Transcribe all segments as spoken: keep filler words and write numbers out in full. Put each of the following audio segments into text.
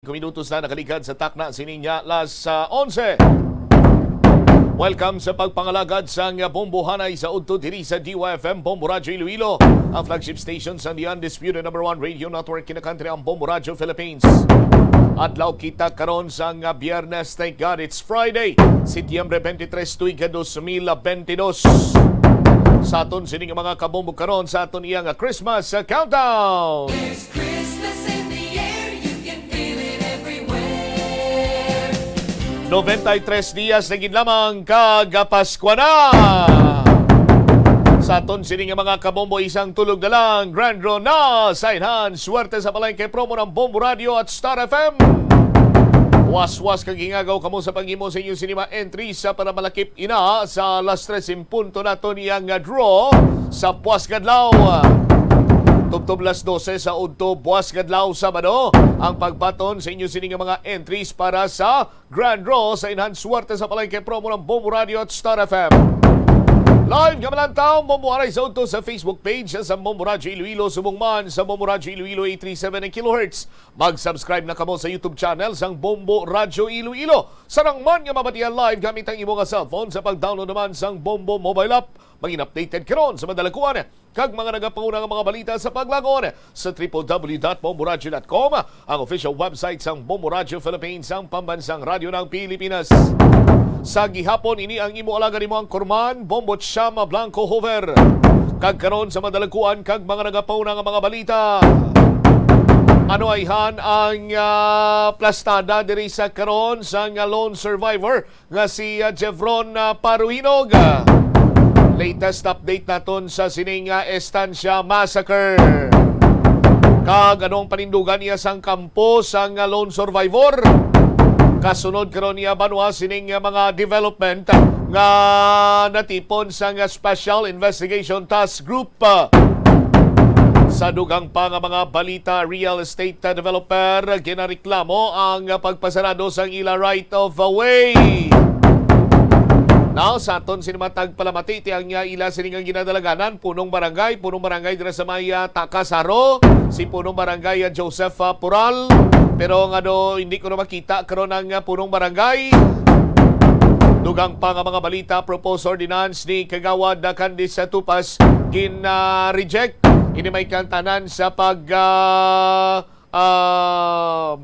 Minutos na nakaligad sa takna sining alas, ah, onse. Welcome sa pagpangalagad sang Bombo Hanay sa udto diri sa D Y F M Bombo Radyo Iloilo, ang flagship station sang the undisputed number one radio network in the country, ang Bombo Radyo Philippines. Adlaw kita karon sang, ah, Biyernes. Thank God it's Friday, Setyembre twenty-three, tuig ka dos mil bentidós. Sa aton sining mga kabombo karon sa aton iyang Christmas, ah, countdown. There's Christmas in the air, you can feel it everywhere. Noventa y tres dias na gid lamang kag Paskwa na. Sa aton sini nga mga kabombo, isang tulog na lang, grand draw na sa Enhance Swerte sa Palengke promo ng Bombo Radio at Star F M. Waswas kag hingagaw kamo sa paghimo sa inyo sini mga entries sa para malakip ina sa alas tres en punto naton iyang draw sa buwas nga adlaw. Tubtob las dose sa udto buwas nga adlaw, Sabado, ang pagbaton sa inyo sini nga mga entries para sa Grand Draw sa Enhance Swerte sa Palengke promo ng Bombo Radio at Star F M. Live nga malantaw, Bombo Hanay sa udto sa Facebook page sa Bombo Radyo Iloilo, subong man sa Bombo Radyo Iloilo eight three seven kilohertz. Mag-subscribe na kamo sa YouTube channel sang Bombo Radyo Iloilo. Sarang man nga mabatian live gamit ang imo nga cellphone sa pag-download naman sang Bombo mobile app. Maging updated karon sa madalakuan kag mga nagapanguna nga mga balita sa paglagon sa triple W dot bomboradyo dot com, ang official website sang Bombo Radyo Philippines, ang pambansang radyo ng Pilipinas. Sa gihapon, ini ang imo alagad, imo ang kurman, Bombo Chama Blanco Hover. Kag karon sa madalakuan kag mga nagapanguna nga mga balita. Ano ayhan ang, ah, plastada diri sa karon sang lone survivor nga si, ah, Jevron, ah, Paruhinog. Ah, latest update naton sa sining, ah, Estancia Massacre. Kag ano ang panindugan niya sang kampo sang, ah, lone survivor? Kasunod karon niya banwa sining, ah, mga development nga natipon sang, ah, Special Investigation Task Group, ah, sa dugang pa nga mga balita, real estate, ah, developer ginareklamo ang pagpasarado sang ila right of way. Now, sa aton sini matag palamati ti ang, ah, ila sini nga ginadalaganan, punong barangay, punong barangay dira sa may, ah, Takasaro, si punong barangay, ah, Joseph, ah, Pural. Pero nga do, hindi ko na makita karon ang, ah, punong barangay. Dugang pa nga mga balita, proposed ordinance ni Kagawad, ah, Candice Tupas gin-reject. Ini may kantanan sa pag, ah, ah,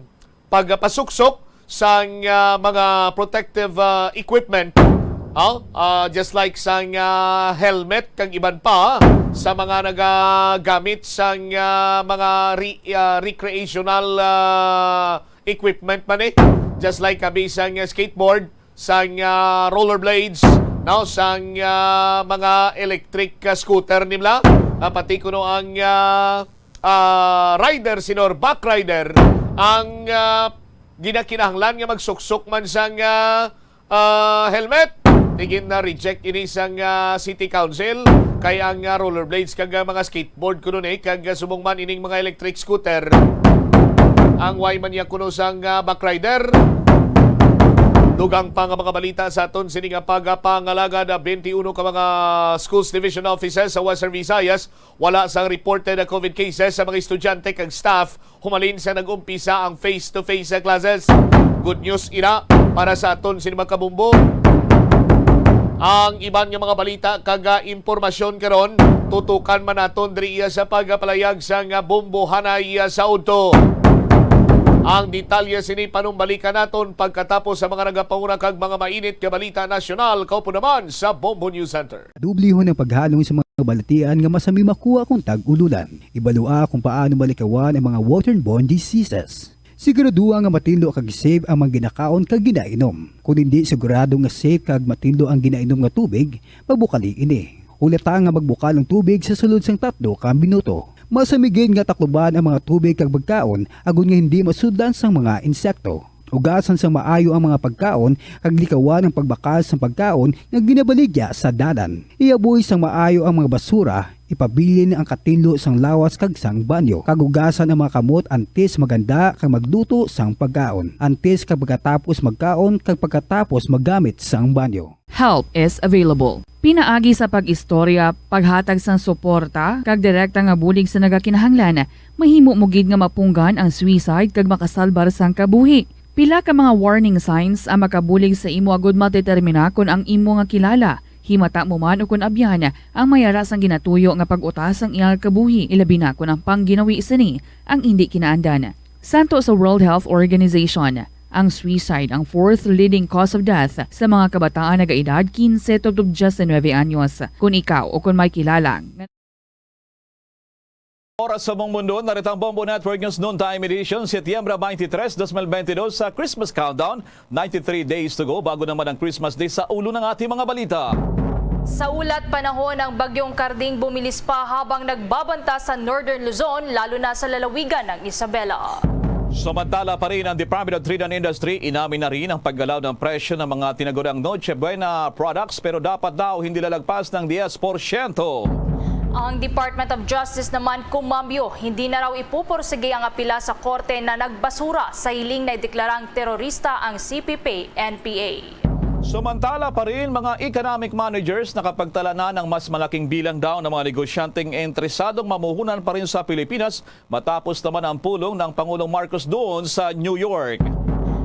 pagpasuksok sang, ah, mga protective, ah, equipment. Ah, ah, just like sang, ah, helmet kag iban pa sa mga nagagamit sang, ah, mga re-, ah, recreational, ah, equipment man eh. Just like abi sang, ah, skateboard, sang, ah, rollerblades, no, sang, ah, mga electric, ah, scooter nila, ah, pati kuno ang, ah, ah, rider, senyor, back rider, ang, ah, ginakinahanglan nga magsuksok man sang, ah, ah, helmet. Tigin na reject ini sang, ah, City Council, kay ang, ah, rollerblades kag, ah, mga skateboard kuno ni, kag, ah, subong man ining mga electric scooter, ang way man niya kuno sang, ah, back rider. Dugang pa nga mga balita sa aton sini nga pagpangalagad, ah, twenty-one ka mga schools division offices sa Western Visayas wala sang reported nga covid cases sa mga estudyante kag staff humalin sa nag-umpisa ang face-to-face classes. Good news ina para sa aton sini mga kabumbo. Ang iban nga mga balita kag, ah, impormasyon karon, tutukan man naton diri sa pagpalayag sang, ah, Bombo Hanay, ah, sa udto. Ang detalye sini panumbalikan naton pagkatapos sa mga nagapanguna kag mga mainit nga balita nasyonal, kaupo naman sa Bombo News Center. Dublihon ang paghalong sa mga balatian nga masami makuha kung tag-ululan. Ibalua kung paano malikawan ang mga waterborne diseases. Siguraduha nga matinlo kag safe ang mga ginakaon kag ginainom. Kung hindi sigurado nga safe kag matinlo ang ginainom nga tubig, magbukali ini. Hulata nga magbukal ang tubig sa sulod sang tatlo ka minuto. Masami gid nga takluban ang mga tubig kag pagkaon agod nga hindi masudlan sang mga insekto. Ugasan sang maayo ang mga pagkaon kag likawan ang pagbakal sang pagkaon nga ginabaligya sa dalan. Ihaboy sang maayo ang mga basura, ipabilin ang katinlo sang lawas kag sang banyo, kag ugasan ang mga kamot antes maghanda kag magluto sang pagkaon, antes kag pagkatapos magkaon kag pagkatapos maggamit sang banyo. Help is available. Pinaagi sa pag-istorya, paghatag sang suporta, kag direkta nga bulig sa nagakinahanglan, mahimo mo gid nga mapunggan ang suicide kag makasalbar sang kabuhi. Pila ka mga warning signs ang makabulig sa imo agud madetermina kon ang imo nga kilala, himata mo man o kon abyan, ang may ara sang ginatuyo nga pag-utas sang iyang kabuhi, ilabi na kon ang pangginawi sini ang indi kinaandan. Santo sa World Health Organization, ang suicide ang fourth leading cause of death sa mga kabataan nagaedad quince tubtob diecinueve anyos. Kung ikaw o kung may kilala nga Oras sa buong mundo, narito ang Bombo Network News Noontime Edition, Setyembre twenty-three, twenty twenty-two, sa Christmas Countdown. Ninety-three days to go bago naman ang Christmas Day. Sa ulo ng ating mga balita. Sa ulat panahon, ang Bagyong Carding bumilis pa habang nagbabanta sa Northern Luzon, lalo na sa lalawigan ng Isabela. Samantala pa rin, ang Department of Trade and Industry inamin na rin ang paggalaw ng presyo ng mga tinaguriang Noche Buena products, pero dapat daw hindi lalagpas ng diyes porsyento. Ang Department of Justice naman kumambyo, hindi na raw ipupursige ang apila sa korte na nagbasura sa hiling na ideklarang terorista ang C P P N P A. Samantala pa rin, mga economic managers nakapagtala na ng mas malaking bilang daw ng mga negosyanteng interesadong mamuhunan pa rin sa Pilipinas matapos naman ang pulong ng Pangulong Marcos doon sa New York.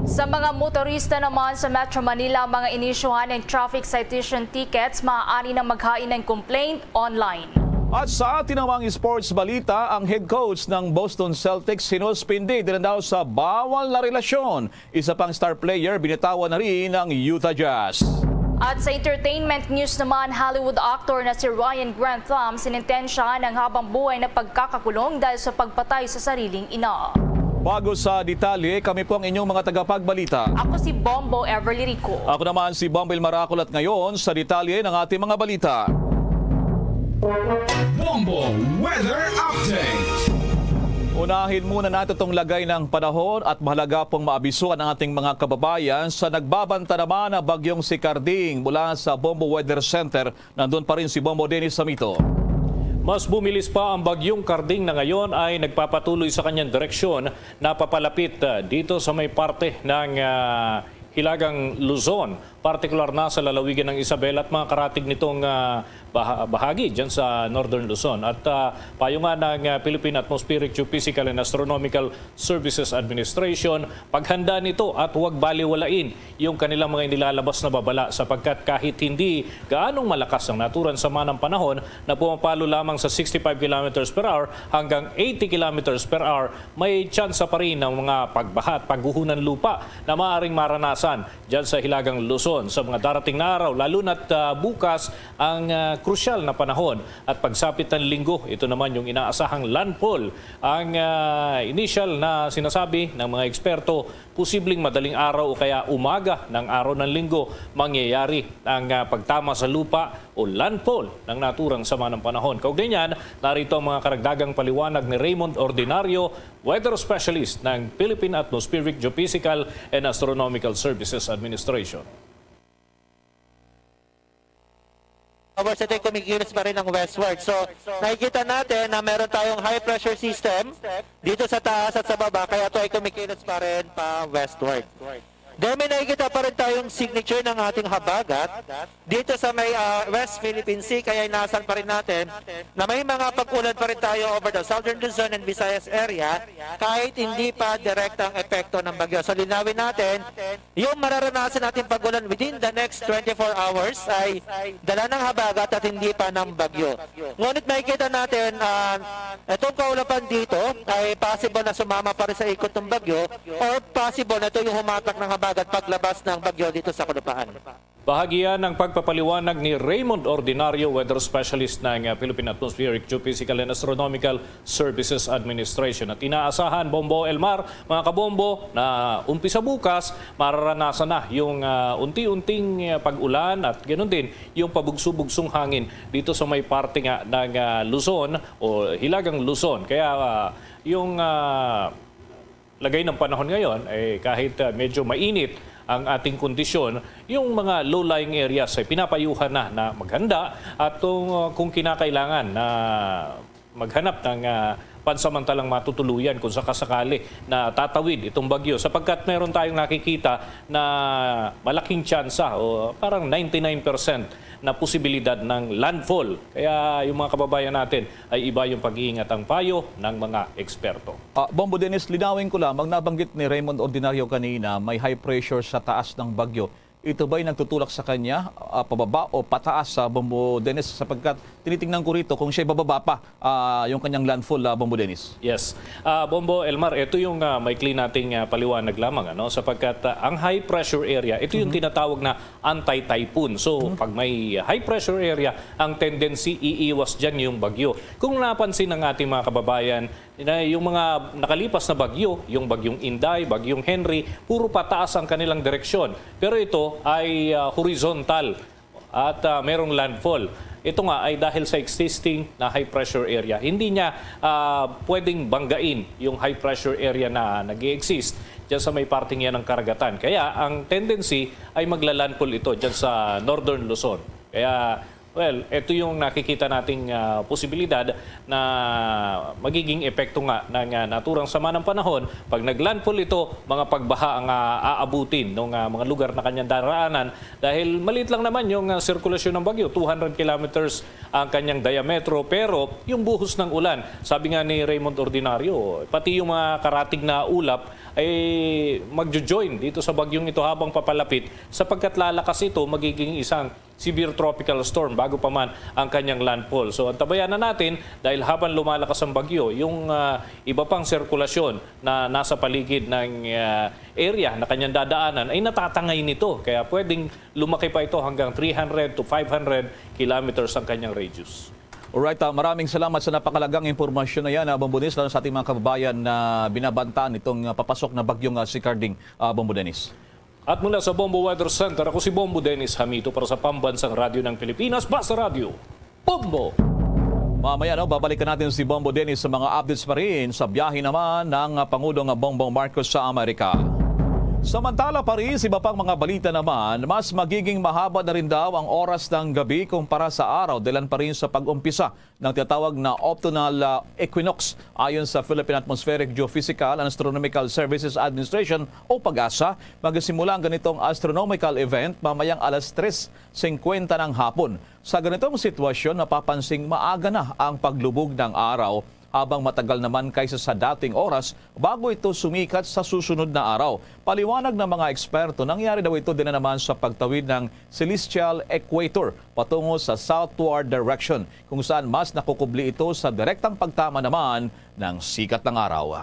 Sa mga motorista naman sa Metro Manila, mga inisyuhan ng traffic citation tickets, maaari nang maghain ng complaint online. At sa atin namang sports balita, ang head coach ng Boston Celtics sinuspindi dahil daw sa bawal na relasyon. Isa pang star player, binitawan na rin ang Utah Jazz. At sa entertainment news naman, Hollywood actor na si Ryan Grantham sinintensyahan ng habang buhay na pagkakakulong dahil sa pagpatay sa sariling ina. Bago sa detalye, kami po ang inyong mga tagapagbalita. Ako si Bombo Everly Rico. Ako naman si Bombo Ilmaracol at ngayon sa detalye ng ating mga balita. Bombo Weather Update. Unahin muna natin itong lagay ng panahon at mahalaga pong maabisuhan ang ating mga kababayan sa nagbabanta naman na bagyong si Carding. Mula sa Bombo Weather Center, nandun pa rin si Bombo Dennis Samito. Mas bumilis pa ang bagyong Carding na ngayon ay nagpapatuloy sa kanyang direksyon na papalapit, ah, dito sa may parte ng, ah, Hilagang Luzon, partikular na sa lalawigan ng Isabela at mga karatig nitong, ah, baha-, bahagi dyan sa Northern Luzon. At, ah, payungan ng, ah, Philippine Atmospheric Geophysical and Astronomical Services Administration, paghanda nito at huwag baliwalain yung kanilang mga inilalabas na babala, sapagkat kahit hindi gaanong malakas ang naturan sa manang panahon na pumapalo lamang sa sixty-five kilometers per hour hanggang eighty kilometers per hour, may tsansa pa rin ng mga pagbaha at pagguho ng lupa na maaaring maranasan dyan sa Hilagang Luzon sa mga darating na araw, lalo na't, ah, bukas ang, ah, krusyal na panahon at pagsapit ng Linggo. Ito naman yung inaasahang landfall. Ang, ah, initial na sinasabi ng mga eksperto, posibleng madaling araw o kaya umaga ng araw ng Linggo mangyayari ang, ah, pagtama sa lupa o landfall ng naturang sama ng panahon. Kaugnay niyan, narito ang mga karagdagang paliwanag ni Raymond Ordinario, weather specialist ng Philippine Atmospheric Geophysical and Astronomical Services Administration. However, ito ay kumikilos pa rin ng westward. So, nakikita natin na meron tayong high pressure system dito sa taas at sa baba, kaya ito ay kumikilos pa rin pa westward. Then may nakikita pa rin tayong signature ng ating habagat dito sa may, ah, West Philippine Sea, kaya inaasahan pa rin natin na may mga pag-ulan pa rin tayo over the Southern Luzon and Visayas area kahit hindi pa direktang epekto ng bagyo. So linawin natin, yung mararanasan nating pag-ulan within the next twenty-four hours ay dala ng habagat at hindi pa ng bagyo. Ngunit makikita natin, ah, itong kaulapan dito ay possible na sumama pa rin sa ikot ng bagyo or possible na ito yung humatak ng habagat paglabas ng bagyo dito sa kalupaan. Bahagi yan ng pagpapaliwanag ni Raymond Ordinario, weather specialist ng, uh, Philippine Atmospheric Geophysical and Astronomical Services Administration. At inaasahan, Bombo Elmar, mga kabombo, na umpisa bukas, mararanasan na yung, uh, unti-unting, uh, pag-ulan at ganun din yung pabugso-bugsong hangin dito sa may parte nga ng, uh, Luzon o Hilagang Luzon. Kaya, uh, yung, uh, lagay ng panahon ngayon, eh, kahit, ah, medyo mainit ang ating kondisyon, yung mga low-lying areas ay pinapayuhan na na maghanda at kung, ah, kung kinakailangan na maghanap ng, ah, pansamantalang matutuluyan kung sakasakali na tatawid itong bagyo, sapagkat meron tayong nakikita na malaking tsansa o parang ninety-nine percent na posibilidad ng landfall. Kaya yung mga kababayan natin ay iba yung pag-iingat ang payo ng mga eksperto. Ah, Bombo Dennis, linawin ko lamang, nabanggit ni Raymond Ordinario kanina, may high pressure sa taas ng bagyo. Ito ba'y nagtutulak sa kanya, ah, pababa o pataas, sa Bombo Dennis? Sapagkat tinitingnan ko rito kung siya'y bababa pa, ah, yung kanyang landfall, ah, Bombo Dennis. Yes. Ah, Bombo Elmar, ito yung, ah, maikli nating, ah, paliwanag lamang, ano? Sapagkat, ah, ang high pressure area, ito yung Mhm. tinatawag na anti-typhoon. So, Mhm. pag may high pressure area, ang tendency, iiwas dyan yung bagyo. Kung napansin ng ating mga kababayan, na yung mga nakalipas na bagyo, yung Bagyong Inday, Bagyong Henry, puro pataas ang kanilang direksyon. Pero ito ay, ah, horizontal at, ah, merong landfall. Ito nga ay dahil sa existing na high pressure area. Hindi niya, ah, pwedeng banggain yung high pressure area na nag-i-exist dyan sa may parting yan ng karagatan. Kaya ang tendency ay magla-landfall ito dyan sa Northern Luzon. Kaya, well, ito yung nakikita nating, ah, posibilidad na magiging epekto nga ng, ah, naturang sama ng panahon. Pag nag-landfall ito, mga pagbaha ang, ah, aabutin ng, ah, mga lugar na kanyang daraanan dahil maliit lang naman yung, ah, sirkulasyon ng bagyo, two hundred kilometers ang kanyang diametro, pero yung buhos ng ulan, sabi nga ni Raymond Ordinario, pati yung mga karatig na ulap ay magjo-join dito sa bagyong ito habang papalapit, sapagkat lalakas ito, magiging isang severe tropical storm bago pa man ang kanyang landfall. So, antabayanan natin dahil habang lumalakas ang bagyo, yung, ah, iba pang sirkulasyon na nasa paligid ng, ah, area na kanyang dadaanan ay natatangay nito. Kaya pwedeng lumaki pa ito hanggang three hundred to five hundred kilometers ang kanyang radius. Alright, ah, maraming salamat sa napakalagang impormasyon na yan, ah, Bombo Dennis, lalo sa ating mga kababayan na binabantaan itong, ah, papasok na bagyong, ah, si Carding, ah, Bombo Dennis. At mula sa Bombo Weather Center, ako si Bombo Dennis Hamito para sa Pambansang Radyo ng Pilipinas, Basta Radyo, Bombo! Mamaya, no, babalikan natin si Bombo Dennis sa mga updates pa rin sa biyahe naman ng, ah, Pangulong Bongbong Marcos sa Amerika. Samantala pa rin, sa iba pang mga balita naman, mas magiging mahaba na rin daw ang oras ng gabi kumpara sa araw, dahilan pa rin sa pag-umpisa ng tinatawag na autumnal, ah, equinox. Ayon sa Philippine Atmospheric Geophysical and Astronomical Services Administration o PAGASA, magsisimula ang ganitong astronomical event mamayang alas tres singkwenta ng hapon. Sa ganitong sitwasyon, mapapansing maaga na ang paglubog ng araw, habang matagal naman kaysa sa dating oras bago ito sumikat sa susunod na araw. Paliwanag ng mga eksperto, nangyari daw ito din na naman sa pagtawid ng celestial equator patungo sa southward direction, kung saan mas nakukubli ito sa direktang pagtama naman ng sikat ng araw.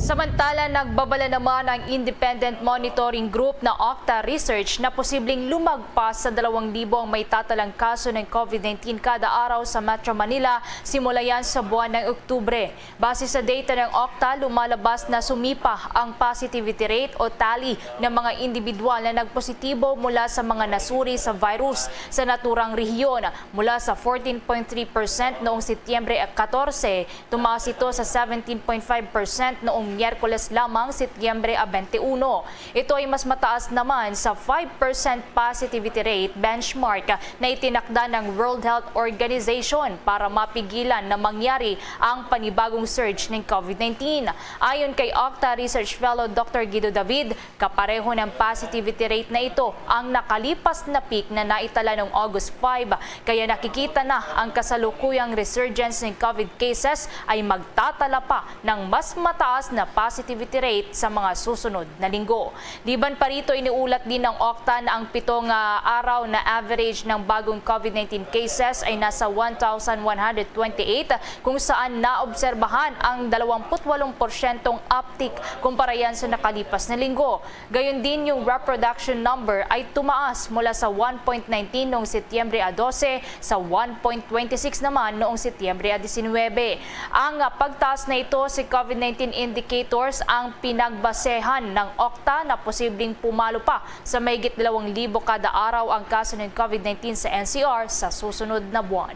Samantala, nagbabala naman ang Independent Monitoring Group na OCTA Research na posibleng lumagpas sa dalawang libo ang may tatalang kaso ng COVID nineteen kada araw sa Metro Manila simula yan sa buwan ng Oktubre. Base sa data ng OCTA, lumalabas na sumipa ang positivity rate o tally ng mga individual na nagpositibo mula sa mga nasuri sa virus sa naturang rehiyon, mula sa fourteen point three percent noong Setyembre katorse, tumaas ito sa seventeen point five percent noong Miyerkules lamang, Setyembre twenty-one. Ito ay mas mataas naman sa five percent positivity rate benchmark na itinakda ng World Health Organization para mapigilan na mangyari ang panibagong surge ng COVID nineteen. Ayon kay OCTA Research Fellow Doctor Guido David, kapareho ng positivity rate na ito ang nakalipas na peak na naitala noong August five, kaya nakikita na ang kasalukuyang resurgence ng COVID cases ay magtatala pa ng mas mataas na positivity rate sa mga susunod na linggo. Liban pa rito, iniulat din ng OCTA na ang pito nga araw na average ng bagong COVID nineteen cases ay nasa one thousand one hundred twenty-eight, kung saan naobserbahan ang dalawampu't walong porsyentong uptick kumpara yan sa nakalipas na linggo. Gayon din, yung reproduction number ay tumaas mula sa one point nineteen noong Setyembre a dose sa one point twenty-six naman noong Setyembre a disinwebe. Ang, ah, pagtaas na ito sa COVID nineteen indicators ang pinagbasehan ng OCTA na posibleng pumalo pa sa mahigit dalawang libo kada araw ang kaso ng COVID nineteen sa N C R sa susunod na buwan.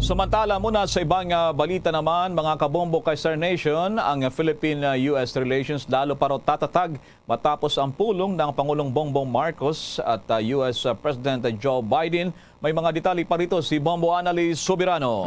Samantala, muna sa ibang, ah, balita naman, mga kabombo kay Star Nation, ang Philippine, ah, U S relations lalo pa raw tatatag matapos ang pulong ng Pangulong Bongbong Marcos at, ah, U S President Joe Biden. May mga detalye pa rito si Bombo Annalie Soberano.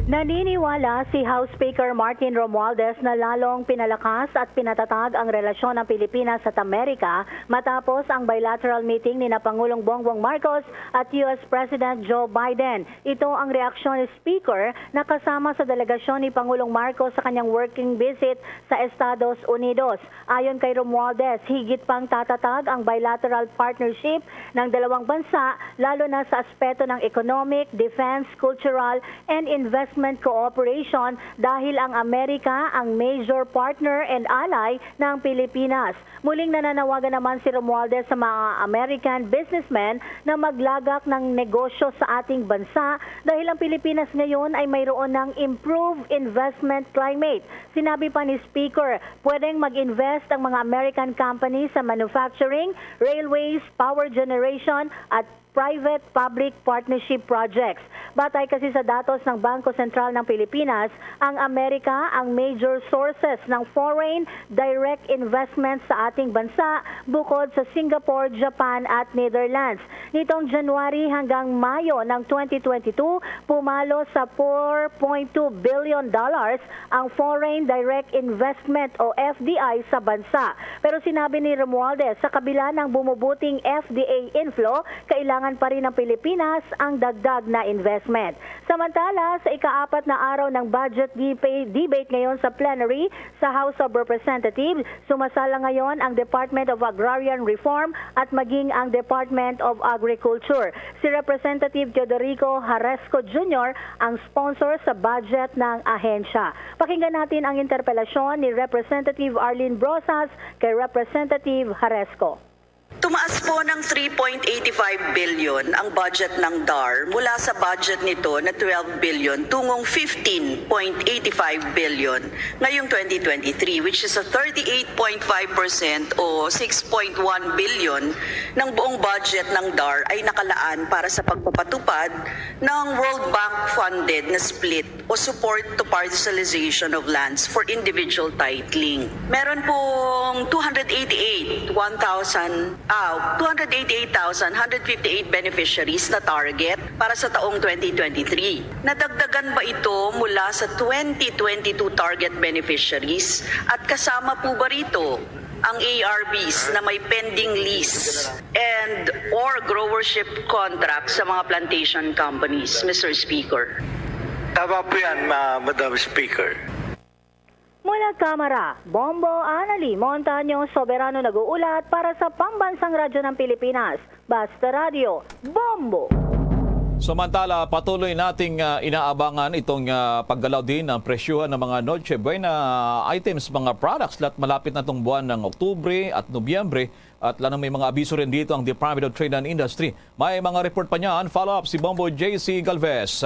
Naniniwala si House Speaker Martin Romualdez na lalong pinalakas at pinatatag ang relasyon ng Pilipinas at Amerika matapos ang bilateral meeting ni na Pangulong Bongbong Marcos at U S President Joe Biden. Ito ang reaksyon ni Speaker na kasama sa delegasyon ni Pangulong Marcos sa kanyang working visit sa Estados Unidos. Ayon kay Romualdez, higit pang tatatag ang bilateral partnership ng dalawang bansa, lalo na sa aspeto ng economic, defense, cultural, and investment cooperation dahil ang Amerika ang major partner and ally ng Pilipinas. Muling nananawagan naman si Romualdez sa mga American businessmen na maglagak ng negosyo sa ating bansa dahil ang Pilipinas ngayon ay mayroon ng improved investment climate. Sinabi pa ni Speaker, pwedeng mag-invest ang mga American company sa manufacturing, railways, power generation at private-public partnership projects. Batay kasi sa datos ng Bangko Sentral ng Pilipinas, ang Amerika ang major sources ng foreign direct investment sa ating bansa bukod sa Singapore, Japan at Netherlands. Nitong January hanggang Mayo ng twenty twenty-two, pumalo sa four point two billion dollars ang foreign direct investment o F D I sa bansa. Pero sinabi ni Romualdez, sa kabila ng bumubuting F D I inflow, kailangan pa rin ng Pilipinas ang dagdag na investment. Samantala, sa ikaapat na araw ng budget debate, debate ngayon sa plenary sa House of Representatives, sumasala ngayon ang Department of Agrarian Reform at maging ang Department of Agriculture. Si Representative Teodorico Jaresco Junior ang sponsor sa budget ng ahensya. Pakinggan natin ang interpelasyon ni Representative Arlene Brosas kay Representative Jaresco. Tumaas po ng three point eight five billion ang budget ng dar mula sa budget nito na twelve billion tungong fifteen point eight five billion ngayong twenty twenty-three, which is a thirty-eight point five percent o six point one billion ng buong budget ng dar ay nakalaan para sa pagpapatupad ng World Bank funded na split o support to parcelization of lands for individual titling. Meron pong two hundred eighty-eight, one thousand, ah, two hundred eighty-eight thousand one hundred fifty-eight beneficiaries na target para sa taong twenty twenty-three. Nadagdagan ba ito mula sa twenty twenty-two target beneficiaries? At kasama po ba rito ang A R Bs na may pending lease and or growership contract sa mga plantation companies, Mister Speaker? Tama po yan, ma-, Madam Speaker. Mula Kamara, Bombo Anali Montaño, Soberano nag-uulat para sa Pambansang Radyo ng Pilipinas. Basta Radyo, Bombo! Samantala, patuloy nating, ah, inaabangan itong, ah, paggalaw din ng presyohan ng mga Noche Buena items, mga products. Lat-, malapit na itong buwan ng Oktubre at Nobyembre at lalong may mga abiso rin dito ang Department of Trade and Industry. May mga report pa niyan. Follow up si Bombo J C Galvez.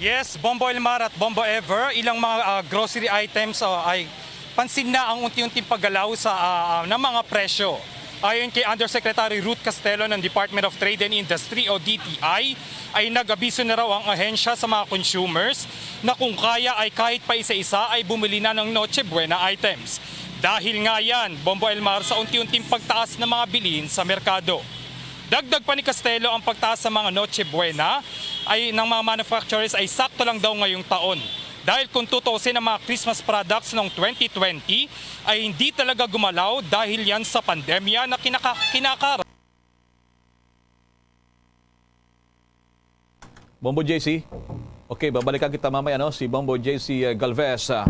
Yes, Bombo Elmar at Bombo Ever, ilang mga, ah, grocery items, ah, ay pansin na ang unti-unting paggalaw sa, ah, ah, ng mga presyo. Ayon kay Undersecretary Ruth Castelo ng Department of Trade and Industry o D T I, ay nag-abiso na raw ang ahensya sa mga consumers na kung kaya ay kahit pa isa-isa ay bumili na ng Noche Buena items. Dahil nga yan, Bombo Elmar, sa unti-unting pagtaas ng mga bilhin sa merkado. Dagdag pa ni Castelo, ang pagtaas sa mga Noche Buena ay ng mga manufacturers ay sakto lang daw ngayong taon. Dahil kung tutuusin ang mga Christmas products noong twenty twenty ay hindi talaga gumalaw dahil yan sa pandemya na kinaka-, kinakara- Bombo J C. Okay, babalikan kita mamaya, no, si Bombo J C, eh, Galvez. Ah,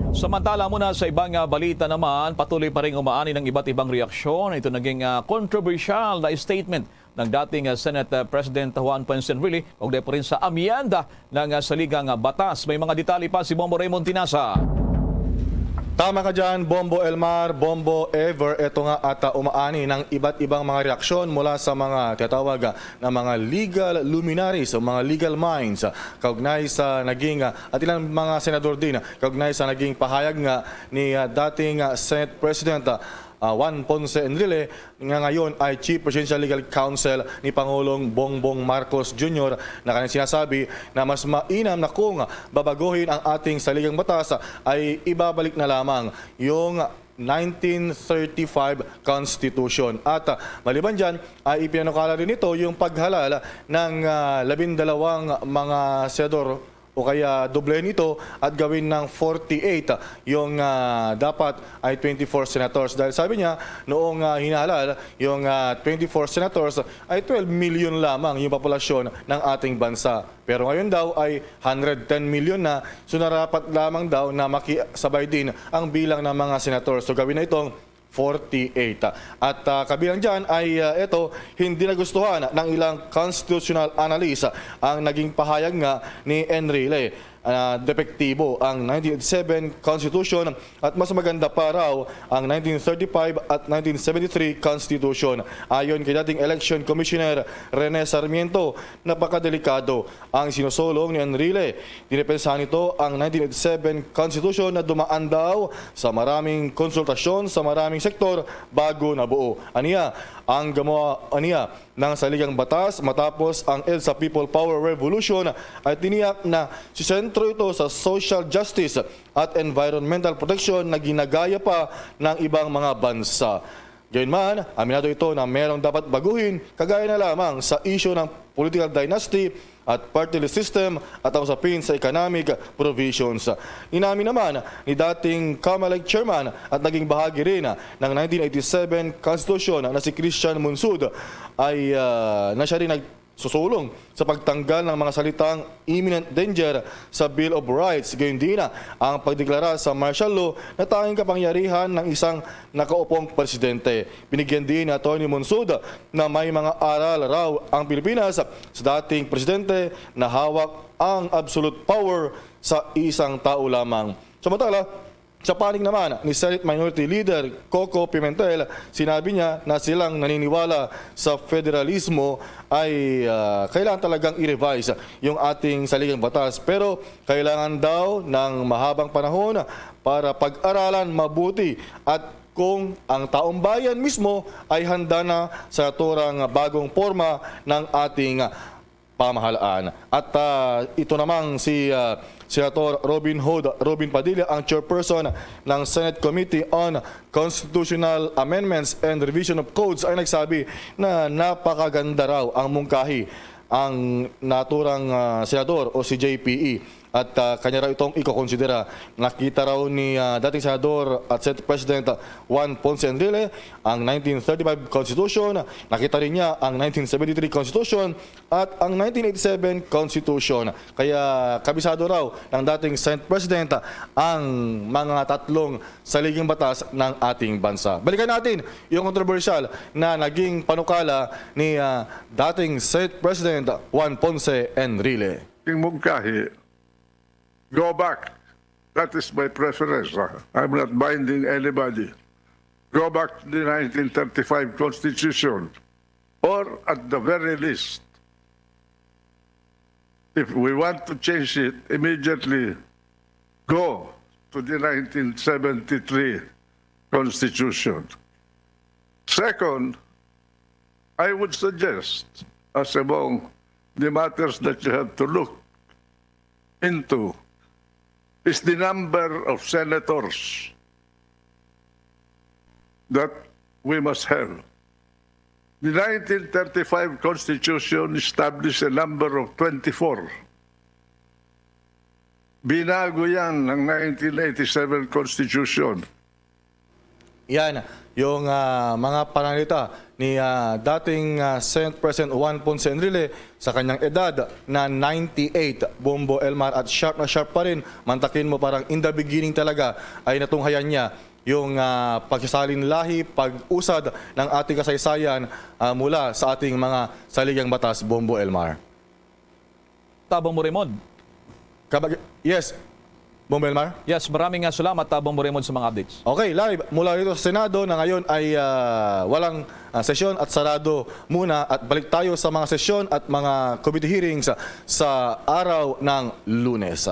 samantala muna sa ibang, ah, balita naman, patuloy pa rin umaani ng iba't ibang reaksyon. Ito naging, ah, kontrobersyal na statement ng dating, ah, Senate, ah, President Juan Ponce Enrile, kaugnay pa rin sa amyenda ng, ah, saligang, ah, batas. May mga detalye pa si Bombo Raymond Tinasa. Tama ka dyan, Bombo Elmar, Bombo Ever. Ito nga at, ah, umaani ng iba't ibang mga reaksyon mula sa mga tinatawag, ah, na mga legal luminaries o mga legal minds, ah, kaugnay sa naging, ah, at ilang mga senador din, ah, kaugnay sa naging pahayag nga ni, ah, dating, ah, Senate President, ah, ah, Juan Ponce Enrile, nga ngayon ay Chief Presidential Legal Counsel ni Pangulong Bongbong Marcos Junior, na kanyang sinasabi na mas mainam na kung babaguhin ang ating saligang batas, ay ibabalik na lamang yung nineteen thirty-five Constitution. At, ah, maliban dyan, ay ipinanukala rin nito yung paghalal ng, ah, labindalawang mga senador o kaya doblehin ito at gawin ng forty-eight yung, ah, dapat ay twenty-four senators. Dahil sabi niya, noong, ah, hinahalal yung, ah, twenty-four senators, ay twelve million lamang yung populasyon ng ating bansa. Pero ngayon daw ay hundred ten million na, so narapat lamang daw na makisabay din ang bilang ng mga senator. So gawin na itong forty-eight. At, ah, kabilang dyan ay, ah, ito, hindi nagustuhan ng ilang constitutional analyst ang naging pahayag nga ni Enrile. Ah, depektibo ang nineteen eighty-seven Constitution at mas maganda pa raw ang nineteen thirty-five at nineteen seventy-three Constitution. Ayon kay dating Election Commissioner Rene Sarmiento, napakadelikado ang sinusulong ni Enrile. Dinepensahan nito ang nineteen eighty-seven Constitution na dumaan daw sa maraming konsultasyon sa maraming sektor bago nabuo. Aniya, ang gamo aniya ng saligang batas matapos ang EDSA People Power Revolution ay tiniyak na sisentro ito sa social justice at environmental protection na ginagaya pa ng ibang mga bansa. Gayunman, aminado ito na merong dapat baguhin, kagaya na lamang sa isyu ng political dynasty at party list system at ang usapin sa economic provisions. Inamin naman ni dating COMELEC chairman at naging bahagi rin ng nineteen eighty-seven Constitution na si Christian Monsud ay, ah, na siya rin nagsusulong sa pagtanggal ng mga salitang imminent danger sa Bill of Rights, gayon din ang pagdeklara sa martial law na tanging kapangyarihan ng isang nakaupong presidente. Binigyan din ni Attorney Monsud na may mga aral raw ang Pilipinas sa dating presidente na hawak ang absolute power sa isang tao lamang. Samantala, sa panig naman ni Senate Minority Leader Coco Pimentel, sinabi niya na silang naniniwala sa federalismo ay, ah, kailangan talagang i-revise yung ating saligang batas. Pero kailangan daw ng mahabang panahon para pag-aralan mabuti at kung ang taong bayan mismo ay handa na sa naturang bagong porma ng ating pamahalaan. At, ah, ito namang si, ah, Senator Robin Hood Robin Padilla, ang chairperson ng Senate Committee on Constitutional Amendments and Revision of Codes, ay nagsabi na napakaganda raw ang mungkahi ang naturang, ah, senador o si J P E. At, ah, kanya raw itong ikokonsidera. Nakita raw ni, ah, dating Senador at Senate President Juan Ponce Enrile ang nineteen thirty-five Constitution. Nakita rin niya ang nineteen seventy-three Constitution at ang nineteen eighty-seven Constitution. Kaya kabisado raw ng dating Senate President ang mga tatlong saligang batas ng ating bansa. Balikan natin yung kontrobersyal na naging panukala ni, ah, dating Senate President Juan Ponce Enrile. King Mungkahi, go back. That is my preference, ah. I'm not binding anybody. Go back to the nineteen thirty-five Constitution, or at the very least, if we want to change it, immediately go to the nineteen seventy-three Constitution. Second, I would suggest, as among the matters that you have to look into, is the number of senators that we must have. The nineteen thirty-five Constitution established a number of twenty-four. Binago yan ng nineteen eighty-seven Constitution. Yan yung, ah, mga pananalita ni, ah, dating, ah, Senate President Juan Ponce Enrile sa kanyang edad na ninety-eight. Bombo Elmar, at sharp na sharp pa rin. Mantakin mo, parang in the beginning talaga ay natunghayan niya yung, ah, pagsasalin lahi, pag-usad ng ating kasaysayan, ah, mula sa ating mga saligang batas, Bombo Elmar. Tabang mo, Raymond. Kabag-, yes, Bombo Elmar? Yes, maraming, ah, salamat, Tabang mo, Raymond, sa mga updates. Okay, live mula dito sa Senado na ngayon ay, ah, walang, ah, sesyon at sarado muna, at balik tayo sa mga sesyon at mga committee hearings sa, sa araw ng Lunes.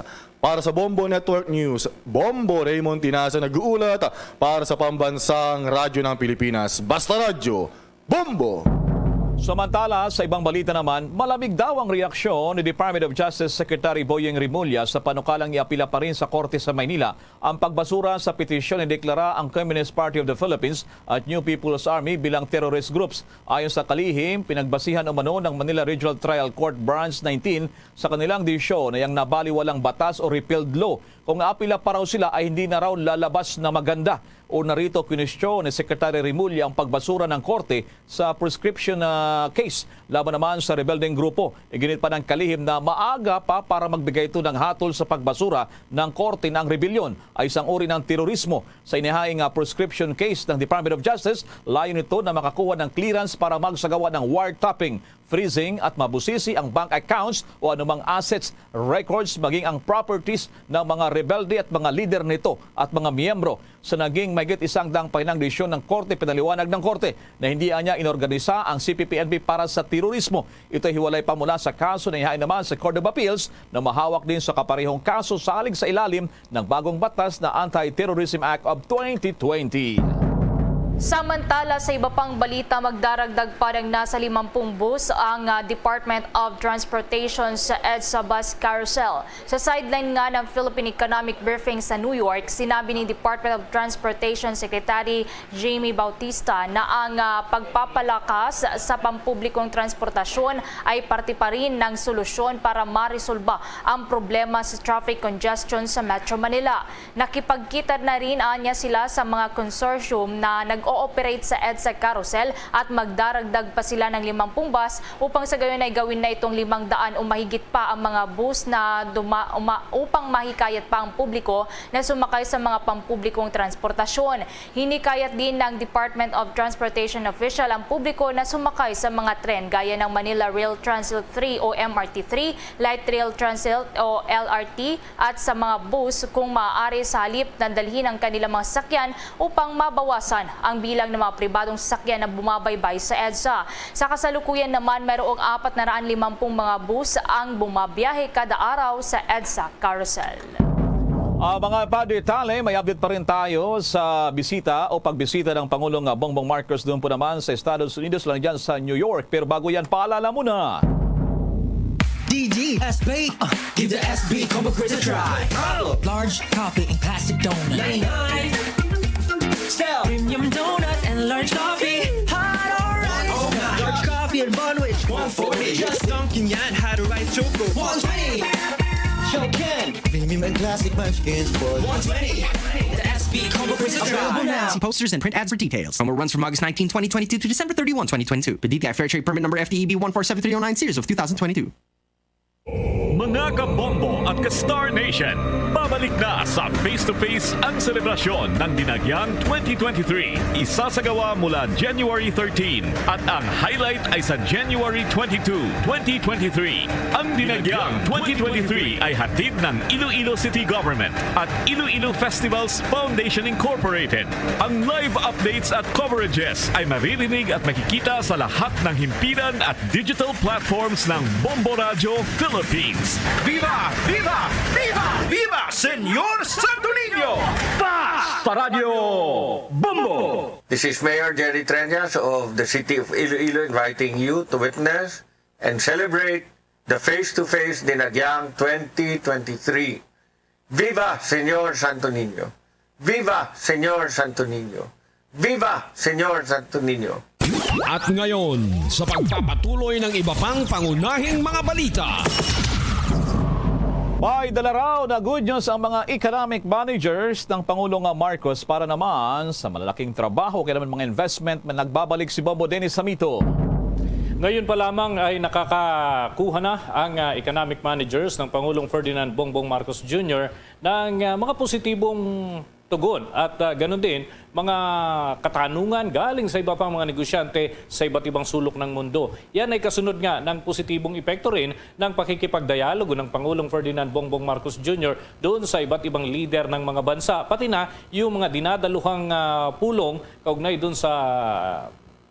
Para sa Bombo Network News, Bombo Raymond Tinaza nag-uulat para sa Pambansang Radyo ng Pilipinas, Basta Radyo, Bombo! Samantala, sa ibang balita naman, malamig daw ang reaksyon ni Department of Justice Secretary Boying Remulla sa panukalang iapila pa rin sa korte sa Maynila ang pagbasura sa petisyon na ideklara ang Communist Party of the Philippines at New People's Army bilang terrorist groups. Ayon sa kalihim, pinagbasihan umano ng Manila Regional Trial Court Branch nineteen sa kanilang desisyon na yang nabaliwalang batas o repealed law kung apila pa raw sila ay hindi na raw lalabas na maganda. O narito, kinwestiyon ni Secretary Remulla ang pagbasura ng korte sa prescription, ah, case laban naman sa rebeldeng grupo. Iginit pa ng kalihim na maaga pa para magbigay ito ng hatol sa pagbasura ng korte na ang rebelyon ay isang uri ng terorismo. Sa inihaing, ah, prescription case ng Department of Justice, layo nito na makakuha ng clearance para magsagawa ng wiretapping, freezing at mabusisi ang bank accounts o anumang assets, records, maging ang properties ng mga rebelde at mga lider nito at mga miyembro. Sa naging mahigit isang daang pahinang desisyon ng korte, pinaliwanag ng korte na hindi anya inorganisa ang C P P N P para sa terorismo. Ito ay hiwalay pa mula sa kaso na ihain naman sa Court of Appeals na mahawak din sa kaparehong kaso salig sa ilalim ng bagong batas na Anti-Terrorism Act of twenty twenty. Samantala, sa iba pang balita, magdaragdag pa ng nasa limampung bus ang, ah, Department of Transportation sa EDSA bus carousel. Sa sideline nga ng Philippine Economic Briefing sa New York, sinabi ni Department of Transportation Secretary Jimmy Bautista na ang, ah, pagpapalakas sa pampublikong transportasyon ay parte pa rin ng solusyon para maresolba ang problema sa traffic congestion sa Metro Manila. Nakipagkita na rin anya sila sa mga consortium na nag-ooperate sa EDSA Carousel at magdaragdag pa sila ng limampung bus upang sa gayon ay gawin na itong limang daan o mahigit pa ang mga bus na duma-, uma-, upang mahikayat pa ang publiko na sumakay sa mga pampublikong transportasyon. Hinikayat din ng Department of Transportation official ang publiko na sumakay sa mga tren gaya ng Manila Rail Transit three o M R T three, Light Rail Transit o L R T, at sa mga bus kung maaari sa halip na dalhin ang kanilang mga sasakyan upang mabawasan ang bilang ng mga pribadong sasakyan na bumabaybay sa EDSA. Sa kasalukuyan naman, mayroong apat na raan limampung mga bus ang bumabiyahe kada araw sa EDSA Carousel. Ah, mga padetalye, may update pa rin tayo sa bisita o pagbisita ng Pangulong, ah, Bongbong Marcos doon po naman sa Estados Unidos, lang dyan sa New York. Pero bago yan, paalala muna. D G S B, uh, give the S B Combo Craze a try. Large coffee and classic donut. Ninety-nine. Stout. Premium donut and large coffee. Hot or iced? Large coffee and bun, which? One forty. Just dunking and had a rice choco. One twenty. Show can. Premium and classic munchkins, boy. One twenty. The S B Combo Craze a try. Available now. See posters and print ads for details. Promo runs from August nineteen, twenty twenty-two to December thirty-one, twenty twenty-two. Petitia Fair Trade Permit Number F T E B one four seven three oh nine, series of two thousand twenty-two. Mga kabombo at ka-Star Nation, babalik na sa Face to Face ang selebrasyon ng Dinagyang twenty twenty-three. Isasagawa mula January thirteen at ang highlight ay sa January twenty-two, twenty twenty-three. Ang Dinagyang twenty twenty-three ay hatid ng Iloilo City Government at Iloilo Festivals Foundation Incorporated. Ang live updates at coverages ay maririnig at makikita sa lahat ng himpilan at digital platforms ng Bombo Radyo Philippines. Viva! Viva! Viva! Viva Señor Santo Niño! Paz! Paradyo Bombo! This is Mayor Jerry Treñas of the City of Iloilo inviting you to witness and celebrate the Face to Face Dinagyang twenty twenty-three. Viva Señor Santo Niño! Viva Señor Santo Niño! Viva Señor Santo Niño! At ngayon, sa pagpapatuloy ng iba pang pangunahing mga balita. May dala raw na good news ang mga economic managers ng Pangulong Marcos para naman sa malalaking trabaho, kaya naman mga investment na nagbabalik si Bombo Dennis Samito. Ngayon pa lamang ay nakakakuha na ang, ah, economic managers ng Pangulong Ferdinand Bongbong Marcos Junior ng, ah, mga positibong tugon at, ah, ganun din mga katanungan galing sa iba pang mga negosyante sa iba't ibang sulok ng mundo. Yan ay kasunod nga ng positibong epekto rin ng pakikipagdialogo ng Pangulong Ferdinand Bongbong Marcos Junior doon sa iba't ibang lider ng mga bansa, pati na yung mga dinadaluhang, ah, pulong kaugnay doon sa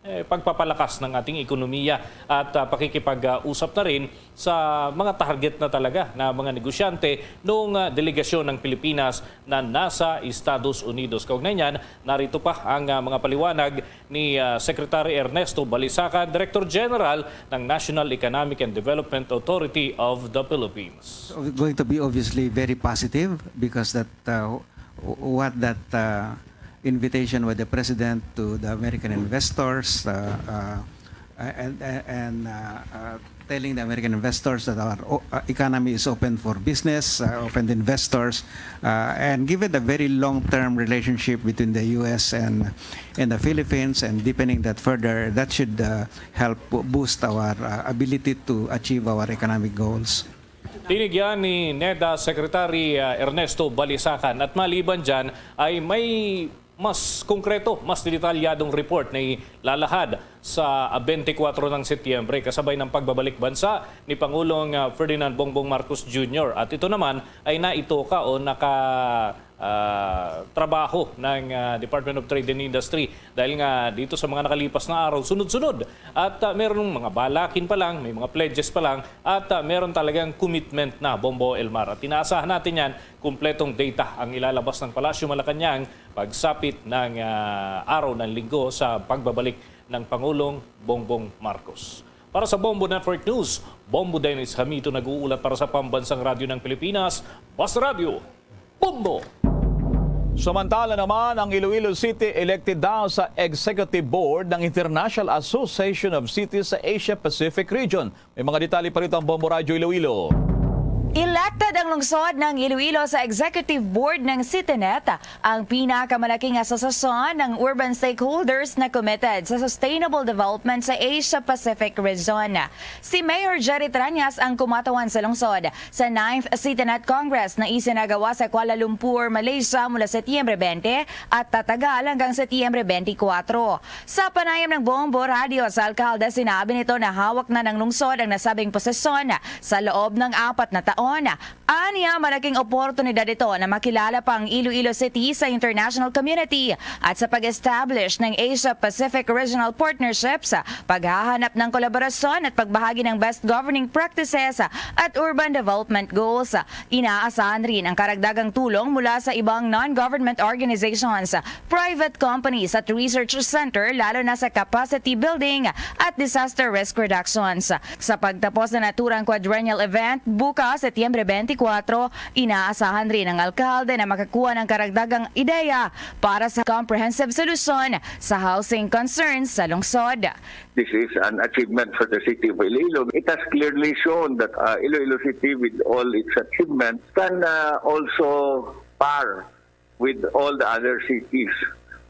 eh, pagpapalakas ng ating ekonomiya at, ah, pakikipag-usap na rin sa mga target na talaga na mga negosyante nung, ah, delegasyon ng Pilipinas na nasa Estados Unidos. Kaugnay niyan, narito pa ang, ah, mga paliwanag ni, ah, Secretary Ernesto Balisacan, Director General ng National Economic and Development Authority of the Philippines. It's going to be obviously very positive because that, uh, w- what that, uh, invitation with the president to the American investors, uh, uh, and, and, and, uh, uh, telling the American investors that our o- uh, economy is open for business, uh, open to investors, uh, and given the very long-term relationship between the U S and, and the Philippines and deepening that further, that should, uh, help bo- boost our, uh, ability to achieve our economic goals. Tinigyan ni NEDA Secretary, ah, Ernesto Balisacan at maliban dyan ay may mas konkreto, mas detalyadong report na ilalahad sa, ah, twenty-four ng Setyembre kasabay ng pagbabalik bansa ni Pangulong, ah, Ferdinand Bongbong Marcos Junior. At ito naman ay naitoka o naka, ah, trabaho ng, ah, Department of Trade and Industry dahil nga dito sa mga nakalipas na araw, sunod-sunod. At, ah, meron mga balakin pa lang, may mga pledges pa lang, at, ah, meron talagang commitment na, Bombo Elmar. At inaasahan natin yan, kumpletong data ang ilalabas ng Palasyo Malacañang pagsapit ng, ah, araw ng Linggo sa pagbabalik ng Pangulong Bongbong Marcos. Para sa Bombo Network News, Bombo Dennis Hamito nag-uulat para sa Pambansang Radyo ng Pilipinas, Basta Radyo, Bombo! Samantala naman, ang Iloilo City elected daw sa Executive Board ng International Association of Cities sa Asia Pacific Region. May mga detalye pa rito ang Bombo Radyo Iloilo. Elected ang lungsod ng Iloilo sa Executive Board ng CityNet, ang pinakamalaking asosasyon ng urban stakeholders na committed sa sustainable development sa Asia-Pacific region. Si Mayor Jerry Treñas ang kumatawan sa lungsod sa ninth CityNet Congress na isinagawa sa Kuala Lumpur, Malaysia mula Setyembre twenty at tatagal hanggang Setyembre twenty-four. Sa panayam ng Bombo Radyo sa alkalde, sinabi nito na hawak na ng lungsod ang nasabing posisyon sa loob ng apat na taon. Anya, malaking oportunidad ito na makilala pa ang Iloilo City sa international community at sa pag-establish ng Asia-Pacific Regional Partnerships, paghahanap ng kolaborasyon at pagbahagi ng best governing practices at urban development goals. Inaasahan rin ang karagdagang tulong mula sa ibang non-government organizations, private companies at research center, lalo na sa capacity building at disaster risk reductions. Sa pagtapos ng naturang quadrennial event bukas, Setyembre twenty-four, inaasahan rin ang alkalde na makakuha ng karagdagang ideya para sa comprehensive solusyon sa housing concerns sa lungsod. This is an achievement for the city of Iloilo. It has clearly shown that uh, Iloilo City, with all its achievements, can uh, also par with all the other cities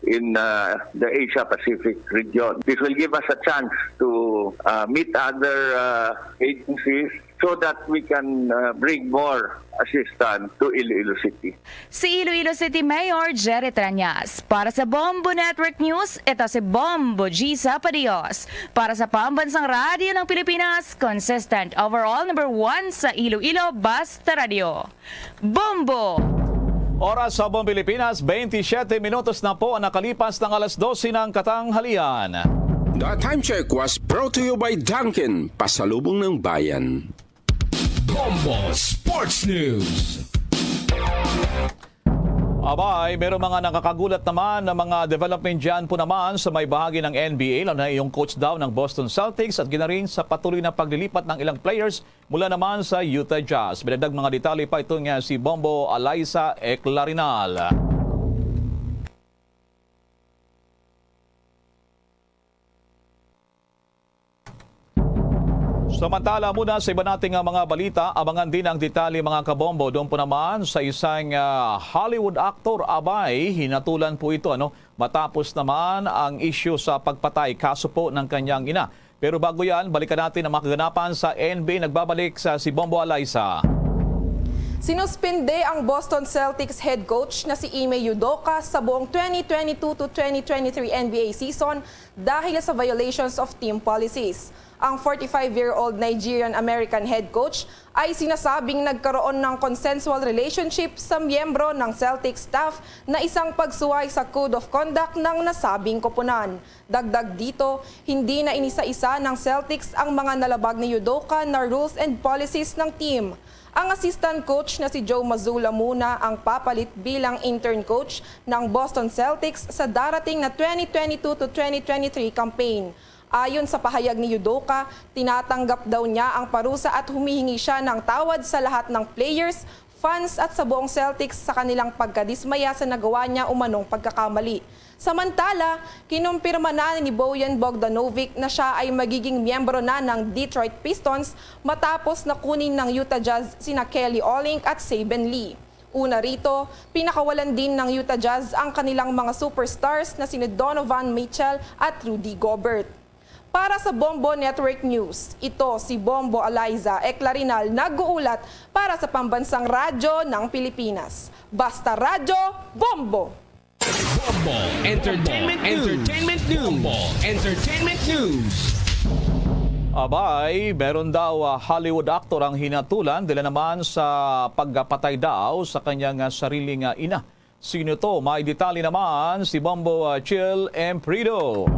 in uh, the Asia Pacific region. This will give us a chance to uh, meet other uh, agencies so that we can uh, bring more assistance to Iloilo City. Si Iloilo City Mayor Jerry Treñas. Para sa Bombo Network News, ito si Bombo G Sapadios. Para sa Pambansang Radyo ng Pilipinas, consistent overall number one sa Iloilo, Basta Radyo. Bombo! Oras sa buong Pilipinas, twenty-seven minutos na po ang nakalipas ng alas dose ng katanghalian. The time check was brought to you by Dunkin, pasalubong ng bayan. Bombo Sports News. Abay, merong mga nakakagulat naman na mga development dyan po naman sa may bahagi ng N B A, lalo na yung coach daw ng Boston Celtics at ginarin sa patuloy na paglilipat ng ilang players mula naman sa Utah Jazz. May dagdag mga detalye pa ito nga si Bombo Alaysa Eclarinal. Samantala muna sa iba nating ah, mga balita, abangan din ang detalye, mga kabombo. Doon po naman sa isang ah, Hollywood actor, abay, hinatulan po ito, ano, matapos naman ang issue sa pagpatay, kaso po ng kanyang ina. Pero bago yan, balikan natin ang mga kaganapan sa N B A. Nagbabalik sa si Bombo Alaysa. Sinuspinde ang Boston Celtics head coach na si Ime Udoka sa buong twenty twenty-two to twenty twenty-three N B A season dahil sa violations of team policies. Ang forty-five-year-old Nigerian-American head coach ay sinasabing nagkaroon ng consensual relationship sa miyembro ng Celtics staff na isang pagsuway sa code of conduct ng nasabing koponan. Dagdag dito, hindi na inisa-isa ng Celtics ang mga nalabag ni Udoka na rules and policies ng team. Ang assistant coach na si Joe Mazzulla muna ang papalit bilang intern coach ng Boston Celtics sa darating na twenty twenty-two to twenty twenty-three campaign. Ayon sa pahayag ni Udoka, tinatanggap daw niya ang parusa at humihingi siya ng tawad sa lahat ng players, fans at sa buong Celtics sa kanilang pagkadismaya sa nagawa niya umanong pagkakamali. Samantala, kinumpirma na ni Bojan Bogdanovic na siya ay magiging miyembro na ng Detroit Pistons matapos na kunin ng Utah Jazz sina Kelly Olynyk at Saben Lee. Una rito, pinakawalan din ng Utah Jazz ang kanilang mga superstars na sina Donovan Mitchell at Rudy Gobert. Para sa Bombo Network News, ito si Bombo Eliza Eclarinal nag-uulat para sa Pambansang Radyo ng Pilipinas. Basta Radyo, Bombo! Bombo Entertainment News. Entertainment News. Bombo Entertainment News. Abay, meron daw ah, Hollywood actor ang hinatulan dila naman sa pagpatay daw sa kanyang ah, sariling ah, ina. Sino to? May detalye naman si Bombo ah, Chill Emprido.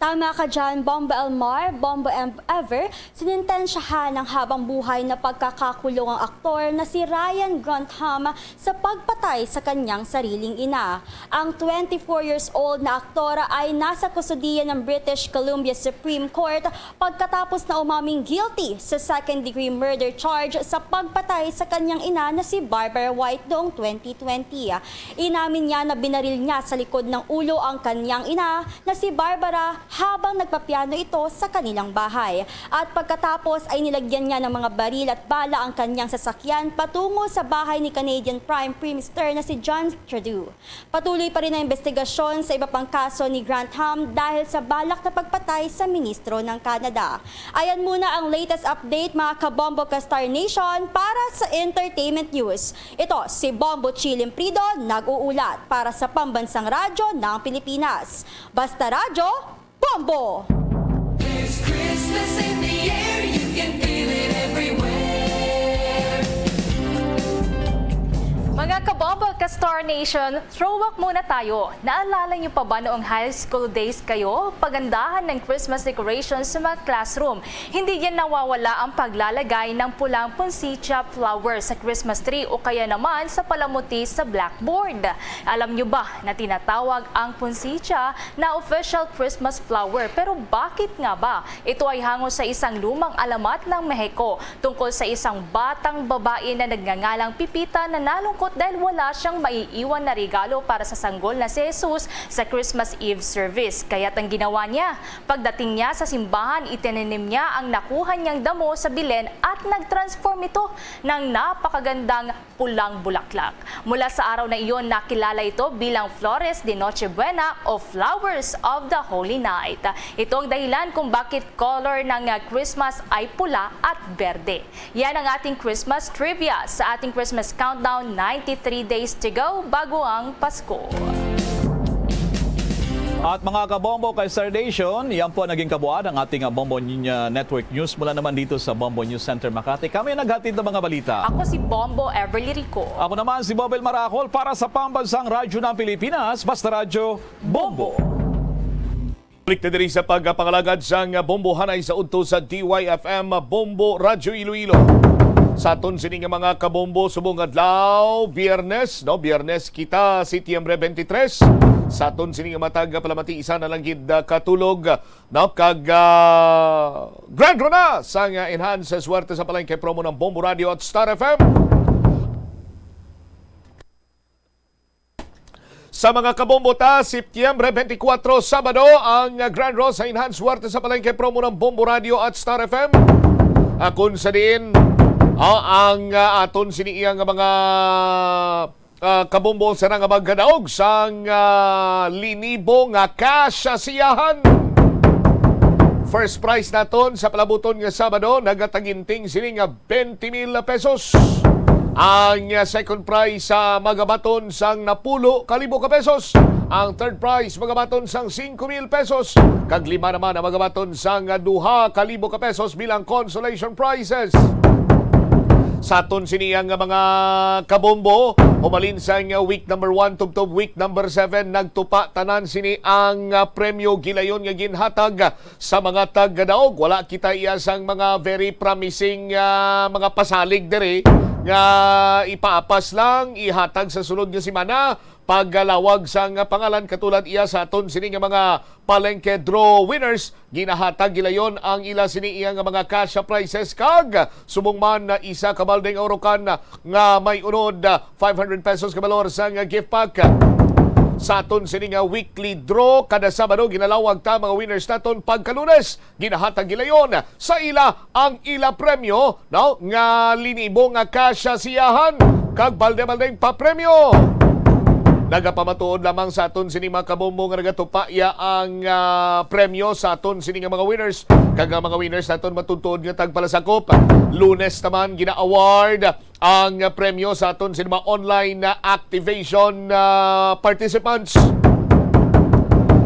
Tama ka dyan, Bombo Elmar, Bombo M Ever, sinintensyahan ng habang buhay na pagkakakulong ang aktor na si Ryan Grantham sa pagpatay sa kanyang sariling ina. Ang twenty-four years old na aktora ay nasa kustodiya ng British Columbia Supreme Court pagkatapos na umaming guilty sa second-degree murder charge sa pagpatay sa kanyang ina na si Barbara White noong twenty twenty. Inamin niya na binaril niya sa likod ng ulo ang kanyang ina na si Barbara habang nagpapiano ito sa kanilang bahay. At pagkatapos ay nilagyan niya ng mga baril at bala ang kanyang sasakyan patungo sa bahay ni Canadian Prime Minister na si John Trudeau. Patuloy pa rin ang investigasyon sa iba pang kaso ni Grantham dahil sa balak na pagpatay sa ministro ng Canada. Ayan muna ang latest update, mga Kabombo ka Star Nation, para sa entertainment news. Ito si Bombo Chill Emprido nag-uulat para sa Pambansang Radyo ng Pilipinas. Basta Radyo, Bombo! There's Christmas in the air, you can feel it everywhere. Mga Kabombo ka Star Nation, throwback muna tayo. Naalala niyo pa ba noong high school days kayo? Pagandahan ng Christmas decorations sa mga classroom. Hindi yan nawawala ang paglalagay ng pulang poinsettia flower sa Christmas tree o kaya naman sa palamuti sa blackboard. Alam niyo ba na tinatawag ang poinsettia na official Christmas flower? Pero bakit nga ba? Ito ay hango sa isang lumang alamat ng Mexico tungkol sa isang batang babae na nagngangalang Pipita na nalungkot dahil wala siyang maiiwan na regalo para sa sanggol na si Jesus sa Christmas Eve service. Kaya't ang ginawa niya, pagdating niya sa simbahan, itinanim niya ang nakuha niyang damo sa bilen at nag-transform ito ng napakagandang pulang bulaklak. Mula sa araw na iyon, nakilala ito bilang Flores de Noche Buena o Flowers of the Holy Night. Ito ang dahilan kung bakit color ng ah, Christmas ay pula at berde. Yan ang ating Christmas trivia sa ating Christmas countdown, ninety-three days to go bago ang Pasko. At mga kabombo kay Star Nation, yan po ang naging kabuuan ng ating ah, Bombo Ninya Network News mula naman dito sa Bombo News Center Makati. Kami ang naghatid ng mga balita. Ako si Bombo Everly Rico. Ako naman si Bobel Maracol para sa Pambansang Radyo ng Pilipinas, Basta Radyo, Bombo! Balik ta diri sa pagpangalagad sang bombohanay sa udto sa D Y F M Bombo Radyo Iloilo. Sa aton sini nga mga kabombo subong adlaw, Biyernes, no, Biyernes kita, Setyembre twenty-three. Sa aton sini nga matag palamati, isa na lang gid ah, katulog, no, kag ah, Grand Draw na sang ah, Enhance Swerte sa Palengke promo ng Bombo Radio at Star F M. Sa mga kabombo ta, Setyembre twenty-four, Sabado, ang Grand Draw sa Enhance Swerte sa Palengke promo ng Bombo Radio at Star F M. Akon sa diin, ah, ang ah, aton sini iya nga mga ah, kabombo sa nga magkadaog sang ah, linibo nga cash sa siyahan. First prize naton sa palabuton nga Sabado, nagataginting sini nga twenty mil pesos. Ang, ah, second prize sa magabaton sang napulo ka libo ka pesos. Ang third prize magabaton sang singko mil pesos. Kag lima naman ang magabaton sang, ah, duha ka libo ka pesos bilang consolation prizes. Sa aton sini ang mga kabombo, humalin sang week number one tubtob week number seven, nagtupa tanan sini ang, ah, premyo gilayon nga ginhatag sa mga taga-Daog. Wala kita iya sang mga very promising, ah, mga pasalig diri nga ipaapas lang, ihatag sa sunod nga semana. Paggalawag sang pangalan katulad iya sa aton sini nga mga palengke draw winners, ginahatag gilayon ang ila sini iya nga mga cash prizes kag subong man na isa ka baldeng urukan nga may unod, ah, five hundred pesos ka balor sang gift pack. Sa aton sini nga weekly draw kada Sabado, ginalawag ta mga winners naton pagka Lunes. Ginahatag gilayon sa ila ang ila premyo, no, nga linibo nga cash sa siyahan kag balde-baldeng papremyo. Nagapamatuod lamang sa aton sini mga kabombo nga nagatupa iya ang, ah, premyo sa aton sini nga mga winners kag ang mga winners naton matuod-tuod nga tagpalasakop. Lunes naman gina-award ang premyo sa aton sini mga online na activation, ah, participants.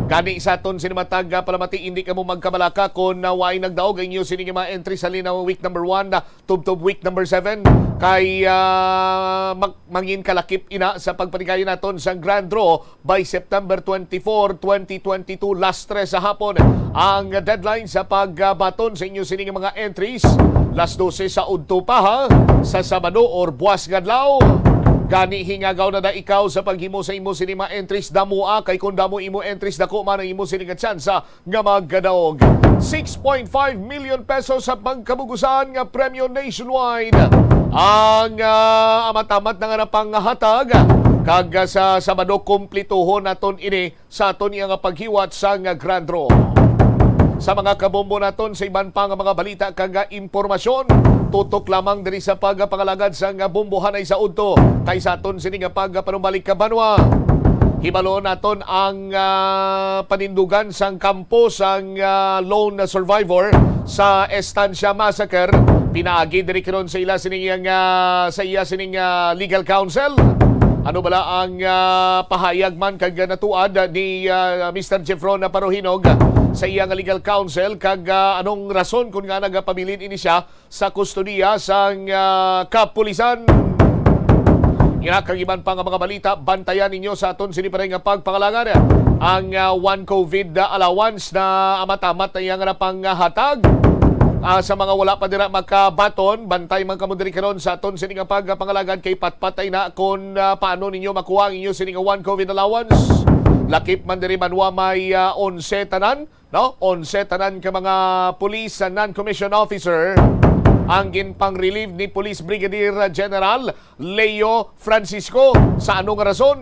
Gani sa aton sini mga taga palamati, hindi kamo magkabalaka kung, ah, way nagdaog ang inyo sini nga mga entry sa linaw week number one, ah, tubtob week number seven. Kay, ah, mag-, mangin kalakip ina sa pagpatigayon naton sa grand draw by September twenty-four, twenty twenty-two, las tres sa hapon ang deadline sa pagbaton sa inyo sini nga mga entries. Las dose sa udto pa, ha, sa Sabado or buwas nga adlaw. Gani, hingagaw na da ikaw sa paghimo sa imo sini mga entries damoa, kay kung damo imo entries, dako man ang imo sini nga tsansa nga magkadaog. Six point five million pesos sa pagkabugusan nga premyo nationwide ang, ah, amat-amat na nga napanghatag. Kag, ah, sa Sabado, kumplituhon naton ini sa aton iya nga paghiwat sang grand draw. Sa mga kabombo naton sa iban pa nga mga balita kag impormasyon, tutok lamang diri sa pagpangalagad sang bombohanay sa udto kay sa aton sini nga pagpanumbalik ka banwa. Hibalon naton ang, ah, panindugan sang kampo sang, ah, lone survivor sa Estancia Massacre. Pinaagi diri karon sa ila sining, ah, sa iya sining, ah, legal counsel. Ano bala ang, ah, pahayag man kag natuad ni, ah, Mister Jeffron Naparohinog sa iya nga legal counsel, kag, ah, anong rason kun nga nagapabilin ini siya sa kustodiya sang, ah, kapulisan? Ina kag iban pa nga mga balita, bantayan ninyo sa aton sini pa nga pagpangalagad. Ang, ah, one COVID allowance na amat-amat na iya nga napanghatag. Ah, sa mga wala pa dira makabaton, bantay man kamo diri karon sa aton sini nga pagpangalagad kay patpatay na kon, ah, paano ninyo makuha ang inyo sini nga one COVID allowance. Lakip man diri banwa may, ah, onse tanan, no? Onse tanan ka mga police sa non-commissioned officer ang ginpang-relieve ni Police Brigadier General Leo Francisco. Sa anong rason?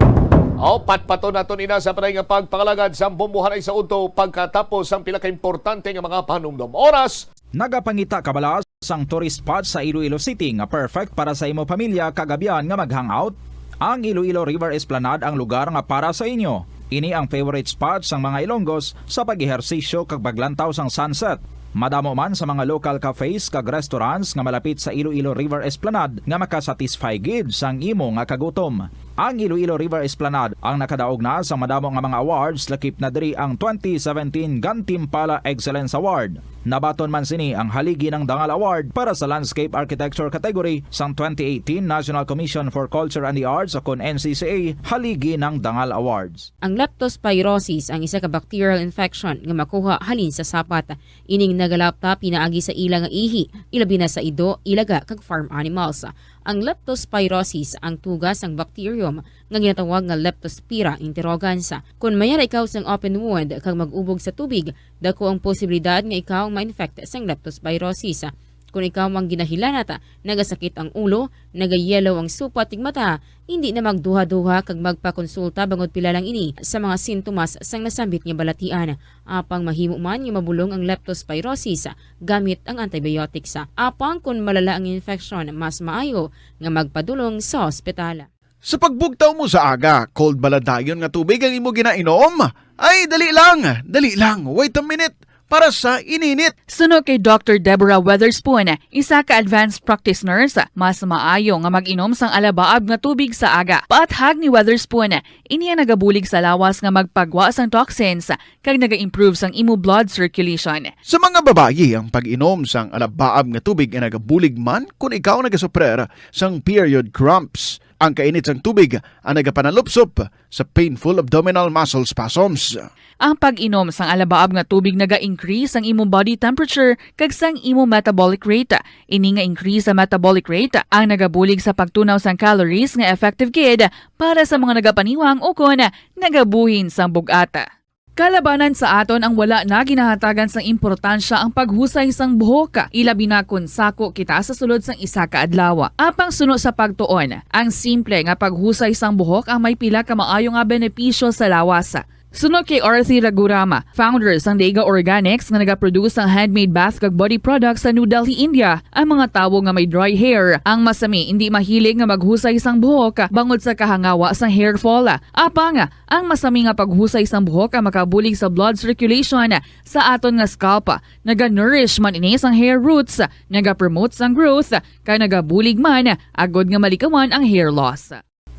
O, patpaton naton ina sa panay nga pagpangalagad sa bombohanay sa udto pagkatapos ang pila ka importante nga mga panumdom. Oras. Nagapangita ka bala sang tourist spot sa Iloilo City nga perfect para sa imo pamilya kag abyan nga mag-hangout? Ang Iloilo River Esplanade ang lugar nga para sa inyo. Ini ang favorite spot sang mga Ilonggos sa pag-ehersisyo kag paglantaw sang sunset. Madamo man sa mga local cafes kag restaurants nga malapit sa Iloilo River Esplanade nga makasatisfy gid sang imo nga kagutom. Ang Iloilo River Esplanade ang nakadaog na sa madamo nga mga awards, lakip na diri ang twenty seventeen Gantimpala Excellence Award. Nabaton man sini ang Haligi ng Dangal Award para sa Landscape Architecture category sang twenty eighteen National Commission for Culture and the Arts, o kon N C C A Haligi ng Dangal Awards. Ang leptospirosis ang isa ka bacterial infection nga makuha halin sa sapat. Ining nagalapta pinaagi sa ila nga ihi, ilabi na sa ido, ilaga, kag farm animals. Ang leptospirosis ang tuga sang bacterium nga ginatawag nga Leptospira interrogans. Kon may ara ikaw sang open wound kag mag-ubog sa tubig, dako ang posibilidad nga ikaw ma-infect sang leptospirosis. Kon ikaw ang ginahilanat, nagasakit ang ulo, nagayellow ang supat ning mata, hindi na magduha-duha kag magpakonsulta bangod pila lang ini sa mga sintomas sang nasambit nga balatian. Apang mahimo man nga mabulong ang leptospirosis gamit ang antibiotics. Apang kon malala ang infeksyon, mas maayo nga magpadulong sa ospital. Sa pagbugtaw mo sa aga, cold bala dayon nga tubig ang imo ginainom? Ay, dali lang, dali lang, wait a minute. para sa ininit. Suno kay Doctor Deborah Weatherspoon, isa ka advanced practice nurse, mas maayo nga mag-inom sang alabaab nga tubig sa aga. Paathag ni Weatherspoon, ini ang nagabulig sa lawas nga magpagwa sang toxins kag naga-improve sang imo blood circulation. Sa mga babayi, ang pag-inom sang alabaab nga tubig ay nagabulig man kon ikaw nagasuprer sang period cramps. Ang kainit sang tubig ang nagapanalupsop sa painful abdominal muscle spasms. Ang pag-inom sang alabaab nga tubig naga-increase sang imo body temperature kag sang imo metabolic rate. Ini nga increase sa metabolic rate ang nagabulig sa pagtunaw sang calories nga effective gid para sa mga nagapaniwang ukon nagabuhin sang bug-at. Kalabanan sa aton ang wala na ginahatagan sang importansya ang paghusay sang buhok, ilabi na kon sako kita sa sulod sang isa ka adlaw. Apang suno sa pagtuon, ang simple nga paghusay sang buhok ang may pila ka maayo nga benepisyo sa lawas. Suno kay Arthi Ragurama, founder sang Dega Organics nga nagaproduce sang handmade bath kag body products sa New Delhi, India, ang mga tawo nga may dry hair ang masami indi mahilig nga maghusay sang buhok bangod sa kahangawa sang hair fall. Apang, ang masami nga paghusay sang buhok ang makabulig sa blood circulation sa aton nga scalp. Naga-nourish man ini sang hair roots, nagapromote sang growth, kag nagabulig man agod nga malikawan ang hair loss.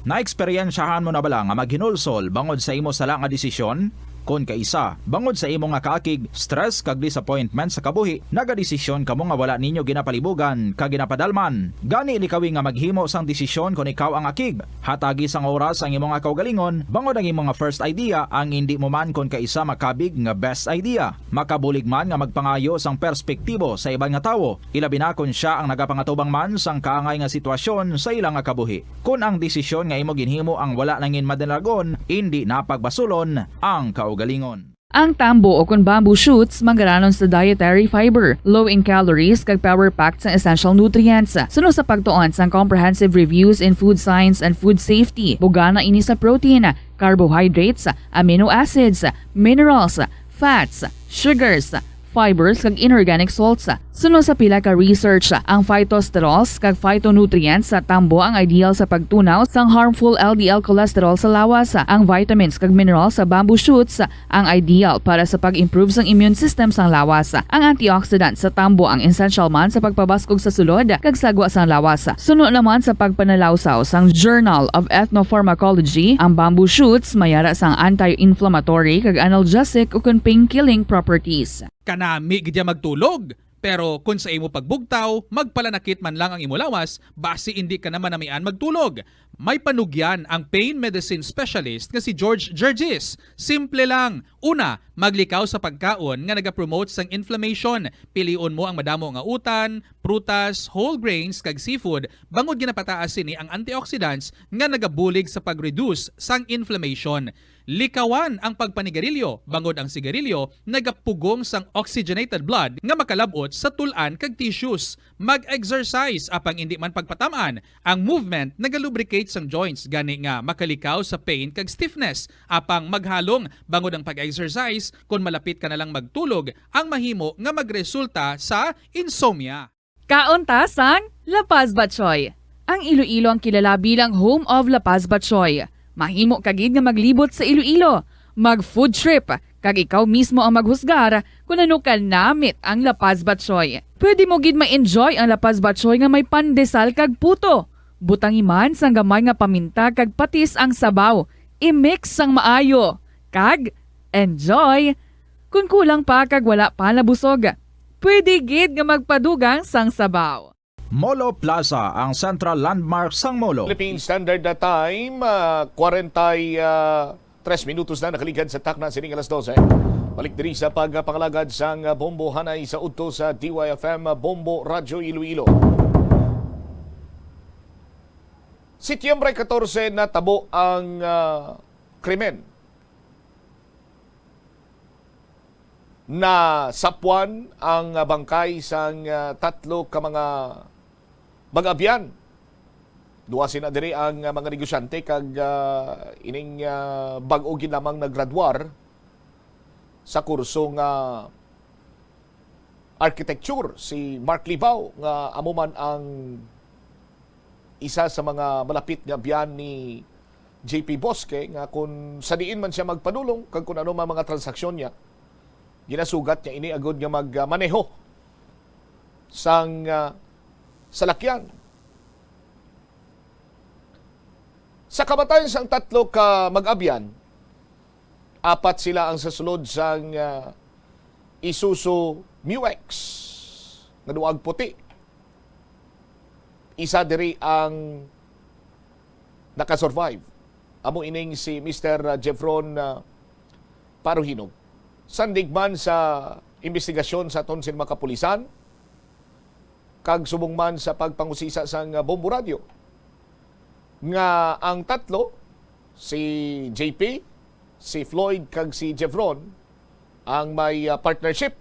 Naeksperyensyahan mo na bala nga maghinulsol bangod sa imo sala nga desisyon? Kon kaisa, bangod sa imo nga kaakig, stress, kag disappointment sa kabuhi, nagadesisyon kamo nga wala ninyo ginapalibugan kag ginapadalman. Gani, likawi nga maghimo sang desisyon kon ikaw ang akig. Hatagi sang oras ang imo nga kaugalingon, bangod ang imo nga first idea ang indi mo man kon kaisa makabig nga best idea. Makabulig man nga magpangayo sang perspektibo sa iban nga tawo, ilabi na kon sia ang nagapangatubang man sang kaangay nga sitwasyon sa ila nga kabuhi. Kon ang desisyon nga imo ginhimo ang wala nangin madalagon, indi na pagbasulon ang kaugalingon. Ang tambo o kon bamboo shoots manggaranon sa dietary fiber, low in calories, kag power-packed sang essential nutrients. Suno sa pagtuon sang Comprehensive Reviews in Food Science and Food Safety, bugana ini sa protein, carbohydrates, amino acids, minerals, fats, sugars, fibers, kag inorganic salts. Suno sa pila ka research, ang phytosterols kag phytonutrients sa tambo ang ideal sa pagtunaw sang harmful L D L cholesterol sa lawas. Ang vitamins kag minerals sa bamboo shoots ang ideal para sa pag-improve sang immune system sang lawas. Ang antioxidant sa tambo ang essential man sa pagpabaskog sa sulod kag sagwa sang lawas. Suno naman sa pagpanalawsaw sang Journal of Ethnopharmacology, ang bamboo shoots may ara sang anti-inflammatory kag analgesic ukon pain-killing properties. Kanami gid ya magtulog, pero kon sa imo pagbugtaw, magpalanakit man lang ang imo lawas, basi indi ka na manamian magtulog. May panugyan ang pain medicine specialist nga si George Gergis. Simple lang. Una, maglikaw sa pagkaon nga nagapromote sang inflammation. Pilion mo ang madamo nga utan, prutas, whole grains, kag seafood, bangod ginapataas sini ang antioxidants nga nagabulig sa pag-reduce sang inflammation. Likawan ang pagpanigarilyo, bangod ang sigarilyo nagapugong sang oxygenated blood nga makalab-ot sa tul-an kag tissues. Mag-exercise, apang indi man pagpatam-an. Ang movement nagalubricate sang joints, gani nga makalikaw sa pain kag stiffness. Apang maghalong, bangod ang pag-exercise, kon malapit ka na lang magtulog, ang mahimo nga magresulta sa insomnia. Kaon ta sang La Paz Batchoy. Ang Iloilo ang kilala bilang home of La Paz Batchoy. Mahimo ka gid nga maglibot sa Iloilo, mag-food trip, kag ikaw mismo ang maghusgar kon ano ka namit ang La Paz Batchoy. Pwede mo gid ma-enjoy ang La Paz Batchoy nga may pandesal kag puto. Butangi man sang gamay nga paminta kag patis ang sabaw. I-mix sang maayo. Kag enjoy! Kon kulang pa kag wala pa nabusog, pwede gid nga magpadugang sang sabaw. Molo Plaza, ang central landmark sang Molo. Philippine Standard Time, ah, kwarenta y tres minutos na nakaligad sa takna sining alas dose. Balik diri sa pagpangalagad sang Bombo Hanay sa udto sa D Y F M Bombo Radyo Iloilo. Setyembre katorse natabo ang, ah, krimen. Nasapuan ang, ah, bangkay sang, ah, tatlo ka mga mag-abyan. Duha sina diri ang, ah, mga negosyante kag, ah, ining, ah, bag-o gid lamang naggraduar sa kurso nga architecture, si Mark Libao, nga amo man ang isa sa mga malapit nga abyan ni J P Bosque, nga kung sa diin man siya magpadulong kag kung ano man mga transaksyon niya, Ginasugat niya ini agud nga magmaneho sang, ah, salakyan. Sa kamatayon sang tatlo ka mag-abyan, apat sila ang sa sulod sang, ah, Isuzu Mu X nga duag puti. Isa diri ang nakasurvive. Amo ining si Mister Jevron, ah, Paruhinog. Sandig man sa imbestigasyon sa aton sin mga kapulisan, kag subong man sa pagpangusisa sang Bombo Radyo, nga ang tatlo, si J P, si Floyd, kag si Jevron, ang may, ah, partnership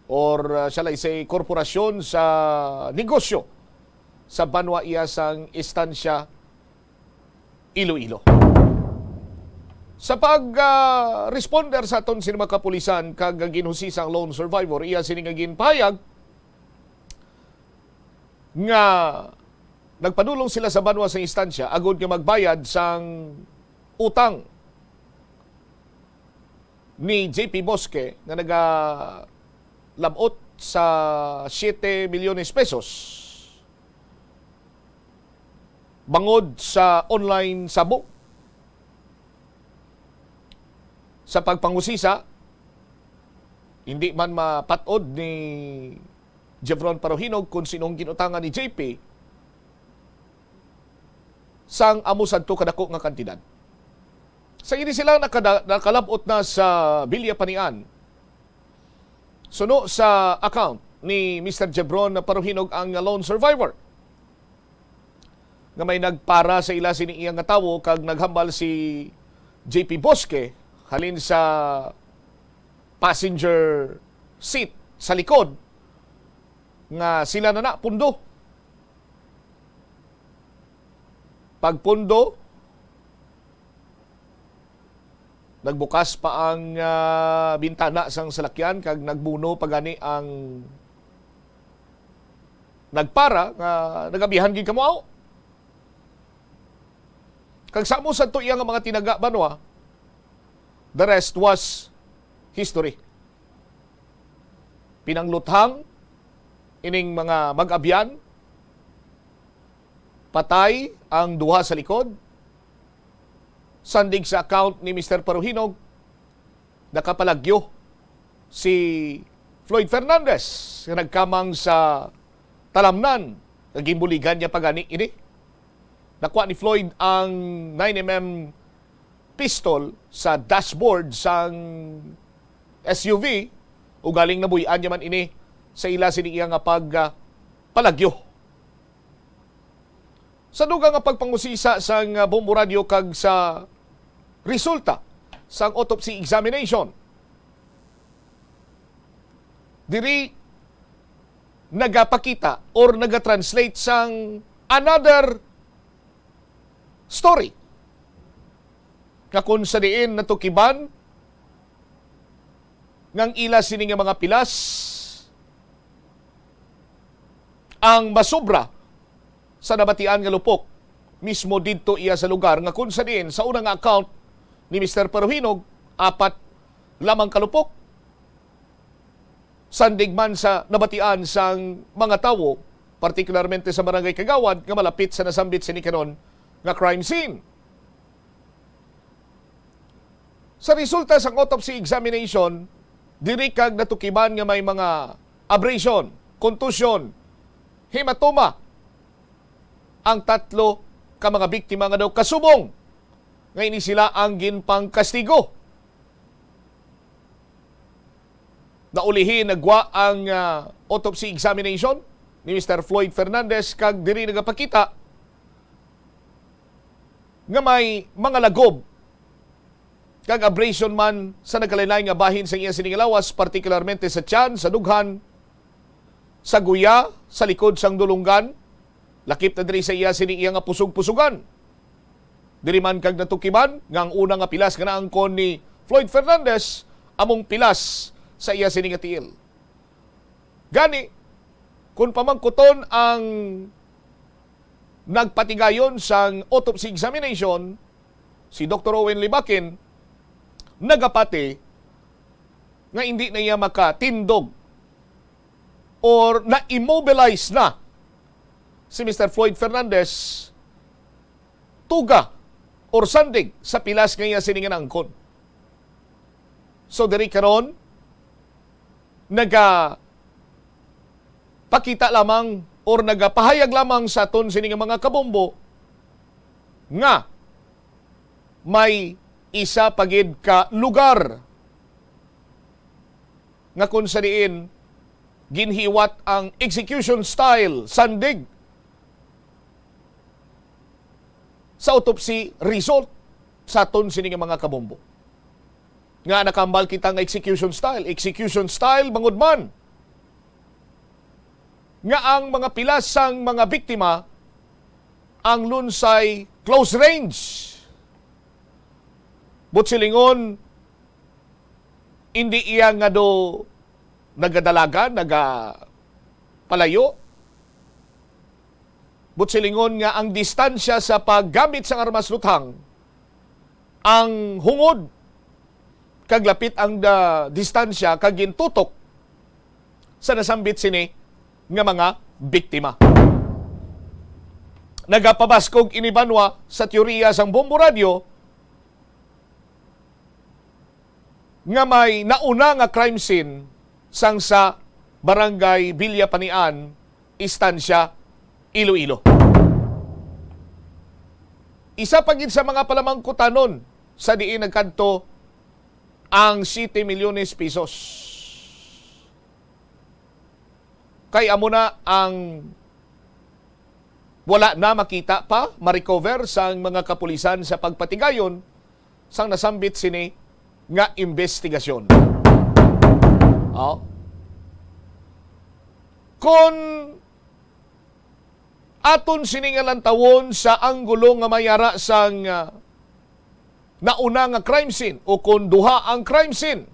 or, uh, shall I say, korporasyon sa negosyo sa banwa iya sang Estancia, Iloilo. Sa pag, ah, responder sa aton sini mga kapulisan kag ginhusisa ang lone survivor, iya sini nga ginpahayag nga nagpadulong sila sa banwa sa Estancia agud nga magbayad sang utang ni J P Bosque nga nagalabot sa siete milyones pesos bangod sa online sabo. Sa pagpangusisa, hindi man mapat-od ni Jevron Paruhinog kung sinong ginutangan ni J P sang amo sadto kadako nga kantidad. Sa ini sila nakada-, nakalab-ot na sa Villa Panian, suno sa account ni Mister Jebron Paruhinog ang lone survivor nga may nagpara sa ila sini iya nga tawo kag naghambal si J P Bosque halin sa passenger seat sa likod nga sila na na pundo. Pagpundo, nagbukas pa ang, ah, bintana sang salakyan kag nagbuno pa gani ang nagpara nga nagabihan gid kamo aw. Kag sa amo sadto iya nga mga tinaga banwa, the rest was history. Pinangluthang ining mga mag-abyan, patay ang duha sa likod. Sandig sa account ni Mister Paruhinog, nakapalagyo si Floyd Fernandez nga nagkamang sa talamnan, nga ginbuligan niya pa gani ini. Nakuha ni Floyd ang nine M M pistol sa dashboard sang S U V, ugaling nabuy-an niya man ini sa ila sini iya nga pag, ah, palagyo. Sa dugang nga pagpangusisa sang, ah, Bombo Radyo kag sa resulta sang autopsy examination, diri nagapakita or nagatranslate sang another story nga kung sa diin natukiban nga ang ila sini nga mga pilas ang masobra sa nabatian nga lupok mismo didto iya sa lugar, nga kung sa diin sa una nga account ni Mister Paruhinog, apat lamang ka lupok. Sandig man sa nabatian sang mga tawo, partikularmente sa Barangay Kagawad nga malapit sa nasambit sini karon nga crime scene. Sa resulta sang autopsy examination, diri kag natukiban nga may mga abrasion, contusion, hematoma ang tatlo ka mga biktima nga daw kasubong nga ini sila ang ginpangkastigo. Naulihi nagwa ang, ah, autopsy examination ni Mister Floyd Fernandez kag diri nagapakita nga may mga lagob kag abrasion man sa nagkalainlain nga bahin sa iya sini nga lawas, partikularmente sa tiyan, sa dughan, sa guya, sa likod sang dulonggan, lakip na diri sa iya sini iya nga pusog-pusugan. Diri man kag natukiban nga ang una nga pilas nga naangkon ni Floyd Fernandez among pilas sa iya sini nga tiil. Gani, kung pamangkuton ang nagpatigayon sang autopsy examination, si Doktor Owen Libakin, nagapati nga hindi na iya makatindog or na-immobilize na si Mister Floyd Fernandez, tuga or sandig sa pilas nga iya sini nga naangkon. So, diri karon, nagapakita lamang or nagapahayag lamang sa aton sini nga mga kabombo nga may isa pa gid ka lugar nga kung sa diin ginhiwat ang execution style, sandig, sa autopsy result sa aton sini nga mga kabombo. Nga nakambal kita nga execution style. Execution style, bangod man nga ang mga pilas sang mga biktima ang lunsay close range. Buot silingon, hindi iya nga do nagadalagan, nagapalayo. Buot silingon nga ang distansya sa paggamit sang armas luthang ang hungod kag lapit ang, ah, distansya kag gintutok sa nasambit sini nga mga biktima. Nagapabaskog ini banwa sa teorya sang bombo radyo nga may nauna nga crime scene sang sa Barangay Villa Panian, Estancia, Iloilo. Isa pa gid sa mga palamangkutanon sa diin nagkadto ang siete milyones pesos. Kay amo na ang wala na makita pa, ma-recover sang mga kapulisan sa pagpatigayon sang nasambit sini nga imbestigasyon. Oh. Kon aton sini nga lantawon sa anggulo nga may ara sang, ah, nauna nga crime scene o kon duha ang crime scene,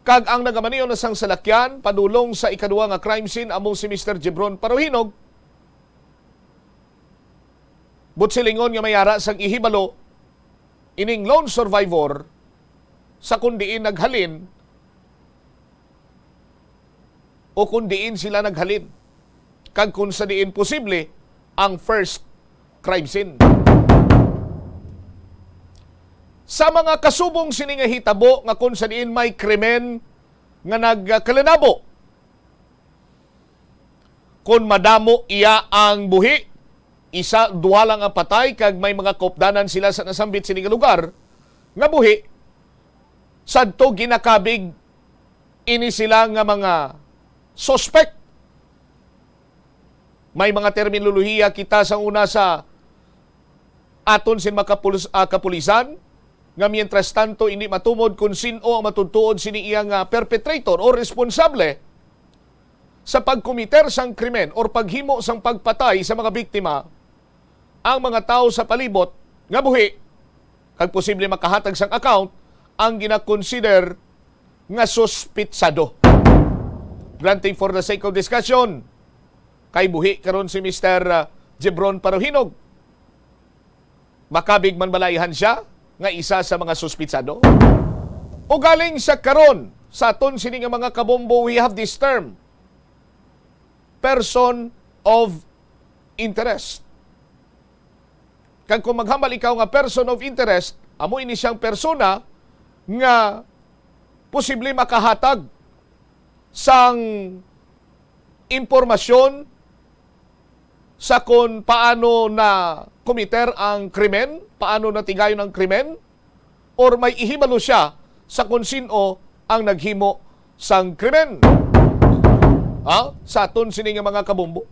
kag ang nagamaneho na sang salakyan padulong sa ikaduha nga crime scene amo si Mister Jebron Paruhinog, buot silingon nga may ara sang ihibalo ining lone survivor sa kon diin naghalin o kon diin sila naghalin, kag kon sa diin posible ang first crime scene. Sa mga kasubong sini nga hitabo nga kon sa diin may krimen nga nagkalinabo, kon madamo iya ang buhi, isa, duha lang ang patay, kag may mga kaupdanan sila sa nasambit sini nga lugar nga buhi, sadto ginakabig ini sila nga mga suspect. May mga terminolohiya kita sa una sa aton sin makapulis-, ah, kapulisan, nga mientras tanto hindi matumod kung sin-o ang matutuod sini iya nga perpetrator o responsable sa pagkomiter sang krimen or paghimo sang pagpatay sa mga biktima, ang mga tawo sa palibot nga buhi kag posible makahatag sang account ang ginakonsider nga suspitsado. Granting for the sake of discussion, kay buhi karon si Mister, ah, Jebron Paruhinog. Makabig man bala iya nga isa sa mga suspitsado? O galing sa karon, sa aton sini nga mga kabombo, we have this term, person of interest. Kag kung maghambal ikaw nga person of interest, amo ini siyang persona nga posible makahatag sang impormasyon sa kon paano na komiter ang krimen, paano natigayon ang krimen, or may ihibalo siya sa kon sin-o ang naghimo sang krimen. Ha? Sa aton sini nga mga kabombo.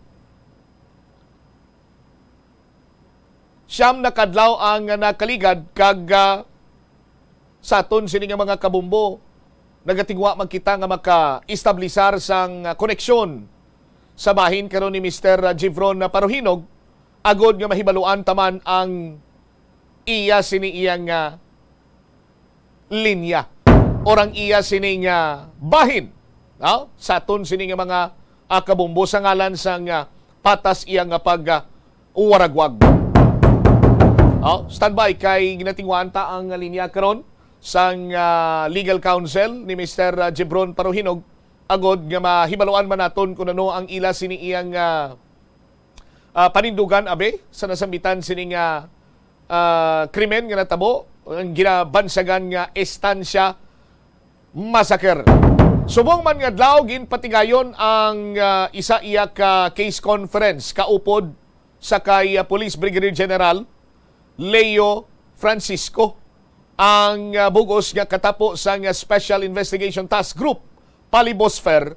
Siyam na kadlaw ang nakaligad kag, ah, sa aton sini nga mga kabombo, nagatingwa man kita nga maka-establisar sang, ah, koneksyon sa bahin karon ni Mister Jivron Paruhinog, agod nga mahibaluan ta man ang iya sini iyang, ah, linya or ang iya sini nga bahin, no? Sa aton sini nga mga, ah, kabombo sa ngalan sang, ah, patas iya nga pag, ah, waragwag. Oh, standby kay ginatingwaan ta ang linya karon. sang, ah, legal counsel ni Mister, ah, Jebron Paruhinog, agod nga mahibaluan man naton kung ano ang ila sini iyang, ah, ah, panindugan, abi, sa nasambitan sini nga, ah, krimen nga natabo, ang ginabansagan nga Estancia Massacre. Subong man nga adlaw, ginpatigayon ang, ah, isa iya ka case conference kaupod sa kay, ah, Police Brigadier General Leo Francisco ang, ah, bug-os nga katapo sang, ah, Special Investigation Task Group, Palibosfer,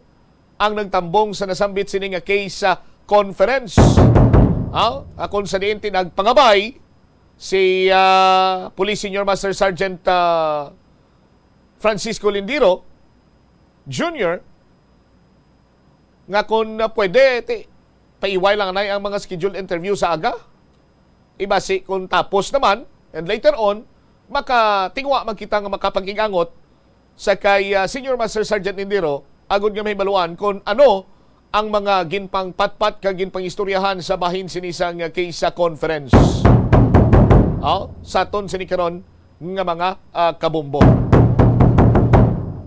ang nagtambong sa nasambit sini nga case sa conference. Ah, akon sa diin ti nagpangabay si, ah, Police Senior Master Sergeant, ah, Francisco Lindiro Junior, nga kung, ah, pwede, ti, paiway lang anay ang mga scheduled interview sa aga. Ibasi kung tapos naman, and later on, makatingwa man kita nga makapag-igangot sa kay, ah, Senior Master Sergeant Lindiro, agod nga mahibaluan kung ano ang mga ginpangpatpat kag ginpangistoryahan sa bahin sini sang, ah, case sa conference. Oh, sa aton sini karon nga mga, ah, kabombo.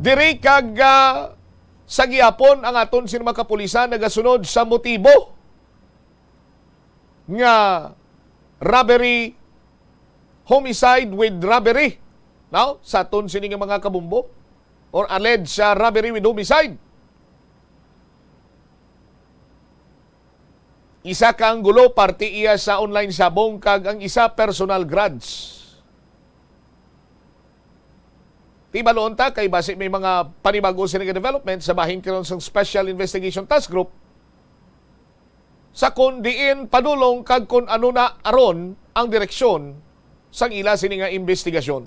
Diri kag, ah, sa gihapon ang aton sini mga kapulisan nagasunod sa motibo nga robbery, homicide with robbery. Now, sa aton sini nga mga kabombo, or alleged sa robbery with homicide. Isa ka anggulo, parte iya sa online sabong, kag ang isa personal grudge. Ti, baloon ta kay basi may mga panibago sini nga development sa bahin karon sang Special Investigation Task Group sa kon diin padulong kag kon ano na aron ang direksyon sang ila sini nga investigasyon.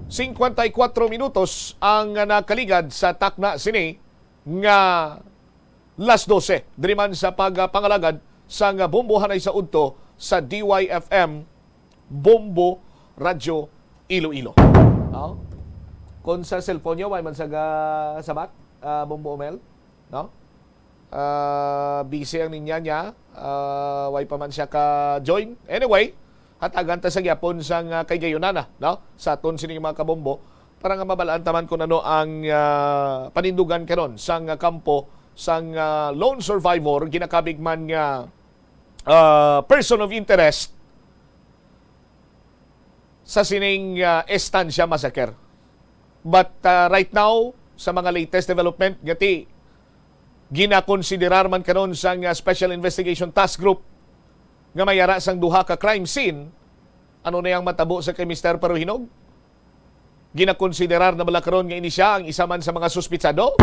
Singkwenta y kuwatro minutos ang nakaligad sa takna sini nga las dose, diri man sa pagpangalagad sang Bombo Hanay sa Udto sa D Y F M, Bombo Radyo Iloilo. Oh? Kung sa cellphone niyo, way man sa ga-, sabat, ah, Bombo Omel, no? Ah, busy ang linya niya. Ah, way pa man siya ka-join. Anyway, hatagan ta sa gyapon sang, ah, kay gayunana, no? Sa aton sining mga kabombo, para nga mabalaan ta man kung ano ang, ah, panindugan karon sang, ah, kampo sang, ah, lone survivor, ginakabig man nga, ah, person of interest sa sining, ah, Estancia Massacre. But, ah, right now, sa mga latest development, nga ti ginakonsiderar man karon sang, ah, Special Investigation Task Group nga may ara sang duha ka crime scene, ano na yang matabo sa kay Mister Paruhinog? Ginakonsiderar na bala karon nga ini sia ang isa man sa mga suspitsado?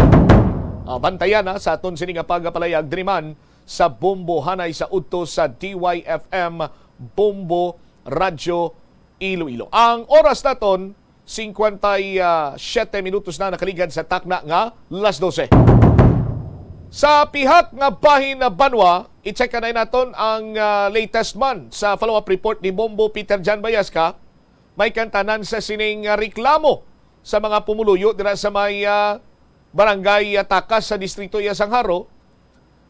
Ah, bantayan na sa aton sini nga pagapalayag diri man sa Bombo Hanay sa Udto sa D Y F M, Bombo Radyo Iloilo. Ang oras naton, singkwenta y siyete minutos na nakaligad sa takna nga las dose. Sa pihak nga bahin na banwa, i-check na naton ang, ah, latest man sa follow-up report ni Bombo Peter Jan Bayasca, may kantanan sa sining, ah, reklamo sa mga pumuluyo dira sa may, ah, barangay, ah, Takas sa distrito iya sang Jaro,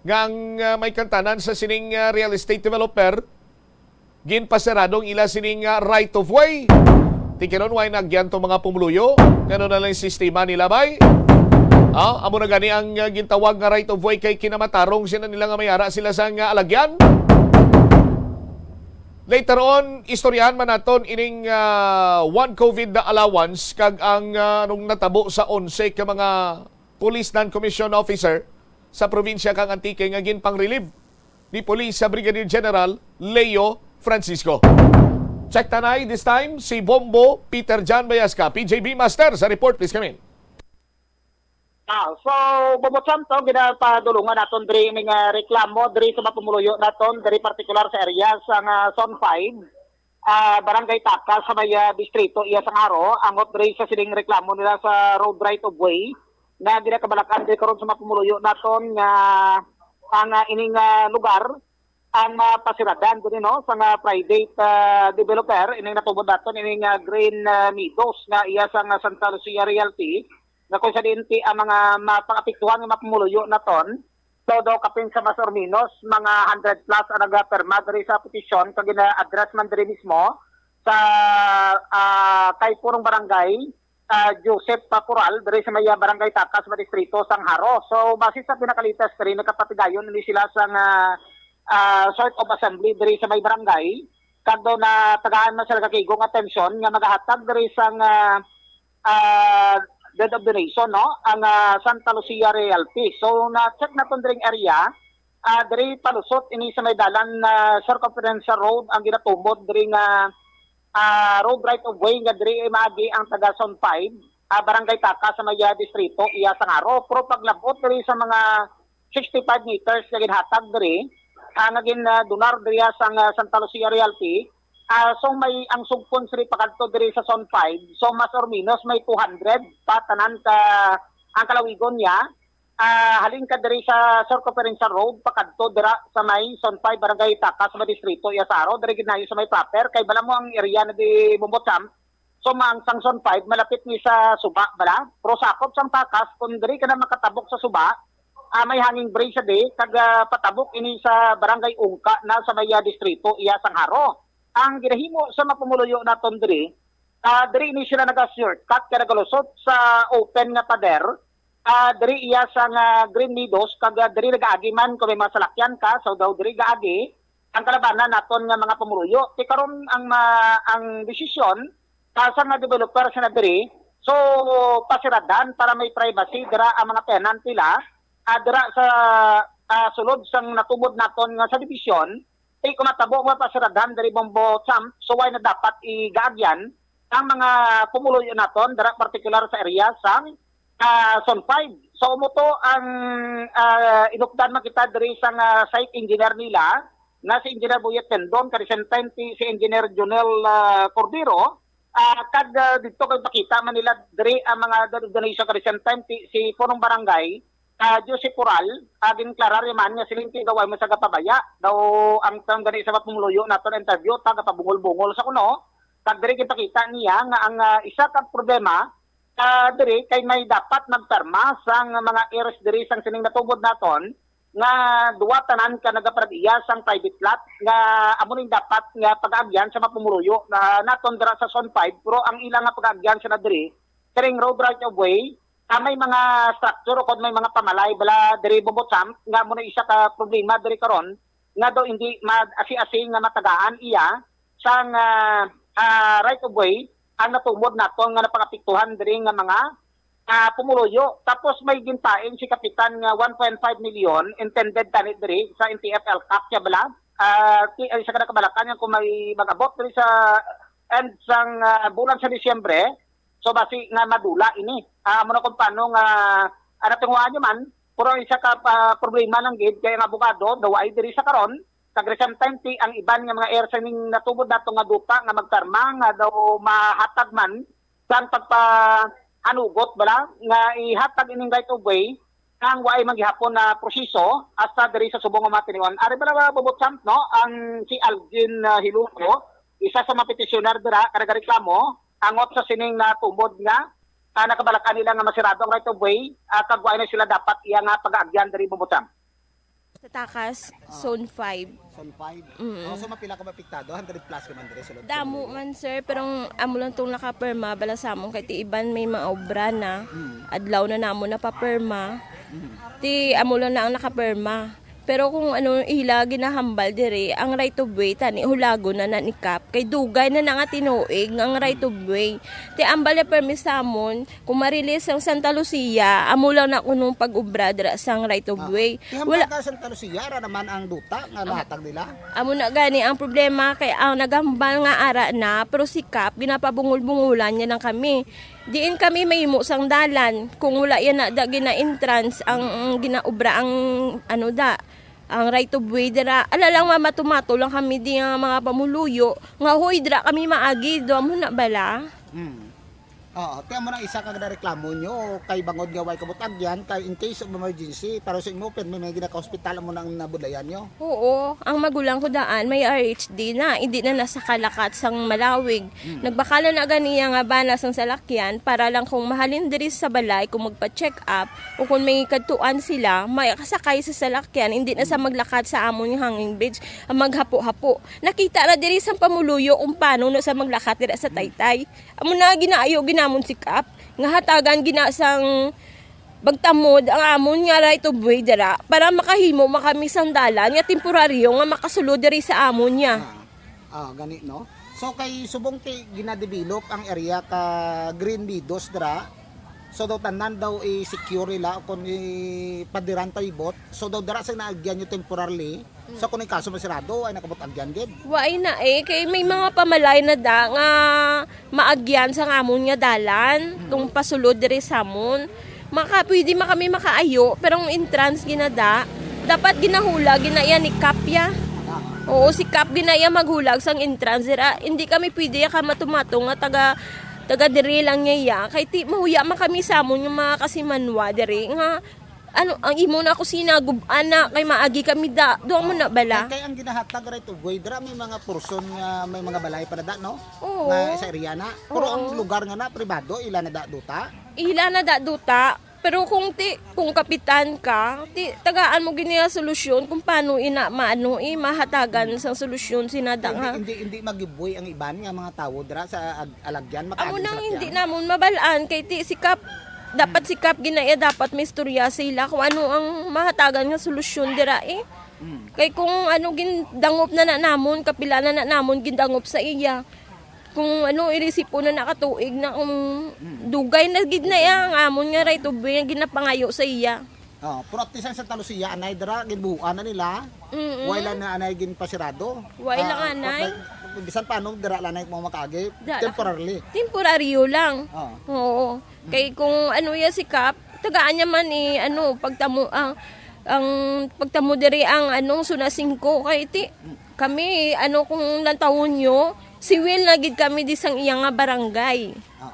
nga ang, ah, may kantanan sa sining, ah, real estate developer, ginpasirado ang ila sining, ah, right of way. Ti karon, way na agyan tong mga pumuluyo. Ngano na lang sistema nila, bay? Ah, amo na gani ang, ah, gintawag nga right of way kay kinamatarong sila nila nga may ara sila sa nga alagyan. Later on, istoryahan man naton ining, ah, one COVID allowance kag ang, ah, anong natabo sa onse ka mga police non-commissioned officer sa probinsya kang Antique nga ginpang-relieve ni Police Brigadier General Leo Francisco. Check tanay this time si Bombo Peter Jan Bayasca. P J B Master sa report, please come in. Ah, so, Bombo Santo, ginapadulungan naton diri ning, ah, reklamo diri sa mga pumuluyo naton, diri partikular sa area sa nga Zone five, ah, Barangay Takas sa may, ah, distrito iya sang Jaro, angot diri sa sining reklamo nila sa road right of way na ginakabalakan diri karon sa mga pumuluyo naton nga ang, ah, ining, ah, lugar ang mapasiradan diri, no, sa nga private, ah, developer, ining natubod naton, ining, ah, Green, ah, Meadows nga iya sa nga Santa Lucia Realty, nga kung sa diin ti ang mga mapangapektuhan nga mga pumuluyo naton, todo kapin sa mas or menos mga hundred plus ang nagapirma diri sa petisyon kag gina-address man diri mismo sa, ah, kay Purong Barangay, ah, Joseph Papural, diri sa may, ah, Barangay Takas, sa distrito sang Jaro. So, base sa pinakalitas diri, nagkapatigayon ni sila sang, ah, ah, sort of assembly diri sa may barangay. Kag daw natagaan na sila kakigong atensyon nga magahatag diri sang, ah, ah, deed of donation, no? Ang, ah, Santa Lucia Realty. So, na-check naton diri ang area. Ah, diri palusot ini sa may dalan, ah, Circumferential Road ang ginatumod diri nga, ah, road right of way nga diri maagi ang taga Zone five, ah, Barangay Takas sa may, ah, distrito iya sang Jaro. Pero paglabot diri sa mga sixty-five meters nga ginhatag diri, ah, nga gin, ah, donar diri sang, ah, Santa Lucia Realty, ah, so may ang sugpon siri pakadto diri sa Zone five, so mas or minus may two hundred pa tanan ka ang kalawigon niya. Ah, halin ka diri sa Circumferential Road pakadto dira sa may Zone five, Barangay Takas, sa may distrito iya sa Jaro, diri gid na sa may proper kay bala mo ang area na di Bumbotsam. So, ang sang Zone five, malapit ni sa suba bala. Pero sakop sang Takas, kung diri ka na makatabok sa suba, ah, may hanging bridge sa di, kag, ah, patabok ini sa Barangay Ungka na sa may, ah, distrito iya sang Jaro. Ang ginahimo sa mga pumuluyo naton diri, ah, diri ini sila naga-shortcut kay nagalusot sa open nga pader, ah, diri iya sang Green Meadows, kag, ah, diri nagaagi man kung may mga salakyan ka, so daw diri gaagi ang kalabanan naton nga mga pumuluyo. Ti karon ang ma-, ang desisyon, ah, sa nga developer sila diri, so pasiradan para may privacy dira ang mga tenant nila, ah, dira sa, ah, sulod sang natumod naton nga subdivision, ti kung matabo nga pasiradan diri Bumbotsam, so wala na dapat igaagyan ang mga pumuluyo naton dira, partikular sa area sang, ah, Zone five. So, amo to ang, ah, inupdan man kita diri sang, ah, site engineer nila, nga si Engineer Boyet Tendon, kag the same time ti si Engineer Jonel, ah, Cordero, ah, kag, ah, didto kay pakita man nila diri ang mga do-, donation, kag the same time ti si Punong Barangay, ah, Josie Coral, ah, ginklarar man nga siling ti daw wala man sa gapabaya. Daw ang tang gani sa mga pumuluyo naton interview, ta gapabungol-bungol sa kuno. Kag diri gipakita niya nga ang, ah, isa ka problema, ah, diri kay may dapat magpirma sang mga heirs diri sang sining natumod naton nga duwa tanan ka nagaparad-iya sang private lot nga amo ning dapat nga pag-aagyan sa mga pumuluyo na naton dira sa Zone five, pero ang ila nga pag-aagyan sa na diri, karing road right of way, ah, may mga structure o kon may mga pamalay bala diri Bumbotsam nga amo na isa ka problema diri karon nga daw hindi ma-, asi-asi nga matagaan iya sang, ah, ah, right of way ang natumod naton nga napangapektuhan diri nga mga, ah, pumuluyo. Tapos may ginpain si Kapitan nga one point five million intended tani diri sa N T F L CAP siya bala. Ah, ti-, ay, sa kada kabalakan nga kung may mag-abot diri sa end sang, ah, bulan sa Disyembre, so basi nga madula ini. Ah, amo na kung paano nga, ah, natunguhan nyo man, pero ang isa ka, ah, problema lang gid kay ang abogado daw ay diri sa karon, kag recent time ti ang iban nga mga heirs ning natumod nato nga duta nga magkarma nga daw mahatag man sang pagpahanugot bala nga ihatag ining right of way ang waay man gihapon na proseso hasta diri sa subong nga mga tinion. Ari bala, Bumbotsam, no, ang si Algin, ah, Hilugo, isa sa mga petitioner dira, ka nagareklamo angot sa sining natumod nga, ah, nakabalak-an nila nga masirado ang right of way, ah, kag waay na sila dapat iya nga pag-aagyan diri, Bumbotsam. Sa Takas, Zone five. Zone five? Mm. Oh, so mapila ka maapektado? Hundred plus ka man diri sulod sa Damo Manila? Man, sir, pero ang amo lang tong nakapirma bala sa amon kay ti iban may mga obra na. Mm. Adlaw na namo napapirma. Mm. Ti amo lang na ang nakapirma. Pero kung ano ila ginahambal diri, ang right of way tani hulagon na na ni CAP kay dugay na na nga tinuig nga ang right of way. Ti ambal na permi sa amon, kung ma-release ang Santa Lucia, amo lang na kuno pag-obra dira sang right of way. Ihambal Wala ka Santa Lucia, ara naman ang duta nga nahatag nila. Amo na gani ang problema kay ang nagambal nga ara na, pero si CAP ginapabungol-bungulan niya lang kami. Diin kami mahimo sang dalan kung wala yan na da gina-entrance ang, ang ginaobra ang ano da ang right of way dira. Ala lang mamatumato lang kami di nga mga pamuluyo nga hoy dira kami maagi do amo na bala. Mm. Oo, kaya mo nang isa ka ginareklamo nyo kay bangod nga way kabutagyan kay in case of emergency, pero sa imo pirmi may ginaka-hospital mo nang nabudlayan nyo. Oo, ang magulang ko daan may R H D na, hindi na nasakalakat sang malawig. Hmm. Nagbakala na ganiya nga bana sang salakyan para lang kung mahalin diri sa balay kung magpa-check up o kung may kadtuan sila, may kasakay sa salakyan, hindi na sa maglakat sa amon nga hanging bridge, ang maghapo-hapo. Nakita na diri sang pamuluyo kung paano na sa maglakat dira sa Taytay. Amo na ginaayo ginamon si Kap nga hatagan gina sang pagtamod ang amon nga right of way dira para makahimo man kami sang dalan nga temporaryo nga makasulod diri sa amon niya. Ah, ah, gani, no? So, kay subong ti ginadevelop ang area ka Green Meadows dira. So, daw tanan daw i-secure nila o kung ipadiran palibot. So, daw dira sa naagyan nyo temporarily. So, kung ikaso masirado, ay nakabot-agyan gid. Wa na eh, kay may mga pamalay na da nga maagyan sa ngamon nga dalan, kung pasulod diri sa amon. Maka, pwede man kami makaayo, pero ang entrance ginada, dapat ginahulag, ginaiya ni Kap ya. Oo, si Kap ginaiya maghulag sang entrance dira. Hindi kami pwede ya ka matumato nga taga, taga diri lang niya ya. Kay ti, mahuya man kami sa amon yung mga kasimanwa diri nga, ano, ang imo na kusina, gub-an na, kay maagi kami da. Duha mo na bala. Kay, kay ang ginahatag right of way, dira may mga portion nga may mga balay pa na da, no? Oo. Nga sa area na. Pero ang Oo. lugar nga na, pribado, ila na da duta. Ila na da duta. Pero kung ti, kung kapitan ka, ti, tagaan mo gini nga solusyon kung paano ina maano, eh, mahatagan sang solusyon sinada Hindi, nga. hindi, hindi magiboy ang iban nga mga tawo dira sa ag-, alagyan, Amo makaagi nang sa hindi lakyan. namon mabalaan kay ti si Kap, dapat si Kap ginaya, dapat may istorya sila kung ano ang mahatagan nga solusyon dira, eh. Mm. Kay kung ano gindangop na na namon, kapila na na namon gindangop sa iya. Kung ano, irisipo na nakatuig na kung Mm. dugay na gid na iya ang amon nga right of way nga ginapangayo sa iya. Oh, pero at least ang Santa Lucia, anay dira, ginbuhuan na nila. Mm-mm. Wala na anay ginpasirado. Wala lang Ah, anay. But like, bisan paano, dira lang anay mo makaagi, Da- temporarily. Temporaryo lang. Oh. Oo. Mm. Kay kung ano ya si Kap, tagaan niya man eh, ano, pagtamo, ang, ang pagtamo diri ang, ano, Zona Singko. Kay ti, Mm. kami, ano, kung lantawon nyo, siwil na gid kami di sang iya nga barangay. Ah.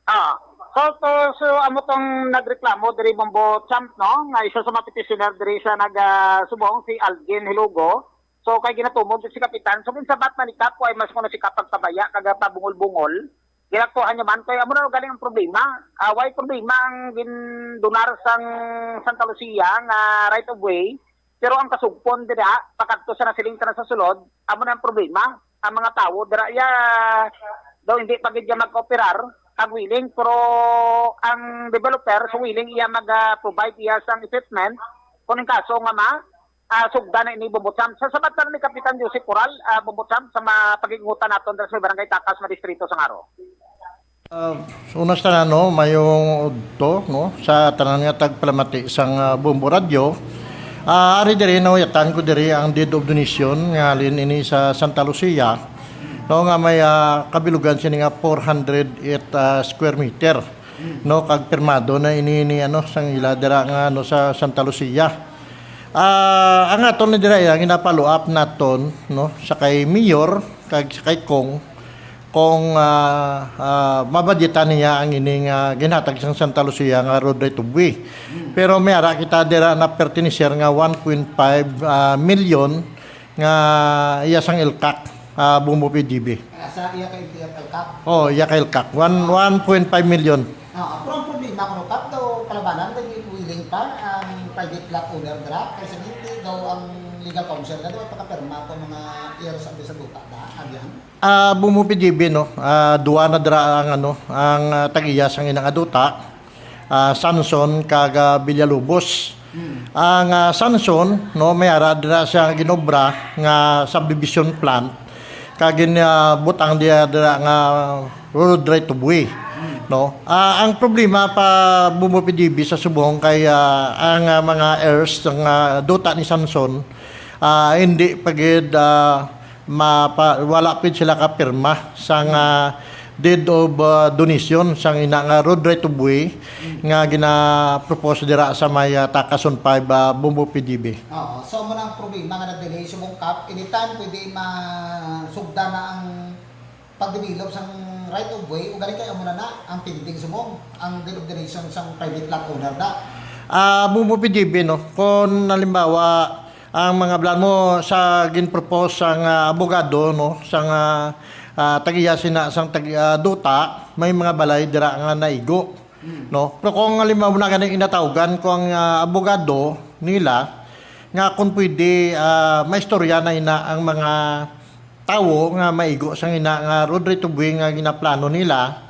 Ah, so, to, so, amo tong nagreklamo diri, Bombo Champ, no? Nga isa sa mga petitioner diri sa nag, ah, subong, si Alvin Hilugo. So, kay ginatumod si Kapitan. So, kinsabat man ni Kap, ay mas kuno si Kap pagpabaya, kag pabungol-bungol. Ginaktuhan niya man, kay amo na galing ang problema. Ah, way problema ang gindunar sang Santa Lucia nga right of way. Pero ang kasugpon dira, pakadto sa nasiling tanan sa sulod, amo na ang problema. Ang mga tawo dira, ya, daw hindi pa gid ya mag-operar, kag willing, pero ang developer, so willing iya mag, ah, provide iya sang equipment, kung ang kaso nga ma, ah, sugda na ini, Bombo Champ. Sa sabat lang ni Kapitan Jose Coral, ah, Bombo Champ, sa mga pag-iingutan naton dira sa Barangay Takas, mga distrito sa Ngaro. Ah, una sa tanan, no, mayong udto, no, sa tanan nga tagpalamati sang, ah, Bombo Radyo. Ah, ari diri, nauyatan ko diri ang deed of donation nga halin ini sa Santa Lucia, no, nga may, ah, kabilugan sini nga four hundred eight, ah, square meter, no, kag pirmado na ini ni, ano, sang ila dira nga, ano, sa Santa Lucia. Ah, ang aton ni dira, ang gina-follow up naton, no, sa kay Mayor kag sa kay Cong, kung, ah, ah, mabadyetan niya ang ining, ah, ginhatag sang Santa Lucia nga road right of way. Pero may ara kita dira na pertenecer nga one point five, ah, million nga iya sang ELCAC, ah, Bombo P G B. Ah, sa iya kay L T F ELCAC? Oh, iya kay ELCAC. One, one point five million. Ah, pero ang problema kuno, Kap, daw kalabanan, daw willing pa ang private lot owner dira, kay sa hindi daw ang legal counsel na daw pagkapirma ko mga heirs of the duta da, agyan. Ah, Bombo P G B, no? Ah, duwa na dira ang, ano, ang, ah, tag-iya sang ina nga duta, ah, Sanson kag, ah, Villalobos. Hmm. Ang, ah, Sanson, no, may ara dira siya ginobra nga subdivision plan, kag gin-, ah, butang diya dira nga road right of way, no? Ah, ang problema pa, Bombo P G B, sa subong kay, ah, ang, ah, mga heirs nga duta ni Sanson, ah, hindi pa gid, ah, mapa-, wala pa gid sila kapirma sang, ah, deed of, ah, donation sang ina nga road right of way nga gina-propose dira sa may, ah, Takason five, ah, Bombo P G B. Oo, so amo na ang problema nga nag-delay subong, Kap. Anytime pwede masugda na ang pag-develop sang right of way, ugali kay amo na na ang pending subong, ang deed of donation sang private lot owner na. Ah, Bumbo P G B, no, kung halimbawa, ang mga plan mo sa gin-propose sang, ah, abogado, no, sang, ah, ah, tag-iya sina sang tag-, ah, duta, may mga balay dira nga naigo, no. Pero kung halimbawa na gani inatawgan ko ang, ah, abogado nila, nga kung pwede, ah, maistorya na ina ang mga tawo nga maigo sang ina nga road right of way nga ginaplano nila,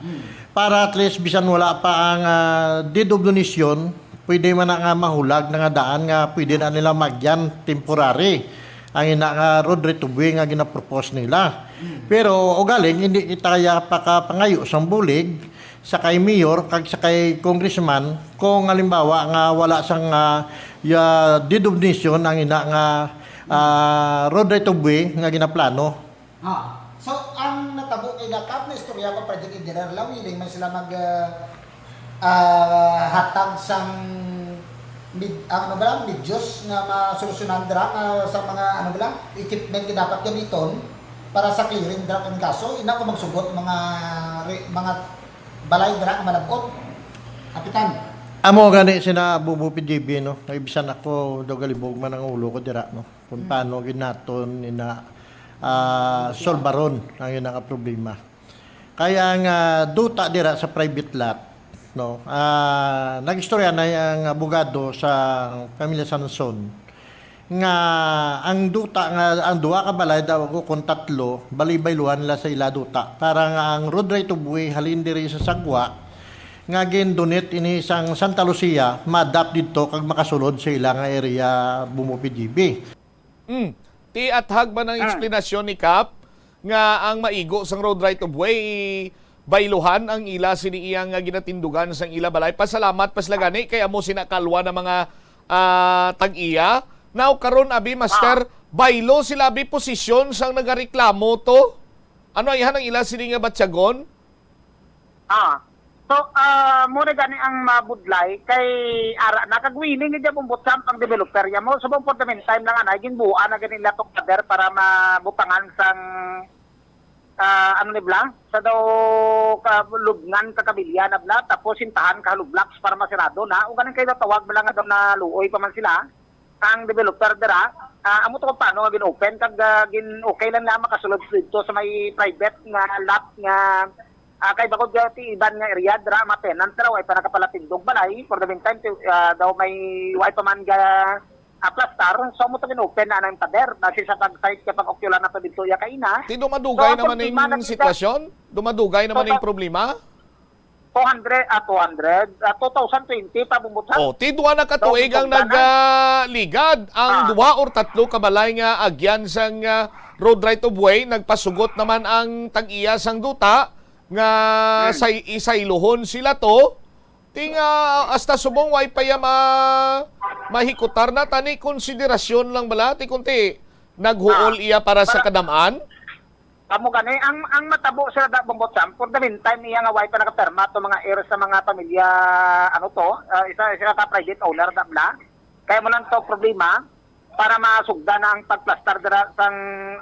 para at least bisan wala pa ang, ah, deed of donation, pwede man na nga mahulag na nga daan nga pwede na nila magyan temporary ang ina nga road right of way nga ginapropose nila. Pero ugaling hindi kita kaya pakapangayo sang bulig sa kay mayor kag sa kay congressman kung halimbawa nga wala sang, ah, ya, deed of donation ang ina nga, ah, road right of way nga ginaplano. Ah, so, ang natabo kay Dakap na istorya ko, Project Engineer, lang willing man sila mag, ah, ah, hatag sang med-, ang, ano ba lang, medyos nga masolusyonan dira nga sa mga, ano ba lang, equipment nga dapat gamiton para sa clearing dira kan kaso, ina ko magsugot mga re-, mga balay dira nga malab-ot. Kapitan. Amo gani sina Bubo P G B, no? Kay bisan ako daw galibog man ang ulo ko dira, no? Kung paano gid naton ina, ah, solbaron ang ina nga problema. Kaya nga duta dira sa private lot, no? Ah, nag-istorya na ang abogado sa pamilya Sanson nga ang duta nga ang duha ka balay daw kon tatlo, bali bayluhan nila sa ila duta para nga ang road right of way halin diri sa Sagwa nga gin-donate ini sang Santa Lucia ma-adapt didto kag makasulod sa ila nga area, Bumo P G B. Mm. Ti athag man ang Ah. eksplanasyon ni Kap nga ang maigo sang road right of way, bayluhan ang ila sini iya nga ginatindugan sang ila balay. Pasalamat pa sila gani kay amo sina kalwa na mga, ah, tag-iya. Now, karon, abi, Master, Ah. baylo sila, abi, posisyon sang nagareklamo to? Ano ay ang ila sini nga batyagon? Ah. So, ah, mo na gani ang mabudlay kay ara na kag willing gid ang bumbot samp ang developer ya mo. Subong for the meantime lang anay ginbuan na gani nila tong pader para mabutangan sang, ah, ano ni bla? Sa daw ka lubngan ka kabilya na bla, tapos sintahan ka hollow blocks para masirado na. O ganing kay tawag bla nga daw na luoy pa man sila. Ang developer dira, ah, amo to kung paano nga gin-open kag, ah, gin-okay lang na makasulod dito sa may private nga lot nga, ah, kay bakod nga ti iban nga area dira, mga tenant dira, way pa nakapalatinda og balay. For the meantime, ti-, ah, daw may way pa man ga, ah, plastar. So, amo to gin-open na nang pader. Base sa pag-site ka pag-ocular na to dito, ya kaina. Ti dumadugay So, ang naman problema ning na kita sitwasyon? Dumadugay naman So, ning sa problema? Two hundred, ah, two hundred, ah, two thousand twenty pa bumutang. Oh, ti duha na ka So, tuig ang ang bumutang na. nagaligad ang Ah. duha or tatlo ka balay nga agyan sang, ah, road right of way. Nagpasugot naman ang tag-iya sang duta nga Hmm. say-, isaylohon sila to. Ti nga hasta subong way pa iya ma-, mahikutar na, tani konsiderasyon lang bala, ti kunti naghuol Ah. iya para sa Para kadam-an? Amo gani, ang, ang matabo, Sir Da-, Bumbot Sam, for the meantime, iya nga way pa nakapirma to mga heirs sa mga pamilya, ano to, ah, isa, isa ka private owner da bla. Kaya mo lang to problema para masugda na ang pagplastar dira sang,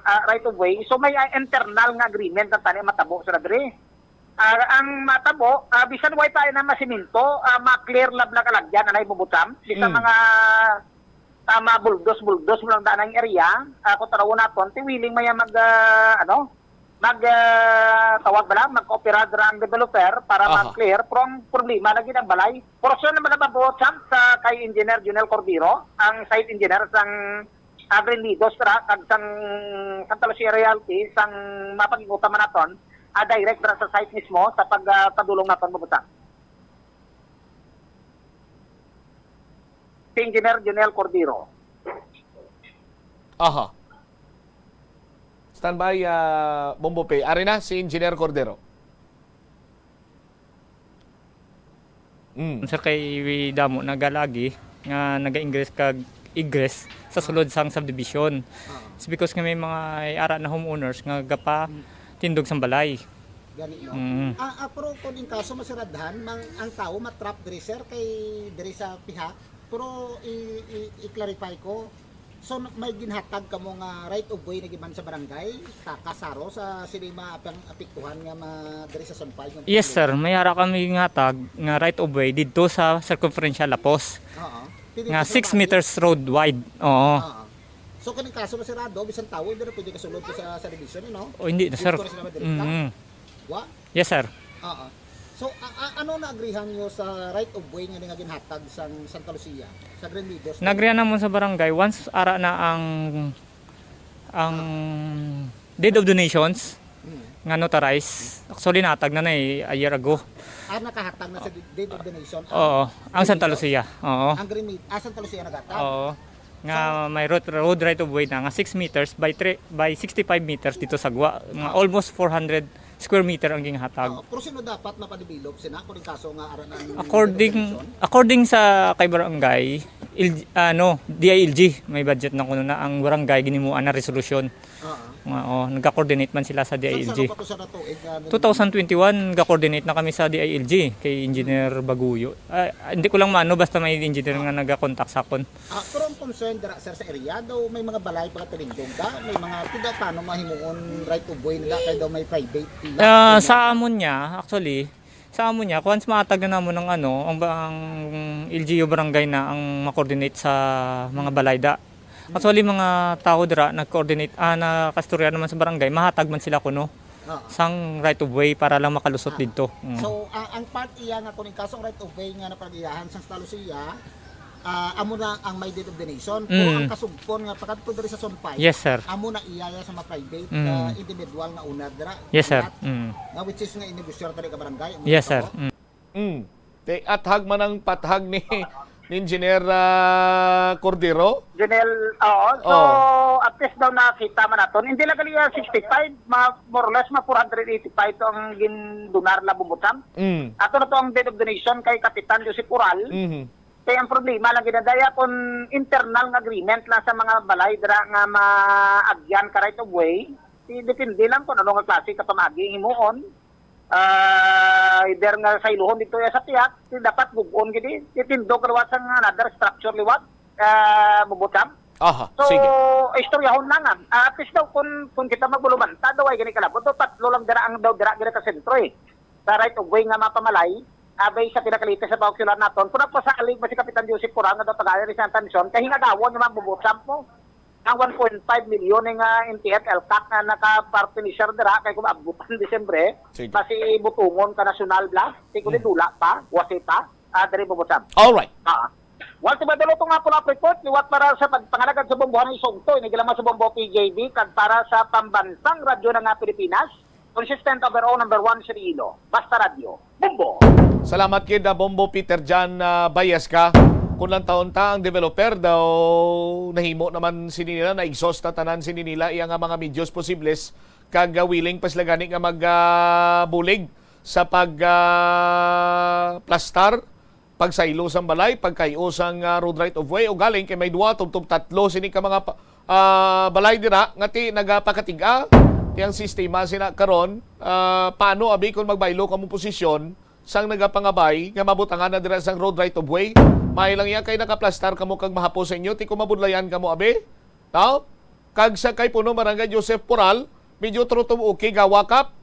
ah, right of way. So may, ah, internal nga agreement na tani matabo, Sir Dre. Ah, ang matabo, ah, bisan way pa na masiminto, ah, ma-clear lab na kalagyan, anay Bumbot Sam. Bisan Mm. mga ah, mabuldos-buldos mo lang daan ang area, ah, kung tanawon naton, ti willing maya mag, ah, ano, mag, ah, tawag bala, mag-cooperate ra ang developer para Aha. ma-clear, pero ang problema lagi ng balay. Portion naman na mabuot sa, sa kay Engineer Junel Cordero, ang site engineer sang Agri Lidos ra, kag sang Santa Lucia Realty, sang mapagingutan man naton, ah, direct ra sa site mismo, sa pag, ah, padulong naton, mabuta. Si Engineer Junel Cordero. Aha. Standby, ah, Bombo P. Ari na si Engineer Cordero. Mm. Sa kay damo nagalagi nga naga-ingress kag egress sa sulod sang subdivision. Ah. It's because nga may mga ara na homeowners nga gapa Mm. tindog sang balay. Gani, no? Mm. Ah, ah, pero kung in kaso masiradhan, mang, ang tao matrap diri, sir, kay diri sa pihak, pero i, i, i-clarify ko, So, may ginhatag kamo nga right of way na giban sa barangay, takas saro sa sini maapektuhan nga ma-, diri sa Son Five nga Yes, pamilya? Sir. May ara kami ginhatag nga right of way didto sa circumferential lapos Oo. Dili nga ka sa six bahay. Meters road wide. Oo. Oo. So, kaning kaso na sirado, bisan tawo, hindi na pwede kasulod ko sa, sa division, no? O, hindi na, sir. Dito na sila madiri. Mm. Wa? Yes, sir. Oo. So, a, a, ano naagrihan nyo sa right of way nga nga ginhatag sang Santa Lucia, sa Green Meadows? Nagrian namon sa barangay, once ara na ang ang deed of donations Hmm. nga notarize. Actually, natag na na eh, a year ago. Ah, nakahatag na sa deed of donation. Oo, ang Santa Green Meadows? Lucia. Oo. Ang Green Mead-, ah, Santa Lucia naghatag? Oo. Nga may road, road right of way na nga six meters by three, by sixty-five meters dito sa Gwa, nga almost four hundred square meter ang ginhatag. Oo, pero sino dapat mapadevelop sina kung kaso nga aran ang According deed of donation? according sa kay barangay, il, ano, D I L G may budget na kuno na ang barangay ginimuan na resolusyon. Oo. Nga, oh, nagka-coordinate man sila sa Saan D I L G. sa pa to sa nato, eh, nga Two thousand twenty-one, nagka-coordinate na kami sa D I L G kay Engineer Baguyo. Ah, hindi ko lang maano basta may engineer nga nagakontak sa akon. Ah, pero ang concern dira, sir, sa area daw may mga balay pagkatilindog da, may mga tidak paano mahimuon right of way na da, kay daw may private lot. Ah, Kaya- sa amon niya, actually, sa amon niya, once maatag na namon ng ano, ang, ang L G U barangay na ang ma-coordinate sa mga balay da. Actually, mga tao dira nag-coordinate, ah, nakastorya naman sa barangay, mahatag man sila kuno Oo. sang right of way para lang makalusot didto. Mm. So, ang, ang part iya nga kung kasong right of way nga napag-iyahan sa Santa Lucia, ah, amo na ang may deed of donation. Pero Mm. ang kasugpon nga pagkadto diri sa Son Five, Yes, sir. amo na iya sa mga private Mm. ah, individual nga owner dira. Yes, sir. At, Mm. nga which is nga negosyo talaga barangay. Amo Yes, na sir. to. Mm. Te, athag man ang pathag ni, ni Engineer ah, Cordero? General, oo. So, Oh. at least daw nakita man naton. Hindi lang gali ang sixty-five, ma, more or less, ma four hundred eighty-five to ang gindunar na bumbutan. Mm. Ato na to ang deed of donation kay Kapitan Joseph Coral. Mhm. Kaya ang problema lang ginadaya kung internal nga agreement lang sa mga balay dira nga maagyan ka right of way. Di, depende lang kung ano nga klase ka pamagi ang himuon. Ah, either nga sa iluhon dito ya sa tiyak, di dapat gugon gid. Itindog liwat sa nga another structure liwat, ah, bubutang. Aha, So, sige. istoryahon na nga. Ah, at least daw, kung, kung kita magulumanta, daw ay gani kalabot, daw tatlo lang dira ang daw dira gani ka sentro eh. Sa right of way nga mapamalay, abay sa pinakalitis sa pagkulat naton, kung nagpasalig ba si Kapitan Joseph Coral nga daw tagayan ni Santa Mission, kay hingagawon nga mabubutsam mo ang one point five million nga N T F L tax nga naka-partition dira, kay kung abutan Disyembre, Sige. basi butungon ka nasyonal bla, di ko Hmm. dula pa, wasi pa, ah, diri bubutsam. All right. Ah. Wal si Badalo to nga pula report, liwat para sa pagpangalagad sa bombohan ng Sugto, inigilaman sa Bombo P J B, kag para sa pambansang radyo na nga Pilipinas, consistent overall number one sa Iloilo. Basta Radyo, Bombo! Salamat kid, ah, Bombo Peter John, ah, Bayesca. Kung lang taon ta ang developer daw nahimo naman sini nila, na-exhaust na tanan sini nila iya nga mga medios posibles, kag, ah, willing pa sila gani nga mag, ah, bulig sa pag, ah, plastar, pagsaylo sang balay, pagkay-o sang, ah, road right of way, o galing kay may duwa tubtob tatlo sini ka mga pa, ah, balay dira nga ti nagapakatig-a ti ang sistema sina karon, ah, paano abi kung magbaylo kamo posisyon sang nagapangabay nga mabutangan na dira sang road right of way? May lang iya kay nakaplastar kamo kag mahapos sa inyo, ti kung mabudlayan kamo abi? Taw? Kag sa kay Puno Barangay Joseph Poral, medyo trutom okay gawa kap.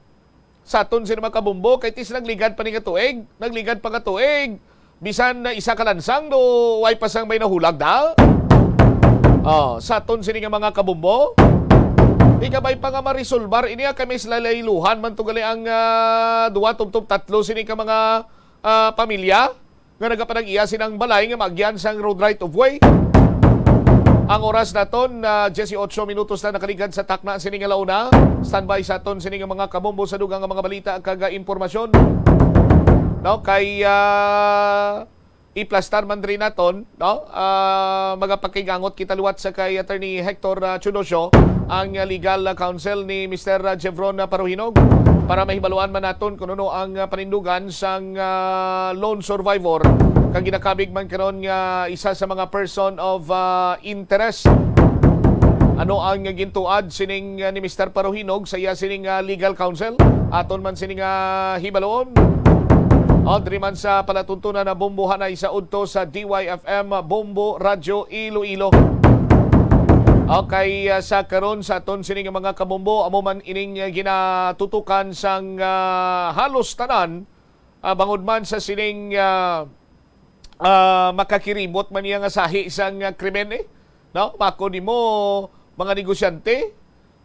Sa aton sini mga kabumbo, kay tis nagligad pa ni nga tuig, nagligad pa nga tuig. Bisan na isa ka lansang do, way pa sang may nahulag da. Oh, sa aton sini nga mga kabumbo, ikabay pa nga marisolbar ini, ah, kay may silalayluhan man to gali ang, ah, duwa tubtob tatlo sini ka mga, ah, pamilya nga nagapanag-iya sinang balay nga maagyan sang road right of way. Ang oras naton na dieciocho minutos na nakaligad sa takna sini nga launa. Standby sa aton sini nga mga kabumbo sa dugang nga mga balita kag, ah, impormasyon. No, kay, ah, iplastar man diri naton, no? Ah, magapakigangot kita liwat sa kay Attorney Hector, ah, Chudocio, ang, ah, legal, ah, counsel ni Mister, ah, Jevron, ah, Paruhinog, para mahibaluan man naton kung ano ang, ah, panindugan sang, ah, lone survivor kag ginakabig man karon nga isa sa mga person of, ah, interest. Ano ang gintuad sining, ah, ni Mister Paruhinog sa iya sining, ah, legal counsel? Aton man sining, ah, hibaluon. O, diri man sa palatuntunan na Bombo Hanay sa udto sa D Y F M Bombo Radyo Iloilo. Okay, ah, sa karon sa aton sini nga mga kabombo, amo man ining, ah, ginatutukan sang, ah, halos tanan, ah, bangod man sa sining, ah, ah, makakiribot man niya nga sahi sang, ah, krimen, eh. No? Mako nimo, mga negosyante,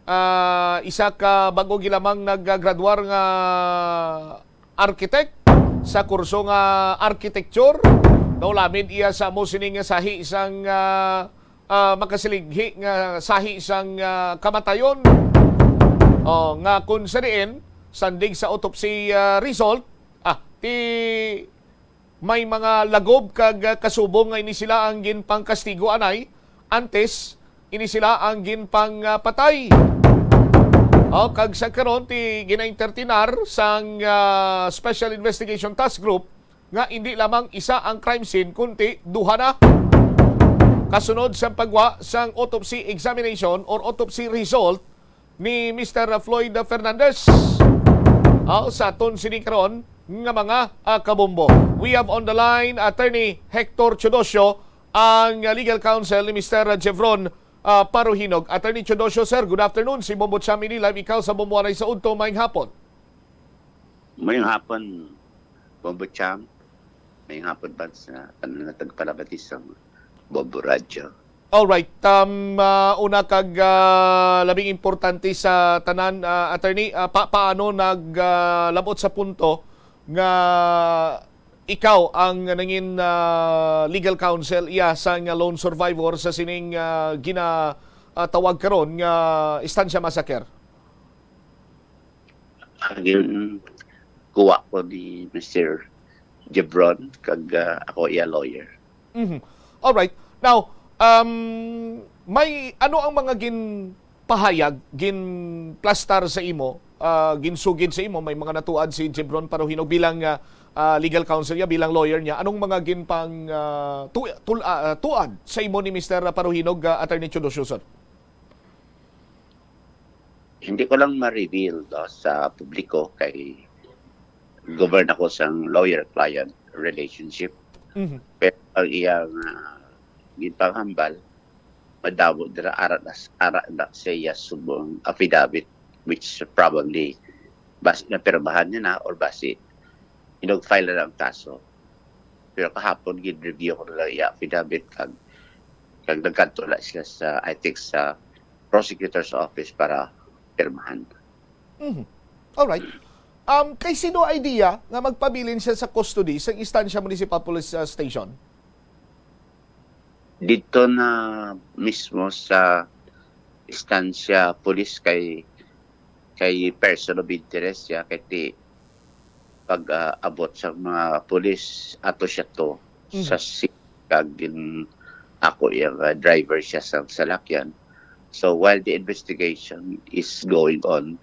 ah, isa ka bag-o gilamang naggraduar nga architect sa kurso nga architecture. Naulamid iya sa amo sini nga sahi sang, ah, ah, makasilinghi nga sahi sang, ah, kamatayon. Oh, nga kung sa diin, sandig sa autopsy, ah, result, ah, ti may mga lagob kag, ah, kasubong nga ini sila ang ginpangkastigo anay, antes ini sila ang ginpangpatay. O, kag sa karon ti gina-entertainar sang, ah, Special Investigation Task Group nga indi lamang isa ang crime scene kundi duha na. Kasunod sa pagwa sang autopsy examination or autopsy result, ni Mister Floyd Fernandez. Aw, sa aton sini karon nga mga, ah, kabombo. We have on the line Attorney Hector Teodosio, ang, ah, legal counsel ni Mister Jevron, ah, Paruhinog. Attorney Teodosio, sir, good afternoon. Si Bombo Cham ini, live ikaw sa Bombo Anay sa Udto. Maayong hapon. Maayong hapon, Bombo Cham. Maayong hapon, Bans, sa tanan nga tagpalabati sa Bombo Radyo. Alright. Um, ah, una kag, ah, labing importante sa tanan, ah, attorney, ah, pa-, paano nag, ah, labot sa punto nga ikaw ang nangin, ah, legal counsel iya sang lone survivor sa sining, ah, gina, ah, tawag karon nga Estancia Massacre? Ang ginkuha ko ni Mister Jebron, kag, ah, ako iya lawyer. Mhm. Alright. Now, um, may ano ang mga ginpahayag, ginplastar sa imo, ah, ginsugid sa imo, may mga natuad si Jebron Paruhinog bilang, ah, ah, legal counsel niya, bilang lawyer niya. Anong mga ginpang, ah, tu-, tul-, ah, ah, tuad sa imo ni Mister Paruhinog, ah, Attorney Teodosio, sir? Hindi ko lang ma-reveal, no, sa publiko kay govern ako sang lawyer-client relationship. Mhm. Pero ang iyang, ah, ginpanghambal, madamo dira ara na, ara na sa iya subong affidavit, which probably basi napirmahan niya na or basi inug-file na ang kaso. Pero kahapon, gin-review ko na lang iya affidavit kag, kag nagkadto na siya sa, I think, sa prosecutor's office para pirmahan. Mhm. Alright. Um, kay sino idea nga magpabilin siya sa custody sa Estancia Municipal Police, uh, Station? Dito na mismo sa Estancia Police kay, kay person of interest siya, kay ti pag, ah, abot sa mga pulis, ato siya to Mhm. sa si-, kag gin-, ako yung, ah, driver siya sa salakyan. So, while the investigation is going on,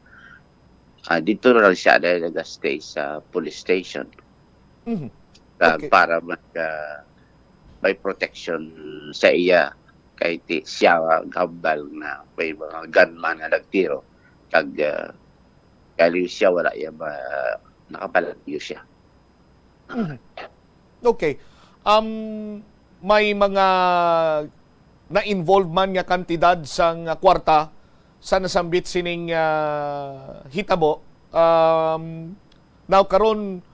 ah, dito na lang siya na nag-stay sa police station. Mhm. Kag Okay. para mag, ah, may protection sa iya, kay ti-, siya ang hambal na may mga gunman nga nagtiro, kag, ah, kay siya wala iya ma-, nakapalagyo siya. Mhm. Okay. Um, may mga na-involve man nga kantidad sang kwarta sa nasambit sining, ah, hitabo. Um, now, karon,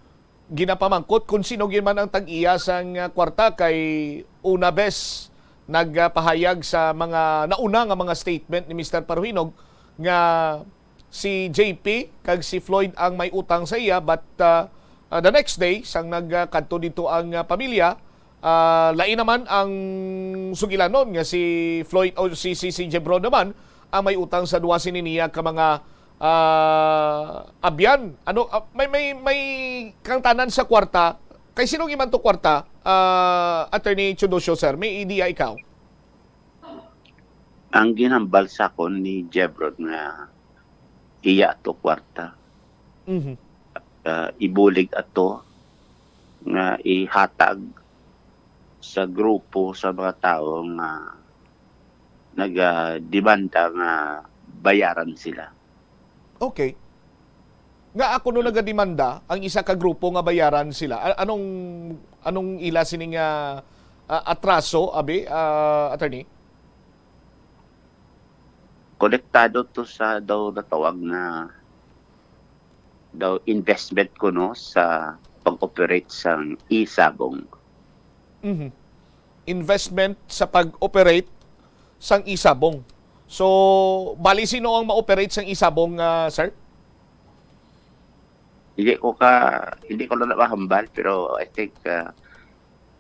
ginapamangkot kung sino gyud man ang tag-iya sang, ah, kwarta, kay una bes nagpahayag sa mga nauna nga mga statement ni Mister Paruhinog nga si J P kag si Floyd ang may utang sa iya, but, ah, ah, the next day, sang nagkadto dito ang, ah, pamilya, ah, lain naman ang sugilanon nga si Floyd o si, si, si Jebron naman ang may utang sa duha sini niya ka mga, ah, abyan. Ano, ah, may, may, may kang tanan sa kwarta. Kay sino man to kwarta, ah, Attorney Teodosio, sir? May idea ikaw? Ang ginhambal sa akon ni Jebron nga iya ato kwarta. Mhm. Ah, ibulig ato nga ihatag sa grupo sa mga tawo nga nagademanda nga bayaran sila. Okay. Nga ako no nagademanda ang isa ka grupo nga bayaran sila. A-, anong, anong ila sini nga, ah, atraso, abi, ah, attorney? Konektado to sa daw natawag na daw investment kuno sa pag-operate sang e-sabong. Mhm. Investment sa pag-operate sang e-sabong. So, bali sino ang ma-operate sang e-sabong, ah, sir? Hindi ko ka hindi ko na mahambal, pero I think, ah,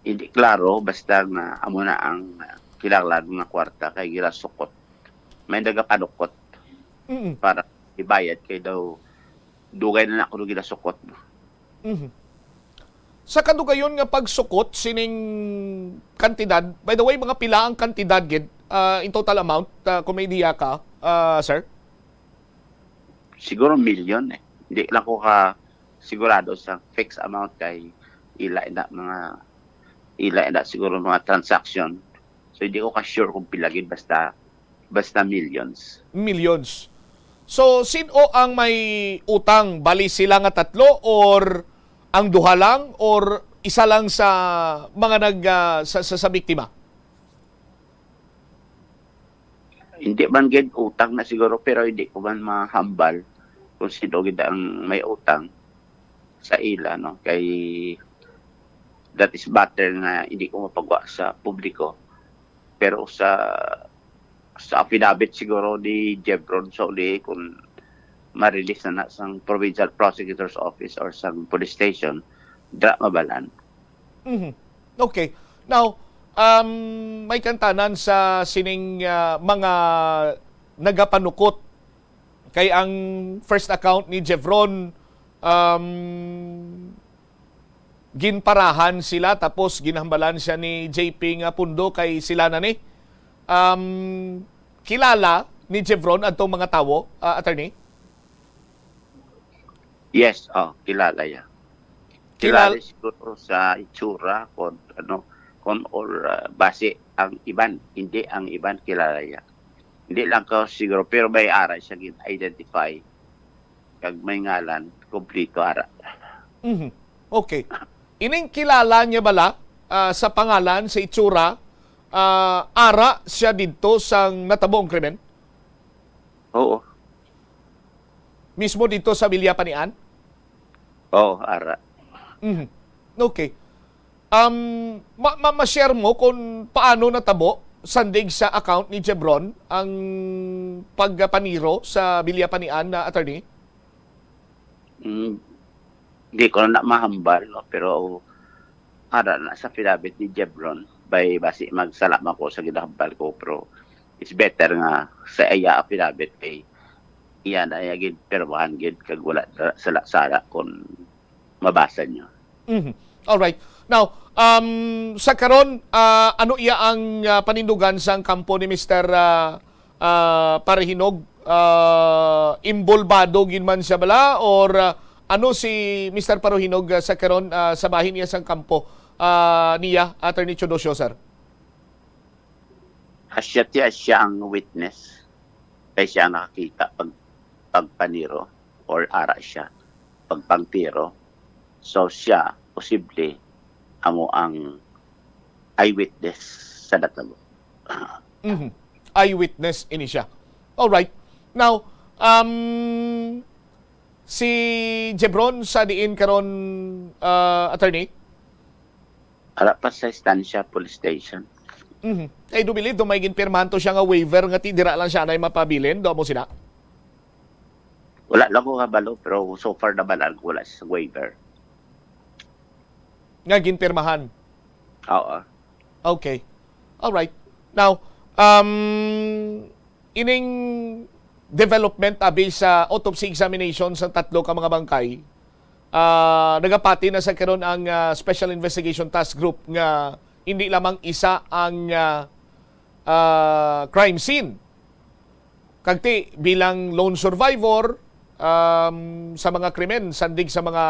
hindi klaro basta nga amo na ang, ah, kinahanglan nga kwarta kay ginasukot. May nagapanukot Mm. para ibayad kay daw dugay na na kuno ginasukot. Mhm. Sa kadugayon nga pagsukot sining kantidad, by the way, mga pila ang kantidad gid, ah, in total amount, ah, kung may idea ka, ah, sir? Siguro milyon eh. Hindi lang ko ka sigurado sa fixed amount kay ila na mga ila na siguro mga transaction. So hindi ko ka sure kung pila gid, basta basta millions. Millions. So, sino ang may utang? Bali sila nga tatlo or ang duha lang or isa lang sa mga nag, ah, sa, sa, sa biktima? Hindi man gid utang na siguro, pero hindi ko man mahambal kung sino gid ang may utang sa ila, no? Kay that is matter nga hindi ko mapagwa sa publiko. Pero sa sa affidavit siguro ni Jevron sa uli kung ma-release na na sang provincial prosecutor's office or sang police station, dra mabalan. Mhm. Okay. Now, um, may kantanan sa sining, ah, mga nagapanukot kay ang first account ni Jevron, um, ginparahan sila tapos ginhambalan siya ni J P nga pundo kay sila na ni. Um, kilala ni Jevron adtong mga tawo, ah, attorney? Yes, oh, kilala ya. Kilal- Kilala siguro sa itsura kon ano kon or uh, base ang iban, hindi ang iban kilala ya. Hindi lang ko siguro pero may ara siya gin-identify kag may ngalan kompleto ara. Mhm. Okay. Ining kilala niya bala, ah, sa pangalan, sa itsura, ah, ara siya didto sang natabo ang krimen? Oo. Mismo didto sa Villa Panian? Oo, ara. Mhm. Okay. Um, ma- ma- ma-share mo kung paano natabo sandig sa account ni Jebron ang pagpaniro sa Villa Panian na attorney? Mm, di ko na mahambal, no? Pero ara na sa affidavit ni Jebron, bay basi magsala man ko sa ginahambal ko, pero it's better nga sa iya affidavit kay iya na iya gid pirmahan gid kag wala na sala-sala kung mabasa niyo. Mhm. All right. Now, um, sa karon, ah, ano iya ang, ah, panindugan sang kampo ni Mister, ah, ah, Parehinog? Ah, imbolbado gid man siya bala or, ah, ano si Mister Parehinog, ah, sa karon, ah, sa bahin niya sang kampo, ah, niya, Attorney Teodosio, sir? Asya ti asya ang witness kay siya nakakita pag pagpaniro or ara siya pagpangtiro. So siya posible amo ang eyewitness sa natabo. Mhm. Eyewitness ini siya. All right. Now, um, si Jebron sa diin karon, ah, attorney? Ara pa sa Estancia Police Station. Mhm. I do believe do may ginpirmahan to siya nga waiver nga ti dira lang siya anay mapabilin, do mo sina? Wala lang ko kabalo pero so far nabalaan ko wala sa waiver. Nga ginpirmahan. Oo. Okay. All right. Now, um, ining development abi sa autopsy examination sa tatlo ka mga bangkay, ah, nagapati na sa karon ang, ah, Special Investigation Task Group nga hindi lamang isa ang, ah, ah, crime scene. Kag ti, bilang lone survivor, um, sa mga krimen, sandig sa mga,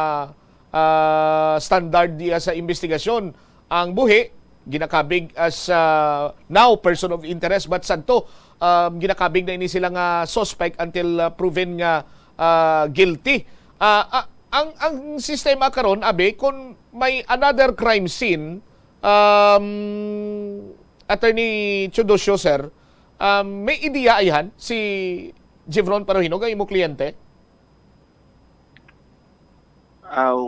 ah, standard diya sa investigasyon, ang buhi, ginakabig as, ah, now person of interest, but sadto, um, ginakabig na ini sila nga suspect until, ah, proven nga, ah, guilty. Ah, ah, ang, ang sistema karon, abi, kung may another crime scene, um, Attorney Teodosio, sir, Um, may ideya ayhan si Jevron Paruhinog, ang imo kliyente? Aw,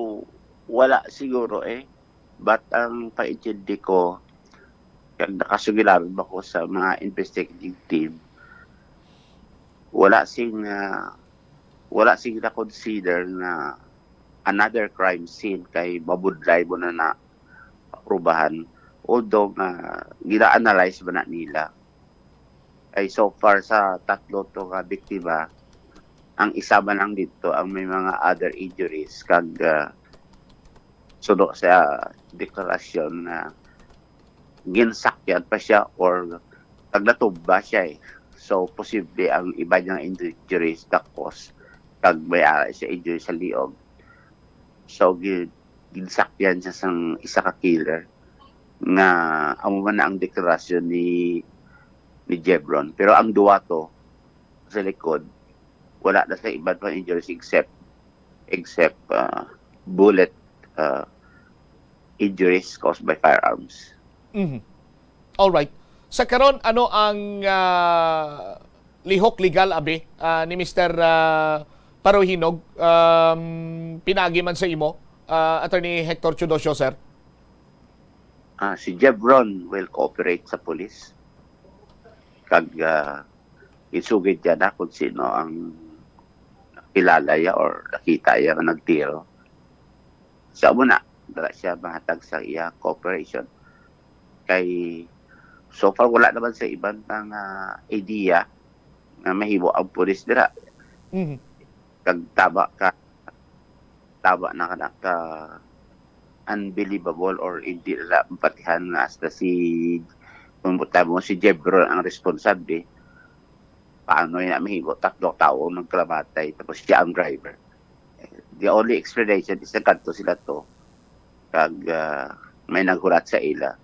wala siguro eh. But ang paintindi ko, kag nakasugilaron ba ko sa mga investigative team, wala sing ah, wala sing na-consider na another crime scene kay mabudlay mo na na prubahan. Although nga gina-analyze ba na nila, ay so far sa tatlo to nga biktima, ang isa man lang dito ang may mga other injuries kag ah, suno sa deklarasyon na ginsakyan pa siya or naglatumba siya eh. So, posible ang iba niyang injuries na cause kag may ara siya injury sa liog. So, gi- ginsakyan siya sang isa ka killer nga amo man na ang deklarasyon ni ni Jevron. Pero ang duwa to sa likod, wala na sa iban pang injuries except except uh, bullet uh, injuries caused by firearms. Mhm. All right. Sa karon, ano ang ah, lihok legal, abi, ah, ni Mister ah, Paruhinog, um, pinaagi man sa imo, ah, Attorney Hector Teodosio, sir? Ah, si Jevron will cooperate sa police. Kag ah, isugid niya na kung sino ang kilala niya or nakita niya nga nagtiro. Sa mo na, dala siya mahatag sa iya cooperation. Kay so far wala naman sa iban pang ah, idea nga mahimo ang pulis dira. Mhm. Kag tama ka, tama na ka, ka unbelievable or hindi nila mapatihan nga hasta si, kung buta mo, si Jevron ang responsable. Paano niya mahimo tatlo ka tawo ang nagkalamatay tapos siya ang driver? The only explanation is nagkadto sila to kag ah, may naghulat sa ila.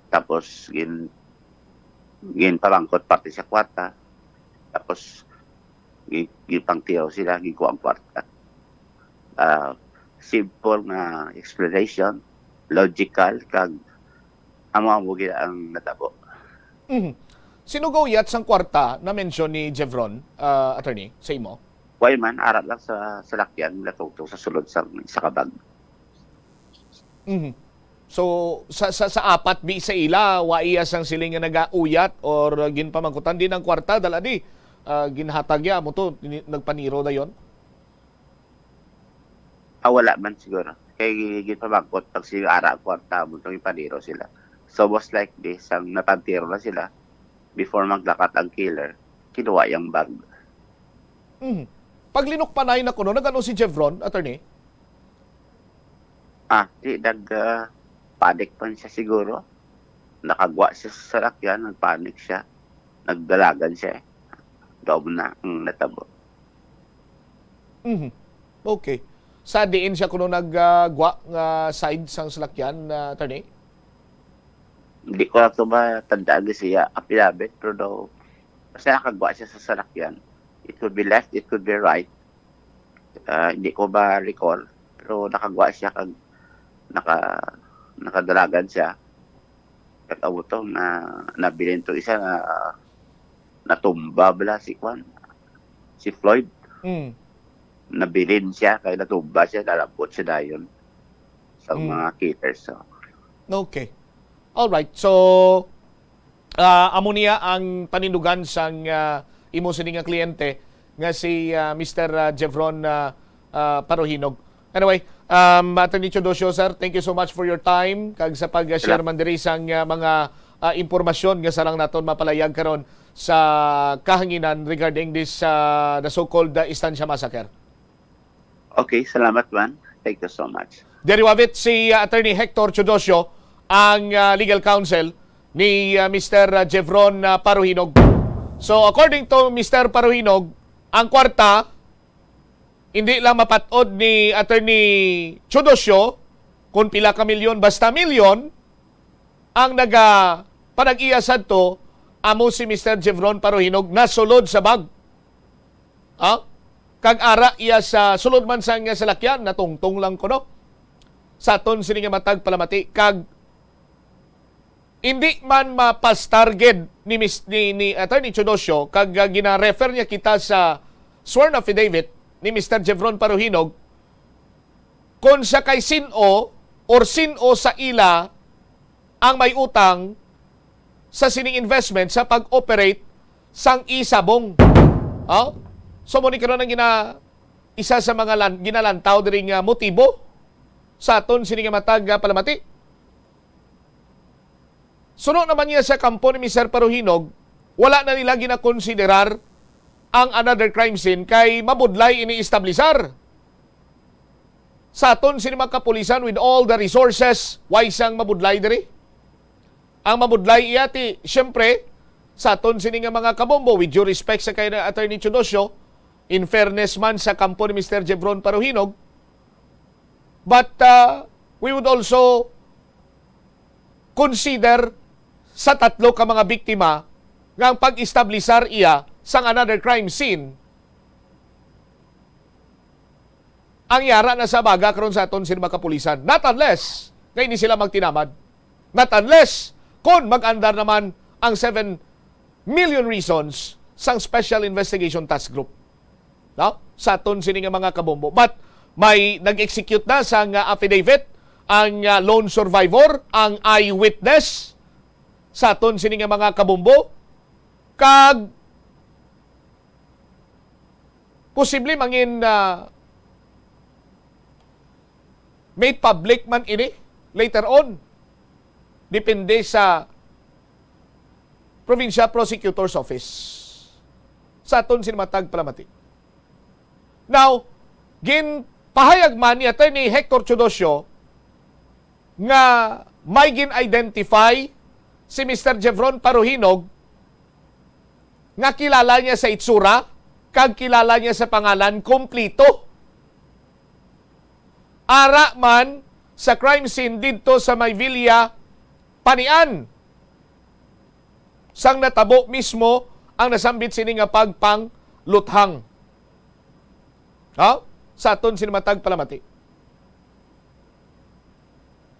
Tapos gin ginpamangkot parte sa kwarta. Tapos gi- ginpangtiyaw sila, ginkuha ang kwarta. Ah, simple nga explanation, logical, kag amo-amo gid ang natabo. Mhm. Sino gauyat sang kwarta na mention ni Jevron, ah, attorney, sa imo? Why man, ara lang sa salakyan, natungtong sa sulod sang isa ka bag. Mhm. So, sa, sa, sa apat bi sa ila, wa iya sang siling nga nagauyat or ginpamangkutan din ang kwarta, dala di, ah, ginhatag ya mo to, ni- nagpaniro dayon? Ah, wala man siguro. Kay ginpamangkot pag si ara ang kwarta mo, itong ipaniro sila. So, most likely, sang napantiro na sila, before maglakat ang killer, kinuha yung bag. Mhm. Pag linukpanay na kuno, nagano si Jevron, attorney? Ah, di, nag ah, panic man siya siguro. Nakagwa siya sa salakyan, nagpanic siya. Nagdalagan siya eh. Daog na ang natabo. Mhm. Okay. Sa diin siya kuno nagwa nga side sang salakyan, ah, attorney? Hindi ko lang ito matandaan kasi siya apilabit, pero daw, kasi nakagwa siya sa salakyan. It could be left, it could be right. Ah, hindi ko ba recall, pero nakagwa siya kag naka, nakadalagan siya. Kag amo to, na, nabilin to isa na natumba bala si Kwan, si Floyd. Mm. Nabilin siya, kay natumba siya, nalabot siya dayon sa Mm. mga killers. So. Okay. All right. So, ah, amo niya ang panindugan sang ah, imo sini nga kliyente nga si ah, Mister ah, Jevron ah, ah, Paruhinog. Anyway, um, Attorney Teodosio, sir, thank you so much for your time kag sa pag-share Sala- man diri sang ah, mga ah, impormasyon nga sarang naton mapalayag karon sa kahanginan regarding this ah, the so-called ah, Estancia massacre. Okay, salamat man. Thank you so much. Diri wavit si uh, Attorney Hector Teodosio, ang uh, legal counsel ni uh, Mister uh, Jevron uh, Paruhinog. So, according to Mister Paruhinog, ang kwarta hindi lang mapat-od ni Attorney Teodosio kung pila ka milyon, basta milyon, ang naga panag-iya sadto amo si Mister Jevron Paruhinog nasulod sa bag. Ha? Kag ara iya sa sulod man sang salakyan, natungtong lang kuno. Sa aton sini nga matag palamati kag Hindi man mapastar gid ni Mis-, ni, ni Attorney Teodosio, kag, ah, gina-refer niya kita sa sworn affidavit ni Mister Jevron Paruhinog, kung sa kay sin-o or sin-o sa ila ang may utang sa sining investment sa pag-operate sang isabong. Oh? So, mo ni karon ang gina-, isa sa mga lan-, ginalantaw diri nga motibo sa aton sini nga matag, ah, palamati. Suno naman niya sa kampo ni Mister Paruhinog, wala na nila ginakonsiderar ang another crime scene kay mabudlay ini establisar. Sa aton sini mga kapulisan, with all the resources, why sang mabudlay diri? Ang mabudlay iya ti, siyempre, sa aton sini nga mga kabombo, with due respect sa kay Attorney Teodosio, in fairness man sa kampo ni Mister Jevron Paruhinog, but, uh, we would also consider sa tatlo ka mga biktima nga ang pag-establisar iya sang another crime scene ang yara na sa baga karon sa aton sini mga kapulisan. Not unless nga ini sila magtinamad. Not unless kon mag-andar naman ang seven million reasons sang Special Investigation Task Group. No? Sa aton sini nga mga kabombo. But may nag-execute na sang, ah, affidavit ang, ah, lone survivor, ang eyewitness sa aton sini nga mga kabombo. Kag posible mangin, ah, made public man ini later on. Depende sa Provincial Prosecutor's Office sa aton sini matag palamati. Now, ginpahayag man ni Attorney Hector Teodosio nga may gin-identify si Mister Jevron Paruhinog nga kilala niya sa itsura kag kilala niya sa pangalan kompleto. Ara man sa crime scene didto sa may Villa Panian, sang natabo mismo ang nasambit sini nga pagpangluthang. Ha? Sa aton sini matag palamati.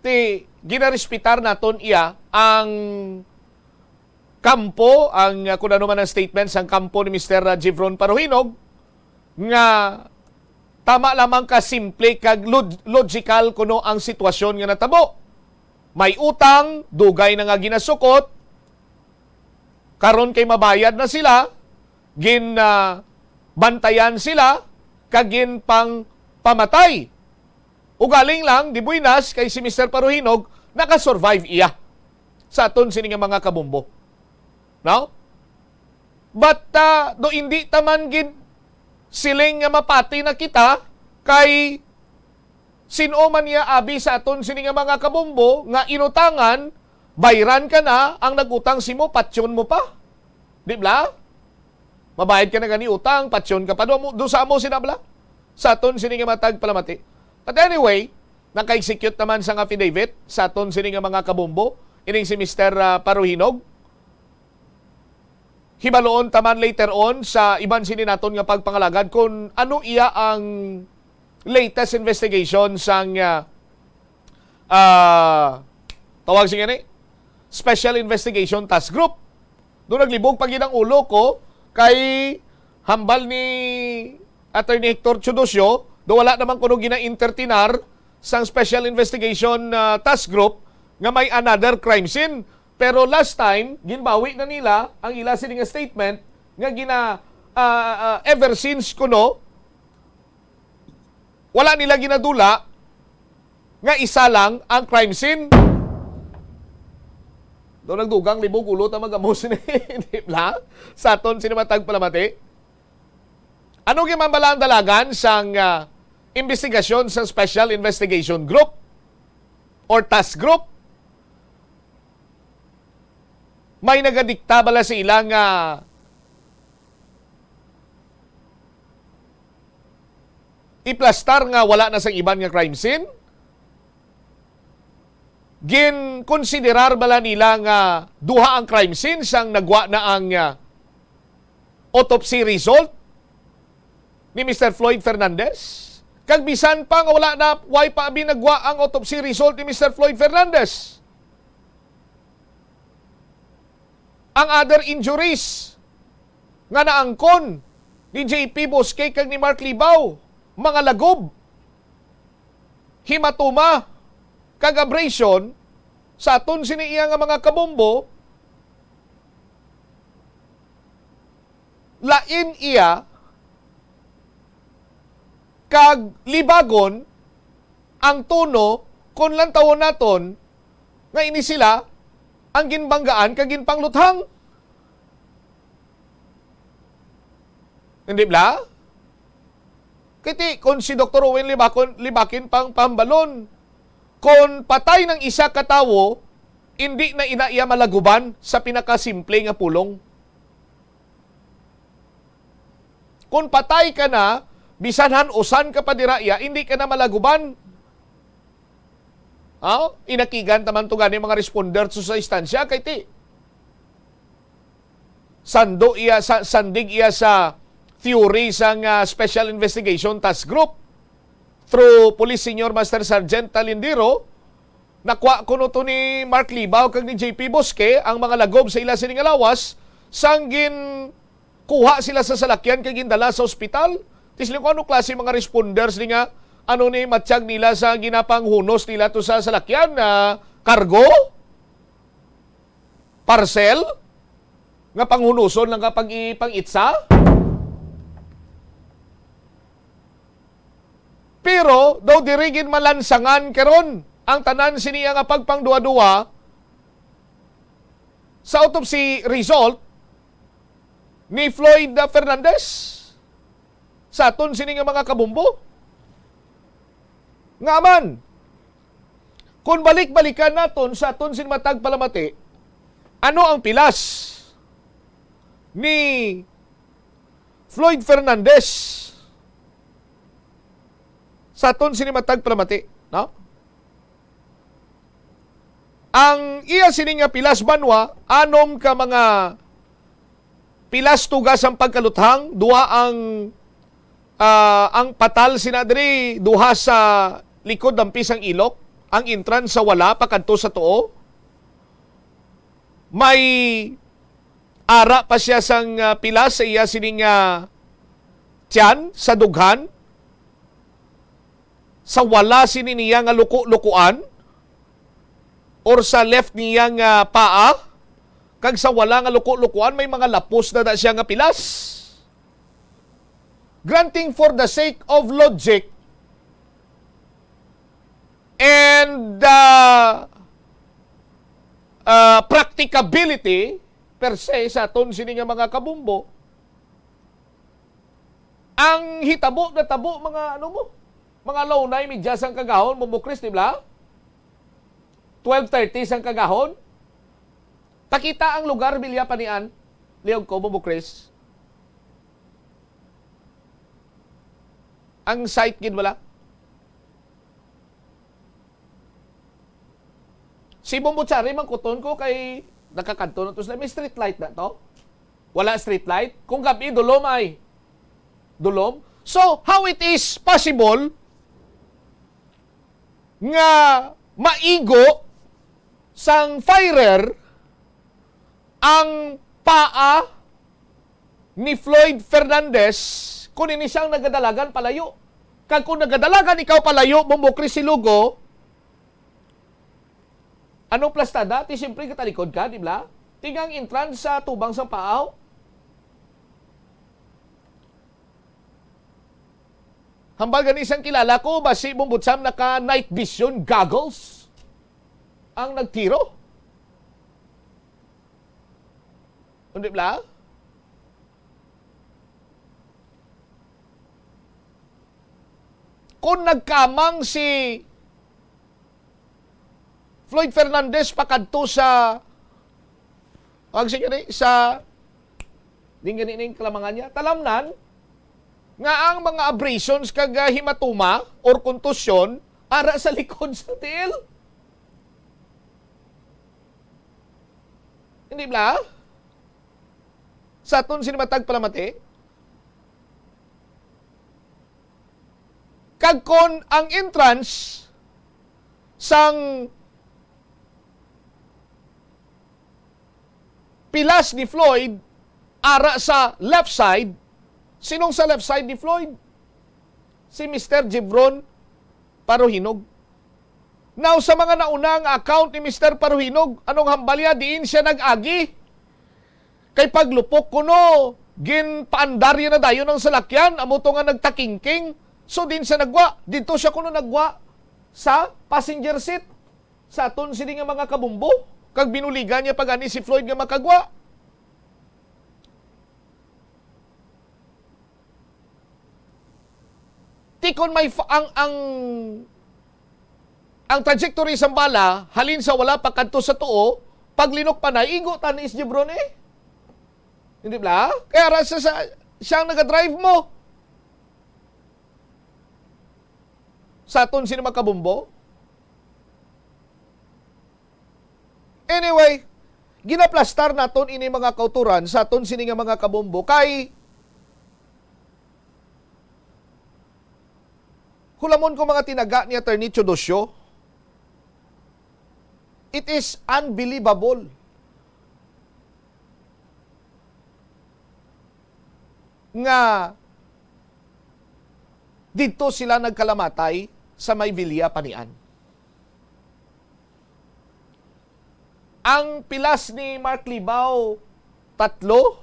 Ti, ginarespetar naton iya ang kampo, ang, uh, kung ano man ang statement sang kampo ni Mister Jevron Paruhinog, nga tama lamang ka simple kag log-, logical kuno ang sitwasyon nga natabo. May utang, dugay na nga ginasukot, karon kay mabayad na sila, gin, ah, bantayan sila, kag ginpangpamatay. Ugaling lang, di buinas kay si Mister Paruhinog nakasurvive iya sa aton sini nga mga kabombo. No? But, ah, do hindi ta man gid siling nga mapati na kita kay sin-o man niya abi sa aton sini nga mga kabombo nga inutangan, bayran ka na, ang nag-utang simo, patyon mo pa. Di bala? Mabayad ka na gani utang, patyon ka pa. Do, do sa amo sina bala? Sa aton sini nga matag palamati. But anyway, naka-execute naman sang affidavit sa aton sini nga mga kabombo, ining si Mister, ah, Paruhinog. Hibaluon ta man later on sa iban sini naton nga pagpangalagad kung ano iya ang latest investigation sang, ah, ah, tawag sini, Special Investigation Task Group. Do naglibog pa gid ang ulo ko kay hambal ni Attorney Hector Teodosio, do wala naman kuno gina-entertainar sang Special Investigation, ah, Task Group nga may another crime scene. Pero last time, ginbawi na nila ang ila sini nga statement nga gina-, ah, ah, ever since kuno, wala nila ginadula nga isa lang ang crime scene. Do nagdugang libog ulo ta magamos ni, di ba? Sa aton sini matag palamati. Ano gyud man bala ang dalagan sang, ah, investigasyon sa Special Investigation Group or Task Group? May nagadikta bala sa ila nga iplastar nga wala na sang iban nga crime scene? Ginkonsiderar bala nila nga duha ang crime scene sang nagwa na ang, ah, autopsy result ni Mister Floyd Fernandez? Kag bisan pa nga wala na, way pa abi nagwa ang autopsy result ni Mister Floyd Fernandez. Ang other injuries nga naangkon ni J P Bosque kag ni Mark Libao, mga lagob, hematoma, kag abrasion, sa aton sini iya nga mga kabombo, lain iya kag libagon ang tono kon lantawon naton nga ini sila ang ginbanggaan kag ginpangluthang. Hindi bala? Kay ti, kung si Doktor Owen Libacon, Libakin pang pambalon, kung patay ng isa ka tawo, hindi na ina iya malaguban sa pinakasimple nga pulong. Kung patay ka na, bisan han-usan ka pa dira iya, hindi ka na malaguban. Ah, inakigan taman to gani mga responder sa, sa istansya kay ti sando iya sa, sandig iya sa theory sang, ah, Special Investigation Task Group through Police Senior Master Sergeant Talindiro. Nakuha kuno to ni Mark Libao kag ni J P Bosque ang mga lagob sa ila sini nga lawas sang ginkuha sila sa salakyan kag gindala sa ospital. Ti siling ko, ano klase mga responders ni nga, ano ni, matsyag nila sa ginapanghunos nila to sa salakyan na kargo? Parcel? Nga panghunuson lang ka pag ipangitsa? Pero daw diri gid malansangan karon ang tanan sini nga pagpangduwa-duwa sa autopsy result ni Floyd Fernandez sa aton sini nga mga kabombo. Nga man, kung balik-balikan naton sa aton sin matag palamati, ano ang pilas ni Floyd Fernandez sa aton sini matag palamati, no? Ang iya sini nga pilas banwa, anom ka mga pilas tuga sang pagkaluthang, duha ang, ah, ang patal sina diri, duha sa likod dampi sang ilok, ang entrance sa wala pakadto sa tuo. May ara pa siya sang, ah, pilas sa iya sining, ah, tiyan, sa dughan, sa wala sini niya nga luko-lukuan, or sa left niya nga paa, kag sa wala nga luko-lukuan, may mga lapos na, na siya nga pilas. Granting for the sake of logic and, uh, uh, practicability, per se, sa aton sini nga mga kabombo, ang hitabo natabo, mga ano mo, mga alas nuebe sang kagahon, Bombo Chris, di ba? Twelve thirty sang kagahon. Takita ang lugar, bilya pa niyan, liyog ko, Bombo Chris. Ang site gid wala. Si Bombo Chari, mangkuton ko kay nakakadto na to sila. May street light na to? Wala street light? Kung gabi, dulom ay. Dulom? So, how it is possible nga maigo sang firer ang paa ni Floyd Fernandez kung ini siyang nagadalagan palayo? Kag kung nagadalagan ikaw palayo, Bombo Chris, si Lugo, anong plastada? Ti siyempre katalikod ka, di ba? Tingang entrance sa tubang sang paaw. Hambal gani sang kilala ko, basi Bombo Cham naka night vision goggles ang nagtiro. Hindi bala? Kung nagkamang si Floyd Fernandez pakadto sa, ang sige ni, sa, di gani ning kalamangan niya, talamnan nga ang mga abrasions kag, ah, hematoma or kontusyon ara sa likod sa tiil. Hindi bala? Sa aton sini matag palamati. Kag kon ang entrance sang pilas ni Floyd ara sa left side. Sinong sa left side ni Floyd? Si Mister Jevron Paruhinog. Now, sa mga nauna nga account ni Mister Paruhinog, anong hambal niya? Diin siya nag-agi. Kay paglupok kuno, ginpaandar niya na dayon ang salakyan, amo to nga nagtakingking. So, diin siya nagwa. Didto siya kuno nagwa sa passenger seat. Sa aton sini nga mga kabumbo, kag binuligan niya pa gani si Floyd nga makagwa. Ti kon may fa-, ang, ang, ang trajectory sang bala halin sa wala pakadto sa tuo, paglinok pa na, igo ta ni Jevron eh. Hindi ba? Kaya ra sa, sa, siya ang nagadrive mo. Sa aton sini mga kabumbo. Anyway, ginaplastar naton ini mga kauturan sa aton sini nga mga kabumbo kay hulamon ko mga tinaga ni Attorney Teodosio, it is unbelievable nga didto sila nagkalamatay sa may Villa Panian. Ang pilas ni Mark Libao, tatlo,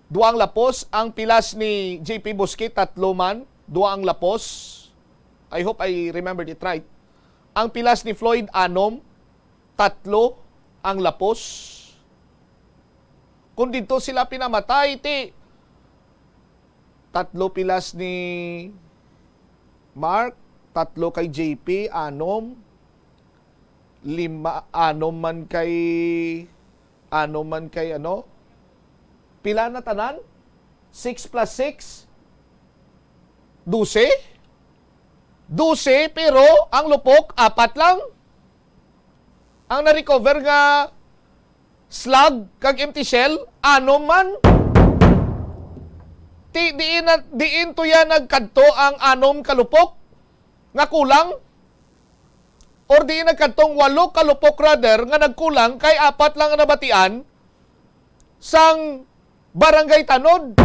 duang lapos. Ang pilas ni J P Busquet, tatlo man, duang lapos. I hope I remembered it right. Ang pilas ni Floyd, anom, tatlo ang lapos. Kung didto sila pinamatay, ti, tatlo pilas ni Mark, tatlo kay J P, anom, lima, anom man kay, anom man kay ano? Pila na tanan? Six plus six? Dose? Dose, pero ang lupok, apat lang. Ang na-recover nga slug kag empty shell, anom man. Ti, diin na, diin to yan nagkadto ang anom ka lupok nga kulang? Or diin nagkadtong walo ka lupok, rather, nga nagkulang kay apat lang ang nabatian sang Barangay Tanod?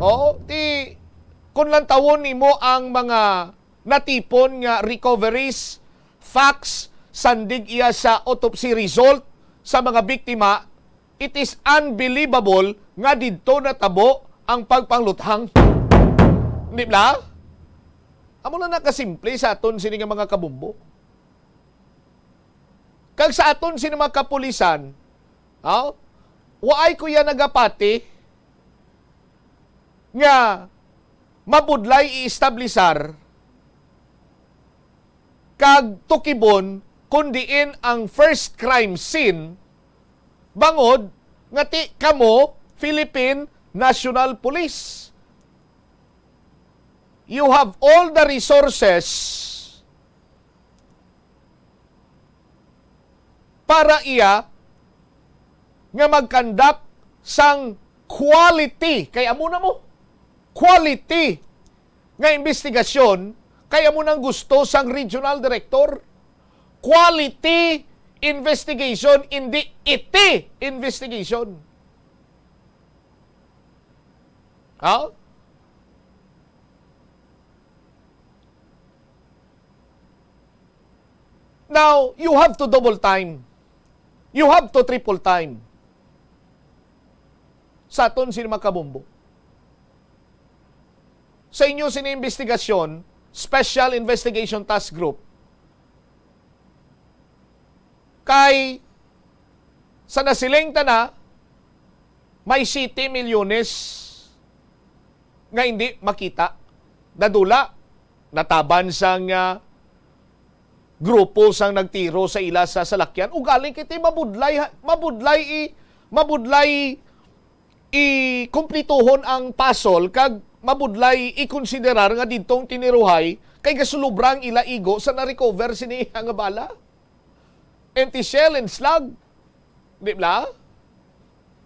Oo, ti, kung lantawon nimo ang mga natipon nga recoveries, facts, sandig iya sa autopsy result sa mga biktima, it is unbelievable nga didto natabo ang pagpangluthang. Di ba? Amo na nakasimple sa aton sini nga mga kabumbo. Kag sa aton sini mga kapulisan, oh, waay ko yan nagapati nga mabudlay i-establisar kag tukibon kon diin ang first crime scene, bangod nga ti kamo Philippine National Police. You have all the resources para iya nga mag-conduct sang quality, kay amo na mo, quality nga investigasyon, kay amo nang gusto sang regional director. Quality investigation, hindi iti investigation. Ha? Now, you have to double time. You have to triple time. Sa aton sini mga kabombo. Sa inyo sini investigasyon, Special Investigation Task Group, kay sa nasiling ta na, may siyete milyones nga hindi makita. Nadula, nataban sang, ah, grupo sang nagtiro sa ila sa salakyan. Ugaling kiti mabudlay, ha-, mabudlay i-, mabudlay i-, kumplituhon ang puzzle kag mabudlay i-konsiderar nga didtong tiniruhay kay gasulubra ang ila igo sa na-recover sini nga bala. Empty shell and slug. Di bala?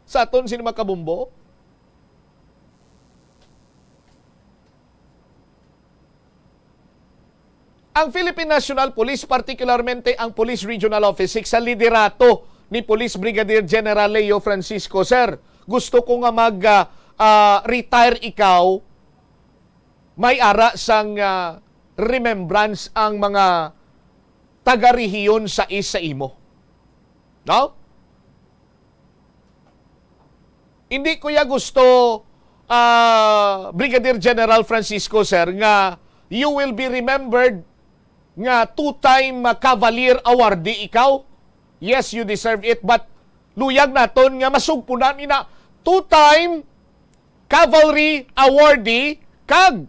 Sa aton sini mga kabombo. Ang Philippine National Police, particularmente ang Police Regional Office six, sa liderato ni Police Brigadier General Leo Francisco, "Sir, gusto ko nga mag, ah, ah, retire ikaw, may ara sang, ah, remembrance ang mga taga-rehiyon sa is sa imo." No? Hindi ko ya gusto, ah, Brigadier General Francisco, sir, nga you will be remembered nga two-time, ah, Cavalier Awardee ikaw. Yes, you deserve it, but luyag naton nga masugpunan ina, two-time Cavalry Awardee kag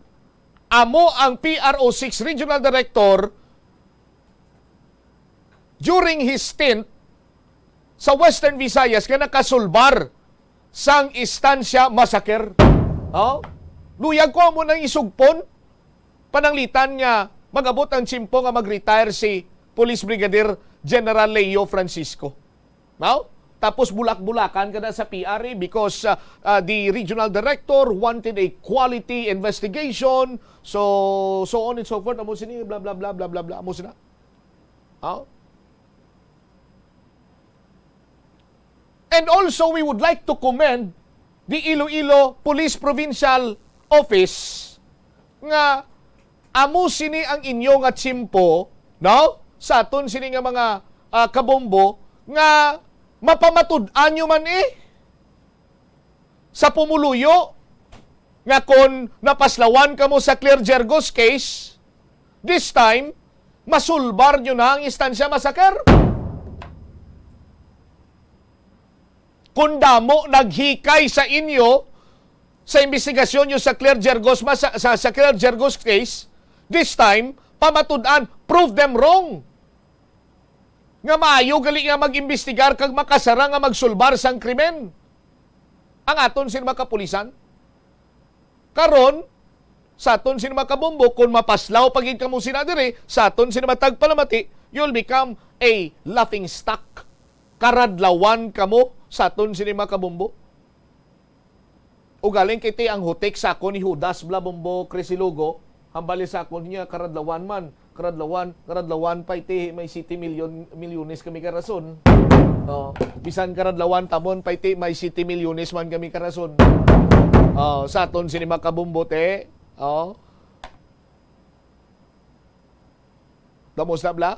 amo ang P R O six Regional Director during his stint sa Western Visayas nga nakasulbar sang Estancia Massacre. Oh? Luyag ko amo nang isugpon, pananglitan nga mag-abot ang tiyempo nga mag-retire si Police Brigadier General Leo Francisco. No? Tapos bulak-bulakan ka na sa P R A because, uh, uh, the regional director wanted a quality investigation. So, so on and so forth. Amo sini, blah, blah, blah, blah, blah, blah. Amo sina. Oh? And also, we would like to commend the Iloilo Police Provincial Office nga amo sini ang inyo nga tiyempo, no? Sa aton sini nga mga, ah, kabombo nga mapamatud-an nyo man, eh, sa pumuluyo nga kon napaslawan kamo sa Claire Gergos case, this time, masulbar nyo na ang Estancia Massacre. Kung damo naghikay sa inyo sa imbestigasyon nyo sa Claire Gergos, mas-, sa, sa Claire Gergos case, this time, pamatud-an, prove them wrong. Nga maayo gali nga mag-imbestigar kag makasara nga magsulbar sang krimen ang aton sini mga kapulisan. Karon, sa aton sini mga kabombo, kung mapaslaw pa gid kamo sina diri, sa aton sini mga tagpalamati, you'll become a laughing stock. Karadlawan kamo sa aton sini mga kabombo. Ugaling kay ti ang hutik sa akon ni Judas, bla, bombo, Crisilugo, hambali sa akon niya, karadlawan man, karadlawan, karadlawan pa iti may siyete milyon, milyones kami karason. Oh, bisan karadlawan tamon pa iti may siyete milyones man kami karason. Oh, sa aton sini mga kabombo, te. Oh. Damos na, bla?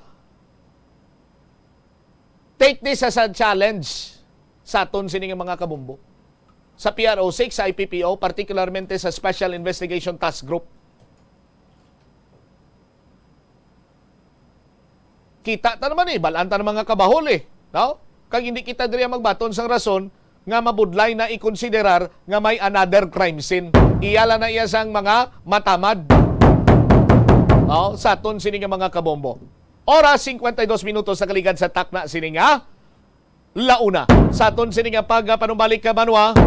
Take this as a challenge sa aton sini nga mga kabombo. Sa P R O six, sa I P P O, particularmente sa Special Investigation Task Group. Kita ta naman eh, balaan ta ng mga kabahol eh. No? Kag hindi kita diri magbaton sang rason nga mabudlay na ikonsiderar nga may another crime scene. Iya lang na iya sang mga matamad. Oh, sa aton sini nga mga kabombo. Oras, cincuenta y dos minutos sa kaligad sa takna sini nga launa. Sa aton sini nga pagpanumbalik ka, Manwa,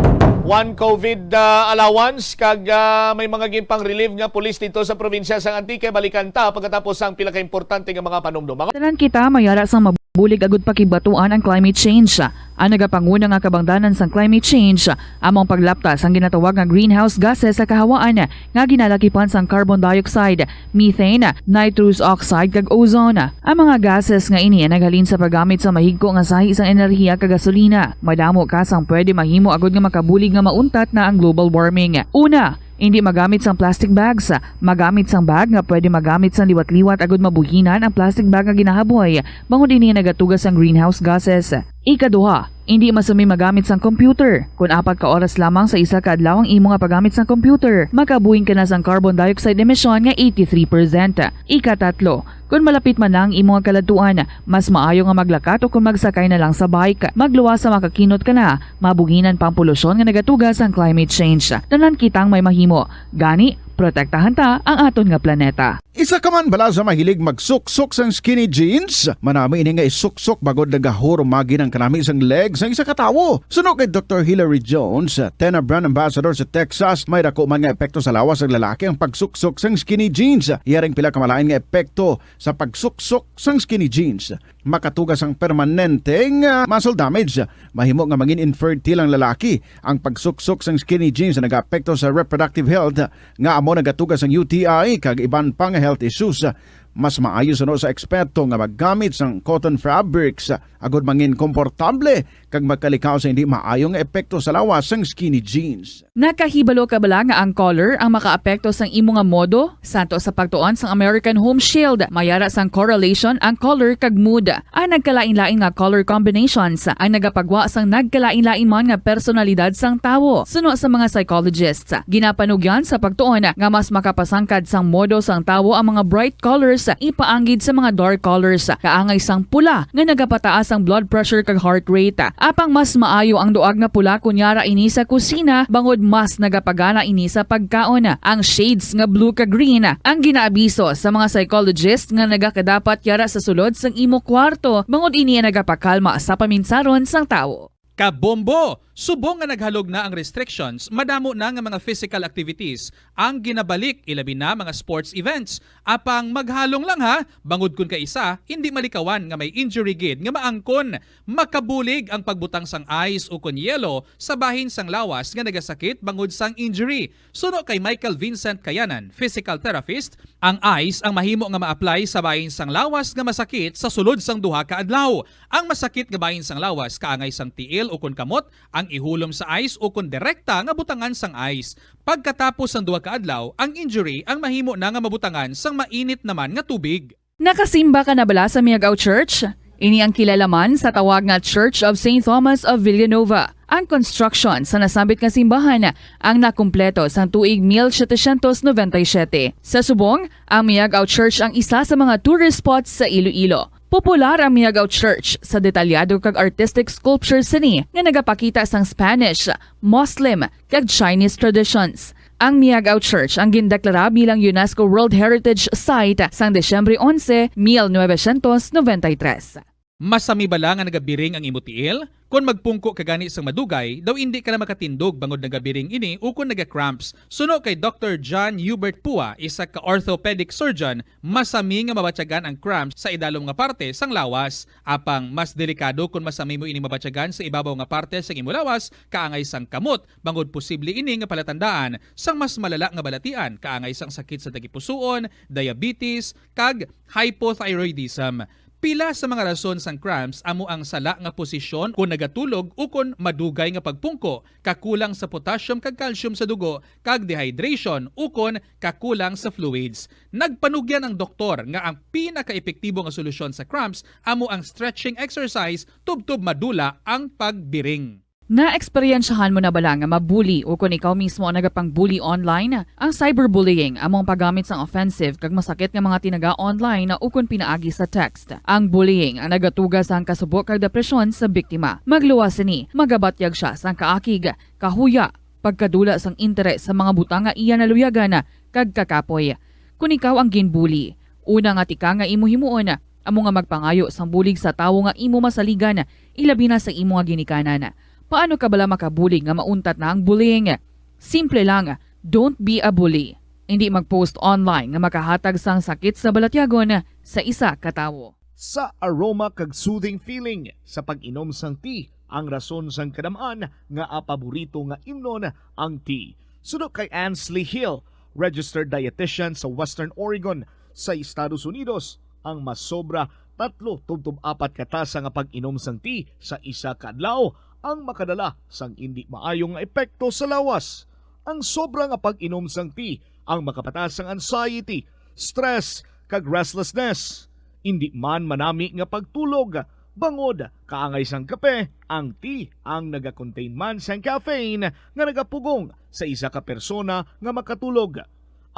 one COVID, ah, allowance, kag, ah, may mga ginpang-relieve nga pulis dito sa probinsya sang Antique. Balikan ta pagkatapos sang pila ka importante nga mga panumdum. Tanan kita may ara sang mabulig agud pakigbatuan ang climate change. Ang nagapanguna nga kabangdanan sang climate change amo ang paglapta sang ginatawag nga greenhouse gases sa kahawaan nga ginalakipan sang carbon dioxide, methane, nitrous oxide, kag ozone. Ang mga gases nga ini ang naghalin sa paggamit sa mahigko nga sahi sang enerhiya kag gasolina. Madamo ka sang pwede mahimo agud nga makabulig nga mauntat na ang global warming. Una, indi magamit sang plastic bags. Magamit sang bag nga pwede magamit sang liwat-liwat agud mabuhinan ang plastic bag nga ginahaboy, bangod ini nagatuga sang greenhouse gases. Ikaduha, indi masumi magamit sang computer. Kon apat ka oras lamang sa isa ka adlaw ang imo nga paggamit sang computer, makabuhin ka na sang carbon dioxide emission nga eighty-three percent. Ikatatlo, kon malapit man na ang imo nga kaladtuan, mas maayo nga maglakat o kon magsakay na lang sa bike. Magluwas sa makakinot ka na, mabuhinan pa ang polusyon nga nagatuga sang climate change. Tanan kitang may mahimo. Gani, protektahan ta ang aton nga planeta. Isa ka man bala sa mahilig magsuksok sang skinny jeans? Manami ini nga isuksok bangod nagahurumagi ang kanami sang leg sang isa ka tawo. Suno kay Doktor Hilary Jones, Tena Brand Ambassador sa Texas, may dako man nga epekto sa lawas sang lalaki ang pagsuksok sang skinny jeans. Iya ring pila ka malain nga epekto sa pagsuksok sang skinny jeans. Makatuga sang permanente nga muscle damage. Mahimo nga mangin infertile ang lalaki. Ang pagsuksok sang skinny jeans nagaapekto sa reproductive health, nga amo nagatuga sang U T I kag iban pa nga health issues. Mas maayo suno sa eksperto nga maggamit sang cotton fabrics agod mangin komportable kag makalikaw sa hindi maayo nga epekto sa lawas sang skinny jeans. Nakahibalo ka bala nga ang color ang makaapekto sang imo nga modo? Santo sa pagtuon sang American Home Shield, may ara sang correlation ang color kag mood. Ang nagkalain-lain nga color combinations ang nagapagwa sang nagkalain-lain man nga personalidad sang tawo. Suno sa mga psychologists, ginapanugyan sa pagtuon nga mas makapasangkad sang modo sang tawo ang mga bright colors ipaanggid sa mga dark colors, kaangay sang pula nga nagapataas ang blood pressure kag heart rate. Apang mas maayo ang duag nga pula kon yara ini sa kusina, bangod mas nagapagana ini sa pagkaon. Ang shades nga blue kag green ang ginaabiso sa mga psychologist nga nagakadapat yara sa sulod sang imo kwarto, bangod ini ang nagapakalma sa paminsaron sang tawo. Kabombo! Subong nga naghalog na ang restrictions, madamo na nga mga physical activities ang ginabalik, ilabi na mga sports events. Apang maghalong lang ha, bangod kun kaisa, hindi malikawan nga may injury gid nga maangkon. Makabulig ang pagbutang sang ice ukon yelo sa bahin sang lawas nga nagasakit bangod sang injury. Suno kay Michael Vincent Kayanan, physical therapist, ang ice ang mahimo nga ma-apply sa bahin sang lawas nga masakit sa sulod sang duha ka adlaw. Ang masakit nga bahin sang lawas kaangay sang tiil ukon kamot ang ihulom sa ice ukon direkta nga butangan sang ice. Pagkatapos sang duha ka adlaw, ang injury ang mahimo na nga mabutangan sang mainit naman nga tubig. Nakasimba ka na bala sa Miagao Church? Ini ang kilala man sa tawag nga Church of Saint Thomas of Villanova. Ang construction sa nasambit nga simbahan ang nakumpleto sang tuig mil setecientos noventa y siete. Sa subong, ang Miagao Church ang isa sa mga tourist spots sa Iloilo. Popular ang Miagao Church sa detalyado kag artistic sculpture sini nga nagapakita sang Spanish, Muslim, kag Chinese traditions. Ang Miagao Church ang gindeklara bilang UNESCO World Heritage Site sang Disyembre onse, mil novecientos noventa y tres. Masami bala nga nagabiring ang imo tiil? Kon magpungko ka gani sang madugay, daw indi ka na makatindog bangod nagabiring ini ukon naga-cramps. Suno kay Doctor John Hubert Pua, isa ka orthopedic surgeon, masami nga mabatyagan ang cramps sa idalom nga parte sang lawas. Apang mas delikado kon masami mo ini mabatyagan sa ibabaw nga parte sang imo lawas, kaangay sang kamot, bangod posible ini nga palatandaan sang mas malala nga balatian, kaangay sang sakit sa tagipusoon, diabetes, kag hypothyroidism. Pila sa mga rason sang cramps amo ang sala nga posisyon kon nagatulog ukon madugay nga pagpungko, kakulang sa potassium kag calcium sa dugo, kag dehydration ukon kakulang sa fluids. Nagpanugyan ang doktor nga ang pinakaepektibo nga solusyon sa cramps amo ang stretching exercise tubtob madula ang pagbiring. Naeksperyensyahan mo na bala nga mabuli ukon ikaw mismo ang nagapang-bully online? Ang cyberbullying amo ang paggamit sang offensive kag masakit nga mga tinaga online ukon pinaagi sa text. Ang bullying ang nagatuga sang kasubo kag depresyon sa biktima. Magluwas sini, magabatyag sia sang kaakig, kahuya, pagkadula sang interes sa mga butang nga iya naluyagan, kag kakapoy. Kon ikaw ang ginbuli, una nga tikang nga imo himuon amo nga magpangayo sang bulig sa tawo nga imo masaligan, ilabi na sa imo nga ginikanan. Paano ka bala makabulig nga mauntat na ang bullying? Simple lang, don't be a bully. Indi mag-post online nga makahatag sang sakit sa balatyagon sa isa ka tawo. Sa aroma kag soothing feeling sa pag-inom sang tea ang rason sang kadam-an nga paborito nga imnon ang tea. Suno kay Ansley Hill, registered dietitian sa Western Oregon sa Estados Unidos, ang masobra tatlo tubtob apat ka tasa nga pag-inom sang tea sa isa ka adlaw ang makadala sang indi maayo nga epekto sa lawas. Ang sobra nga pag-inom sang tea ang makapataas sang anxiety, stress, kag restlessness. Indi man manami nga pagtulog, bangod kaangay sang kape, ang tea ang nagakontain man sang caffeine nga nagapugong sa isa ka persona nga makatulog.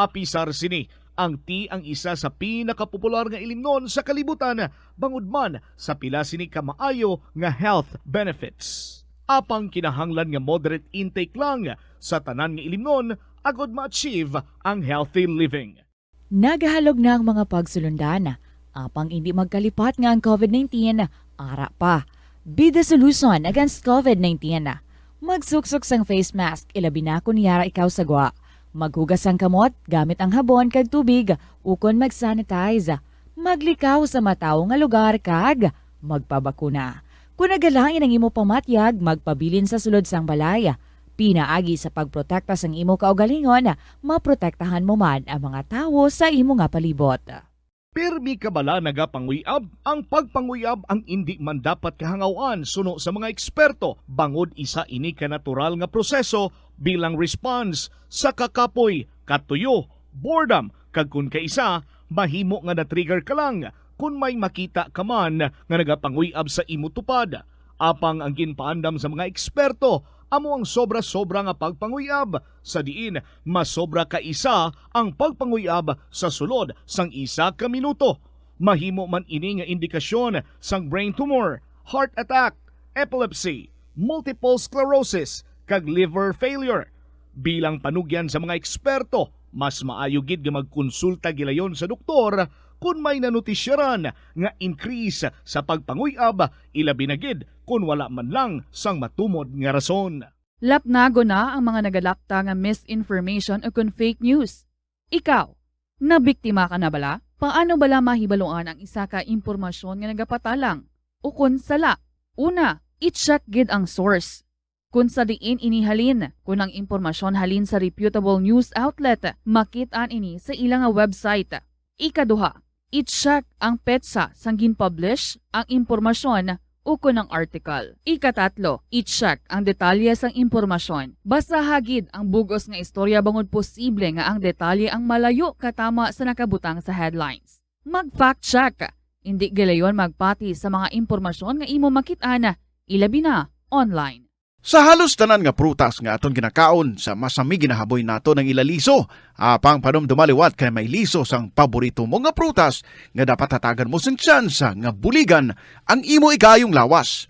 Apisar sini, ang tea ang isa sa pinakapopular nga ilimnon sa kalibutan, bangod man sa pila sini ka maayo nga health benefits. Apang kinahanglan nga moderate intake lang sa tanan nga ilimnon agod ma-achieve ang healthy living. Nagahalog na ang mga pagsulundan, apang indi magkalipat nga ang covid nineteen ara pa. Be the solution against covid nineteen. Magsuksok sang face mask, ilabi na kon yara ikaw sa gwa. Maghugas sang kamot gamit ang habon kag tubig, ukon mag-sanitize. Maglikaw sa matawo nga lugar kag magpabakuna. Kon nagalain ang imo pamatyag, magpabilin sa sulod sang balay. Pinaagi sa pagprotekta sang imo kaugalingon, maprotektahan mo man ang mga tawo sa imo nga palibot. Pirmi ka bala nagapanguy-ab? Ang pagpanguy-ab ang indi man dapat kahangaw-an suno sa mga eksperto, bangod isa ini ka natural nga proseso bilang response sa kakapoy, katuyo, boredom, kag kon kaisa, mahimo nga na-trigger ka lang kon may makita ka man nga nagapanguy-ab sa imo tupad. Apang ang ginpaandam sa mga eksperto amo ang sobra-sobra nga pagpanguy-ab, sa diin masobra ka isa ang pagpanguy-ab sa sulod sang isa ka minuto. Mahimo man ini nga indikasyon sang brain tumor, heart attack, epilepsy, multiple sclerosis, kag liver failure. Bilang panugyan sa mga eksperto, mas maayo gid nga magkonsulta gilayon sa doktor kon may nanotisyaran nga increase sa pagpanguy-ab, ilabi na gid kon wala man lang sang matumod nga rason. Lapnagon na ang mga nagalapta nga misinformation o kon fake news. Ikaw, nabiktima ka na bala? Paano bala mahibaluan ang isa ka impormasyon nga nagapatalang o kon sala? Una, i-check gid ang source. Kon sa diin ini halin, kon ang impormasyon halin sa reputable news outlet, makit-an ini sa ila nga website. Ikaduha, i-check ang petsa sang gin-publish ang impormasyon ukon ang article. Ikatatlo, i-check ang detalye sang impormasyon. Basaha gid ang bug-os nga istorya bangod posible nga ang detalye ang malayo katama sa nakabutang sa headlines. Mag-fact check. Indi gilayon magpati sa mga impormasyon nga imo makit-an, ilabi na online. Sa halos tanan nga prutas nga aton ginakaon, sa masami ginahaboy naton ang ila liso. Apang panumduma liwat kay may liso sang paborito mo nga prutas nga dapat hatagan mo sing tsansa nga buligan ang imo igayong lawas.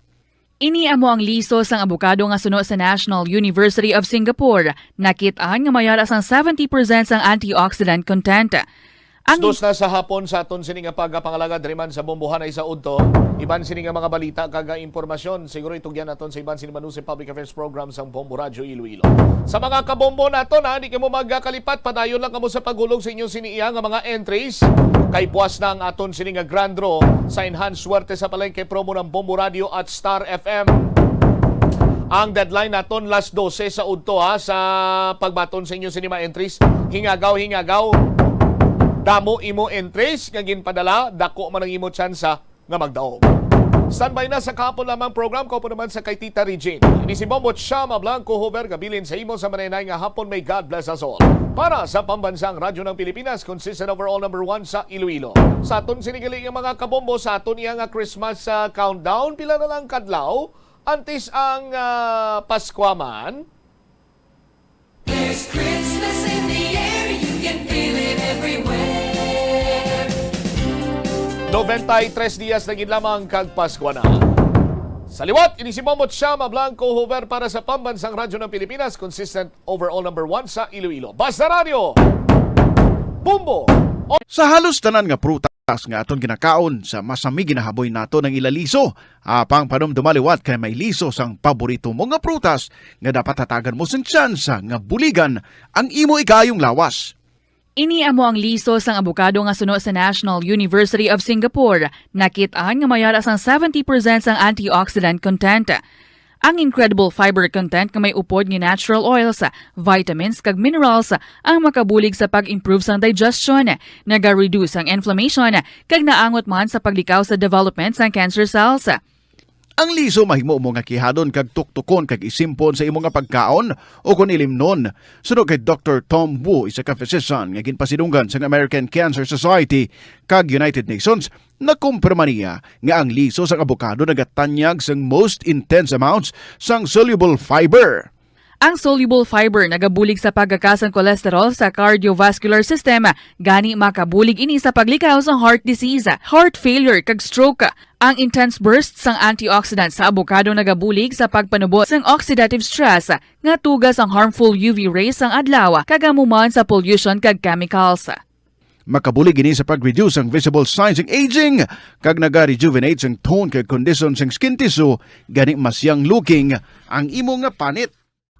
Ini amo ang liso sang abokado nga suno sa National University of Singapore. Nakit-an nga may ara sang seventy percent sang antioxidant content. Ang Dos na sa hapon sa aton sini nga pagpangalaga diri man sa Bombohanay sa udto. Iban sini nga mga balita kag, ah, impormasyon, siguro itugyan naton sa iban sini manusi public affairs program sang Bombo Radyo Iloilo. Sa mga kabombo naton, ah, di kamo magkalipat, padayon lang kamo sa paghulog sa inyo sini iya nga mga entries. Kay buwas na ang aton sini nga grand draw sa Enhanced Swerte sa Palengke promo ng Bombo Radyo at Star F M. Ang deadline naton last dose sa udto, ha, sa pagbaton sa inyo sini mga entries. Hingagaw, hingagaw. Damo imo entries nga ginpadala, dako man ang imo tsansa nga magdaog. Standby na sa kahapon lamang program ko po naman sa kay Tita Regine. Ini si Bombo Chama Blanco Hover, gabilin sa imo sa manenay nga hapon. May God bless us all. Para sa Pambansang Radyo ng Pilipinas, consistent overall number one sa Iloilo. Sa aton sinigali nga mga kabombo, sa aton iya nga Christmas, ah, countdown, pila na lang kadlaw antes ang, ah, Paskwa man? There's Christmas in the air, you can feel it everywhere. Noventa y tres dias na gid lamang kag Paskwa na. Sa liwat, ini si Momot Shama Blanco Hover para sa Pambansang Radyo ng Pilipinas, consistent overall number one sa Iloilo. Basta Radyo, Bombo! Sa halos tanan nga prutas nga aton ginakaon, sa masami ginahaboy nato ang ila liso. Apang panumduma liwat kay may liso sang paborito mo nga prutas nga dapat hatagan mo sing tsansa nga buligan ang imo igayong lawas. Ini amo ang liso sang abokado nga suno sa National University of Singapore. Nakit-an nga may ara sang seventy percent sang antioxidant content. Ang incredible fiber content nga may upod nga natural oils, vitamins, kag minerals ang makabulig sa pag-improve sang digestion, naga-reduce ang inflammation, kag naangot man sa paglikaw sa development sang cancer cells. Ang liso mahimo mo nga kihadon kag tuktukon kag isimpon sa imo nga pagkaon o kon ilimnon. Suno kay Doktor Tom Wu, isa ka physician nga ginpasidunggan sang American Cancer Society kag United Nations, nakumpirma niya nga ang liso sang abokado nagatanyag sang most intense amounts sang soluble fiber. Ang soluble fiber nagabulig sa pagkaka sang cholesterol sa cardiovascular system, gani makabulig ini sa paglikaw sa heart disease, heart failure, kag stroke. Ang intense burst sang antioxidant sa abokado nagabulig sa pagpanubo sang oxidative stress nga tuga sang harmful U V rays sang adlaw, kag amo man sa pollution kag chemicals. Makabulig ini sa pag-reduce ang visible signs sang aging, kag naga-rejuvenate sang tone kag kondisyon sang skin tissue, gani mas young looking ang imo nga panit.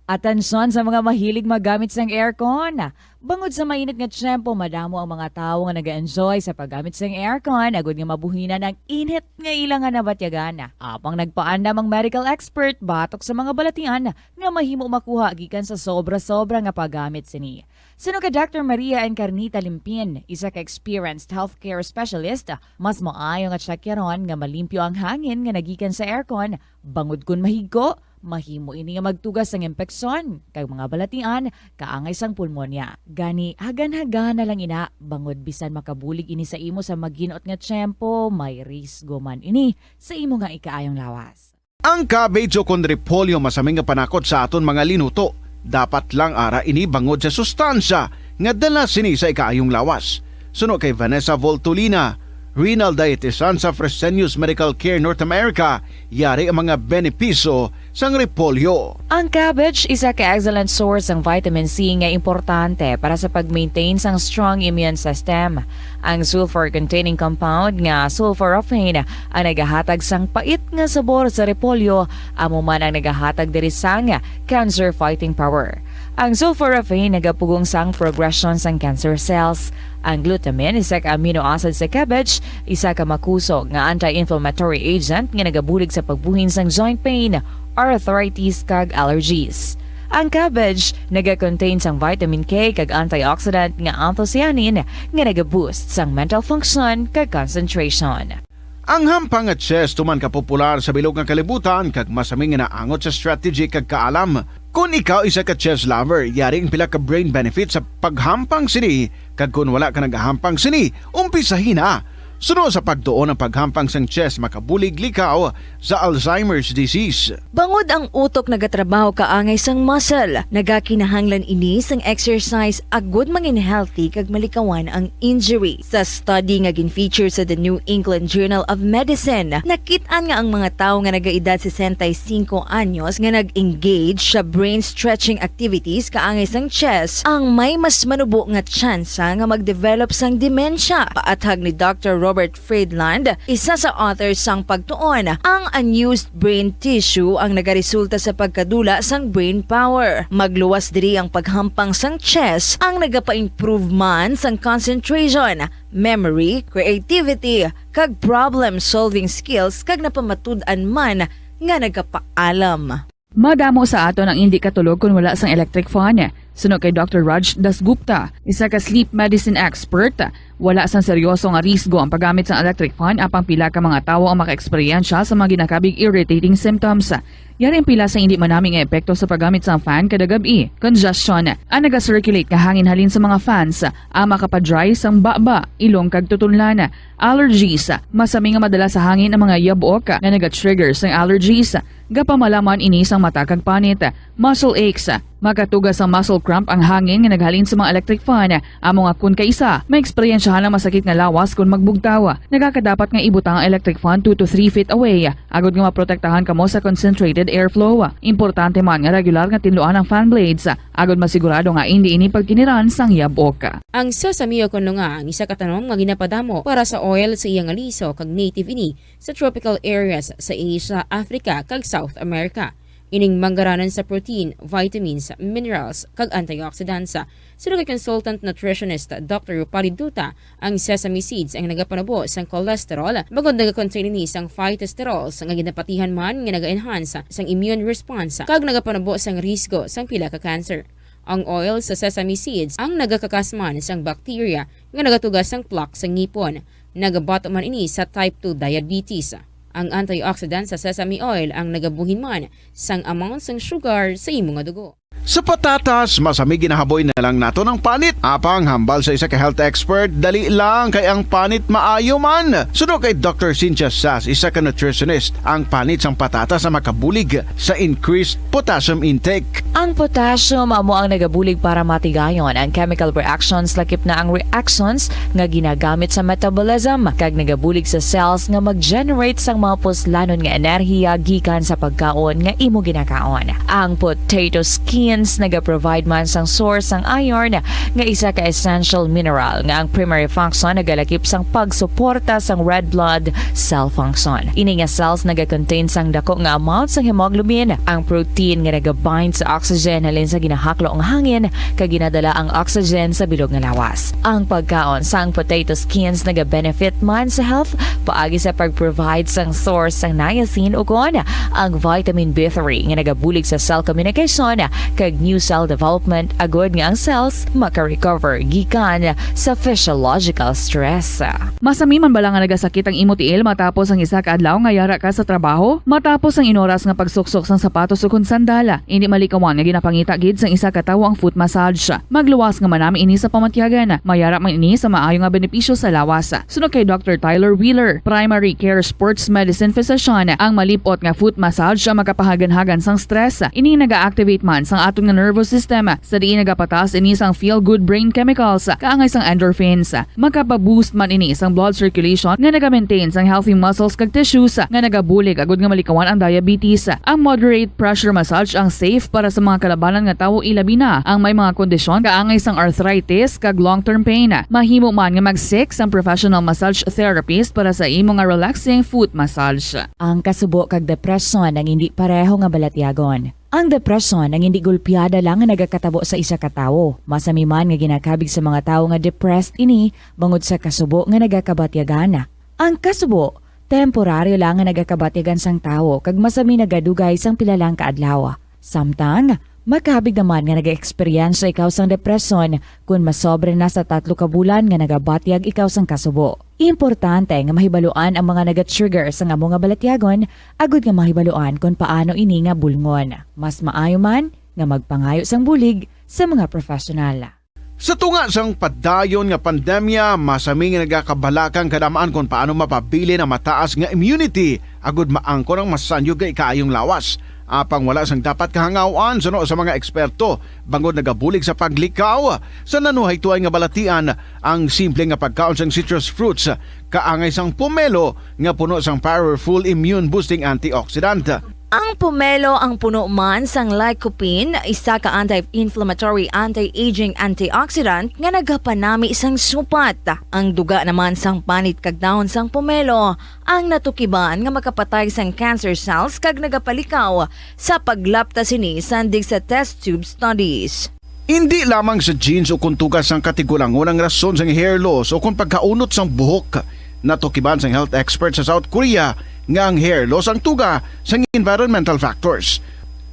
Atensyon sa mga mahilig maggamit sang aircon. Bangod sa mainit nga tiyempo, madamo ang mga tawo nga naga-enjoy sa paggamit sang aircon, agud nga mabuhinan ang init nga ila nga nabatyagan. Apang nagpaandam ang medical expert batok sa mga balatian nga mahimo makuha gikan sa sobra-sobra nga paggamit sini. Suno kay Doctor Maria Encarnita Limpin, isa ka experienced healthcare specialist, mas maayo nga tsakiron nga malimpyo ang hangin nga nagikan sa aircon, bangod kon mahigko, mahimo ini nga magtugas sang impeksyon kag mga balatian kaangay sang pulmonya. Gani, hagan-hagan na lang ina, bangod bisan makabulig ini sa imo sa maginot nga tiyempo, may risgo man ini sa imo nga ikaayong lawas. Ang cabbage o kon repolyo masami nga panakot sa aton mga linuto. Dapat lang ara ini bangod sa sustansya nga dala sini sa ikaayong lawas. Suno kay Vanessa Voltolina, renal dietitian sa Fresenius Medical Care North America, yari ang mga benepisyo sang repolyo. Ang cabbage isa ka excellent source sang vitamin C nga importante para sa pag-maintain sang strong immune system. Ang sulfur-containing compound nga sulforaphane ang nagahatag sang pait nga sabor sa repolyo, amo man ang nagahatag diri sang cancer-fighting power. Ang sulforaphane nagapugong sang progression sang cancer cells. Ang glutamine, isa ka amino acid sa cabbage, isa ka makusog nga anti-inflammatory agent nga nagabulig sa pagbuhin sang joint pain, arthritis, kag allergies. Ang cabbage naga-contain sang vitamin K kag antioxidant nga anthocyanin nga naga-boost sang mental function kag concentration. Ang hampang nga chess tuman ka popular sa bilog nga kalibutan kag masami nga naangot sa strategy kag kaalam. Kon ikaw isa ka chess lover, yari ang pila ka brain benefits sa paghampang sini, kag kon wala ka nagahampang sini, umpisahi na. Suno sa pagtuon, ang paghampang sang chess makabulig likaw sa Alzheimer's disease. Bangod ang utok nagatrabaho kaangay sang muscle, nagakinahanglan ini sang exercise agud mangin healthy kag malikawan ang injury. Sa study nga gin-feature sa The New England Journal of Medicine, nakit-an nga ang mga tawo nga nagaedad sesenta y cinco anyos nga nag-engage sa brain stretching activities kaangay sang chess ang may mas manubo nga tsansa nga mag-develop sang demensya. Paathag ni Doctor Robert Friedland, isa sa author sang pagtuon, ang unused brain tissue ang nagaresulta sa pagkadula sang brain power. Magluwas diri ang paghampang sang chess ang nagapa-improve man sang concentration, memory, creativity, kag problem-solving skills, kag napamatud-an man nga nagapaalam. Madamo sa aton ang indi katulog kon wala sang electric fan. Suno kay Doctor Raj Dasgupta, isa ka sleep medicine expert, wala sang seryoso nga risgo ang paggamit sang electric fan, apang pila ka mga tawo ang makaeksperyensya sa mga ginakabig irritating symptoms. Yari ang pila sa indi manami nga epekto sa paggamit sang fan kada gab-i: congestion, ang naga-circulate nga hangin halin sa mga fans, ang makapa-dry sang baba, ilong kag tutunlan, allergies, masami nga madala sa hangin ang mga yabok nga naga-trigger sang allergies, gapamalaman ini sang mata kag panit, muscle aches, makatuga sang muscle cramp ang hangin nga naghalin sa mga electric fan, amo nga kon kaisa, maeksperiensyahan ang masakit nga lawas kon magbugtaw. Nagakadapat nga ibutang ang electric fan two to three feet away, agod nga maprotektahan kamo sa concentrated airflow. Importante man nga regular nga tinluan ang fan blades, agod masigurado nga indi ini pagkiniran sang yabok. Ang sesame o kon lunga ang isa ka tanom nga ginapadamo para sa oil sa iya nga liso, kag native ini sa tropical areas sa Asia, Africa, kag South America. Ining manggaranon sa protein, vitamins, minerals, kag antioxidants. Suno kay consultant nutritionist Doctor Rupali Duta, ang sesame seeds ang nagapanubo sang cholesterol, bangod nagakontain ini sang phytosterols nga ginapatihan man nga naga-enhance sang immune response kag nagapanubo sang risgo sang pila ka cancer. Ang oil sa sesame seeds ang nagakakas man sang bacteria nga nagatuga sang plaque sa ngipon. Nagabato man ini sa type two diabetes. Ang antioxidant sa sesame oil ang nagabuhin man sang amount sang sugar sa imo nga dugo. Sa patatas, masami ginahaboy na lang naton ang panit. Apang hambal sa isa ka health expert, dali lang kay ang panit maayo man. Suno kay Doctor Cynthia Sass, isa ka nutritionist, ang panit sang patatas ang makabulig sa increased potassium intake. Ang potassium amo ang nagabulig para matigayon ang chemical reactions, lakip na ang reactions nga ginagamit sa metabolism, kag nagabulig sa cells nga mag-generate sang mga puslanon nga enerhiya gikan sa pagkaon nga imo ginakaon. Ang potato skins nagaprovide man sang source sang iron, nga isa ka essential mineral nga ang primary function nagalakip sang pagsuporta sang red blood cell function. Ini nga cells nagakontain sang dako nga amount sang hemoglobin, ang protein nga nagabind sa oxygen halin sa ginahaklo nga hangin, kag ginadala ang oxygen sa bilog nga lawas. Ang pagkaon sang potato skins nagabenefit man sa health paagi sa pag-provide sang source sang niacin, ukon ang vitamin B three nga nagabulig sa cell communication, kag new cell development agud nga ang cells maka-recover gikan sa physiological stress. Masami man bala nga nagasakit ang imo tiil matapos ang isa ka adlaw nga yara ka sa trabaho? Matapos ang inoras nga pagsuksok sang sapatos ukon sandal, indi malikawan nga ginapangita gid sang isa ka tawo ang foot massage. Magluwas nga manami ini sa pamatyagan. Mayara man ini sa maayo nga benepisyo sa lawas. Suno kay Doctor Tyler Wheeler, primary care sports medicine physician, ang malip-ot nga foot massage ang makapahaganhagan sang stress. Ini naga-activate man sang aton nga nervous system, sa diin nagapataas ini sang feel-good brain chemicals, kaangay sang endorphins. Makapa-boost man ini sang blood circulation nga naga-maintain sang healthy muscles kag tissues nga nagabulig agud nga malikawan ang diabetes. Ang moderate pressure massage ang safe para sa mga kalabanan nga tawo, ilabi na ang may mga kondisyon kaangay sang arthritis kag long-term pain. Mahimo man nga mag-seek sang professional massage therapist para sa imo nga relaxing foot massage. Ang kasubo kag depresyon ang indi pareho nga balatyagon. Ang depresyon ang indi gulpiada lang nga nagakatabo sa isa ka tawo. Masami man nga ginakabig sa mga tawo nga depressed ini bangod sa kasubo nga nagakabatyagan. Ang kasubo, temporaryo lang nga nagakabatyagan sang tawo kag masami nagadugay sang pila lang ka adlaw. Samtang, makabig naman nga nag-eksperyensya ikaw sang depresyon kon masobra na sa tatlo ka bulan nga nagabatyag ikaw sang kasubo. Importante nga mahibaluan ang mga naga-trigger sang amo nga balatyagon agud nga mahibaluan kon paano ini nga bulngon. Mas maayo man nga magpangayo sang bulig sa mga professional. Sa tunga sang padayon nga pandemya, masami nga nagakabalaka ang kadam-an kon paano mapabilin ang mataas nga immunity agud maangkon ang masanyog nga ikaayong lawas. Apang wala sang dapat kahangaw-an suno sa mga eksperto, bangod nagabulig sa paglikaw sa nanuhaytoay nga balatian ang simple nga pagkaon sang citrus fruits, kaangay sang pomelo nga puno sang powerful immune-boosting antioxidant. Ang pomelo ang puno man sang lycopene, isa ka anti-inflammatory, anti-aging antioxidant nga nagapanami sang supat. Ang duga naman sang panit kag dahon sang pomelo ang natukiban nga makapatay sang cancer cells kag nagapalikaw sa paglapta sini sandig sa test tube studies. Indi lamang sa genes o kon tuga sang katigulangon ang rason sang hair loss o kon pagkaunot sang buhok. Natukiban sang health expert sa South Korea nga ang hair loss ang tuga sang environmental factors.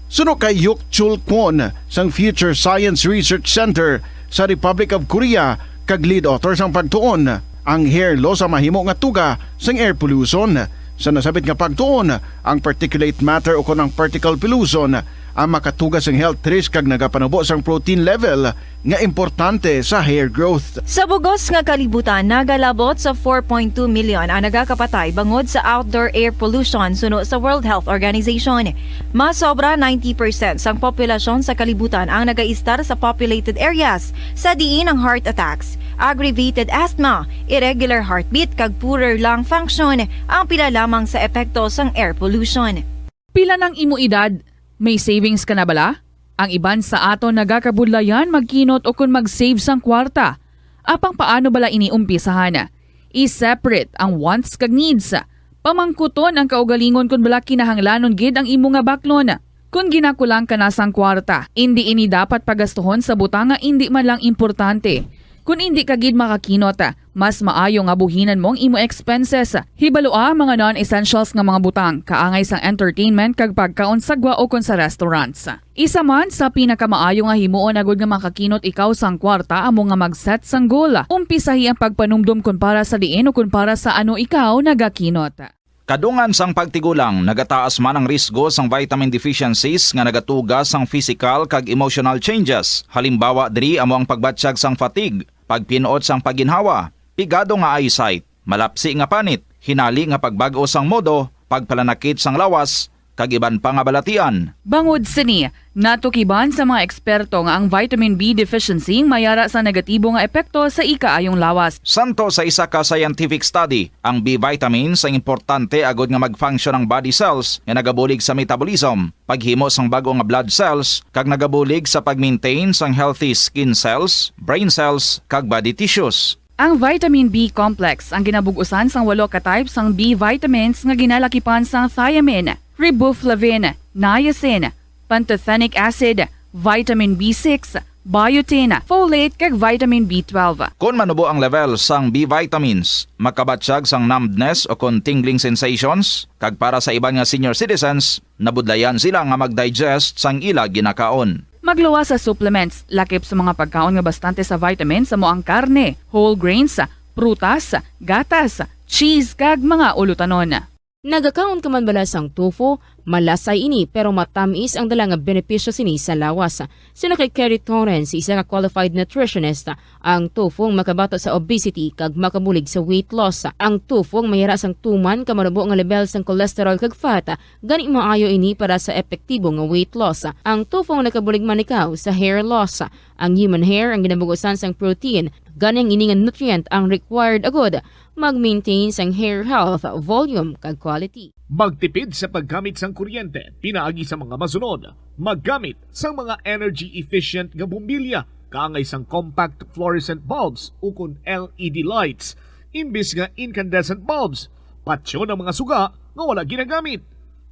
Suno kay Hyuk Chul Kwon sang Future Science Research Center sa Republic of Korea kag lead author sang pagtuon, ang hair loss ang mahimo nga tuga sang air pollution. Sa nasabit nga pagtuon, ang particulate matter o kon ang particle pollution ang makatuga sang health risk kag nagapanubo sang protein level nga importante sa hair growth. Sa bug-os nga kalibutan, nagalabot sa four point two million ang nagakapatay bangod sa outdoor air pollution suno sa World Health Organization. Masobra ninety percent sang populasyon sa kalibutan ang nagaistar sa populated areas, sa diin ang heart attacks, aggravated asthma, irregular heartbeat kag poorer lung function ang pila lamang sa epekto sang air pollution. Pila nang imo edad? May savings ka na bala? Ang iban sa aton nagakabudlayan magkinot ukon mag-save sang kwarta. Apang paano bala ini umpisahan? I-separate ang wants kag needs. Pamangkuton ang kaugalingon kon bala kinahanglanon gid ang imo nga baklon. Kon ginakulang ka na sang kwarta, indi ini dapat pagastuhon sa butang nga indi man lang importante. Kon indi ka gid makakinot, mas maayo nga buhinan mo ang imo expenses. Hibalua ang mga non-essentials nga mga butang, kaangay sang entertainment kag pagkaon sa gwa ukon sa restaurants. Isa man sa pinakamaayo nga himuon agud nga makakinot ikaw sang kwarta amo nga mag-set sang goal. Umpisahi ang pagpanumdom kon para sa diin o kon para sa ano ikaw nagakinot. Kadungan sang pagtigulang, nagataas man ang risgo sang vitamin deficiencies nga nagatuga sang physical kag emotional changes. Halimbawa diri amo ang pagbatsyag sang fatigue, pagpin-ot sang pagginhawa, pigado nga eyesight, malapsi nga panit, hinali nga pagbag-o sang modo, pagpalanakit sang lawas, kag iban pa nga balatian. Bangod sini, natukiban sa mga eksperto nga ang vitamin B deficiency mayara sa negatibo nga epekto sa ikaayong lawas. Santo sa isa ka scientific study, ang B vitamins ang importante agud nga mag-function ang body cells nga nagabulig sa metabolism, paghimo sang bag-o nga blood cells, kag nagabulig sa pag-maintain sang healthy skin cells, brain cells, kag body tissues. Ang vitamin B complex ang ginabug-usan sang walo ka type sang B vitamins nga ginalakipan sang thiamine, riboflavin, niacin, pantothenic acid, vitamin B six, biotin, folate, kag vitamin B twelve. Kon manubo ang level sang B vitamins, makabatsyag sang numbness o kon tingling sensations, kag para sa iban nga senior citizens, nabudlayan sila nga mag-digest sang ila ginakaon. Magluwas sa supplements, lakip sa mga pagkaon nga bastante sa vitamins, amo ang karne, whole grains, prutas, gatas, cheese, kag mga ulutanon. Nagakaon ka man bala sang tofu? Malasay ini, pero matamis ang dala nga benepisyo sini sa lawas. Suno kay Kerry Torrens, isa ka qualified nutritionist, ang tofu ang makabato sa obesity kag makabulig sa weight loss. Ang tofu ang mayara sang tuman ka manubo nga level sang cholesterol kag fat, gani maayo ini para sa epektibo nga weight loss. Ang tofu ang nakabulig man ikaw sa hair loss. Ang human hair ang ginabugusan sang protein, gani ang ini nga nutrient ang required agud mag-maintain sang hair health, volume, kag quality. Magtipid sa paggamit sang kuryente pinaagi sa mga masunod. Maggamit sang mga energy-efficient nga bombilya kaangay sang compact fluorescent bulbs ukon L E D lights imbis nga incandescent bulbs. Patyon ang mga suga nga wala ginagamit.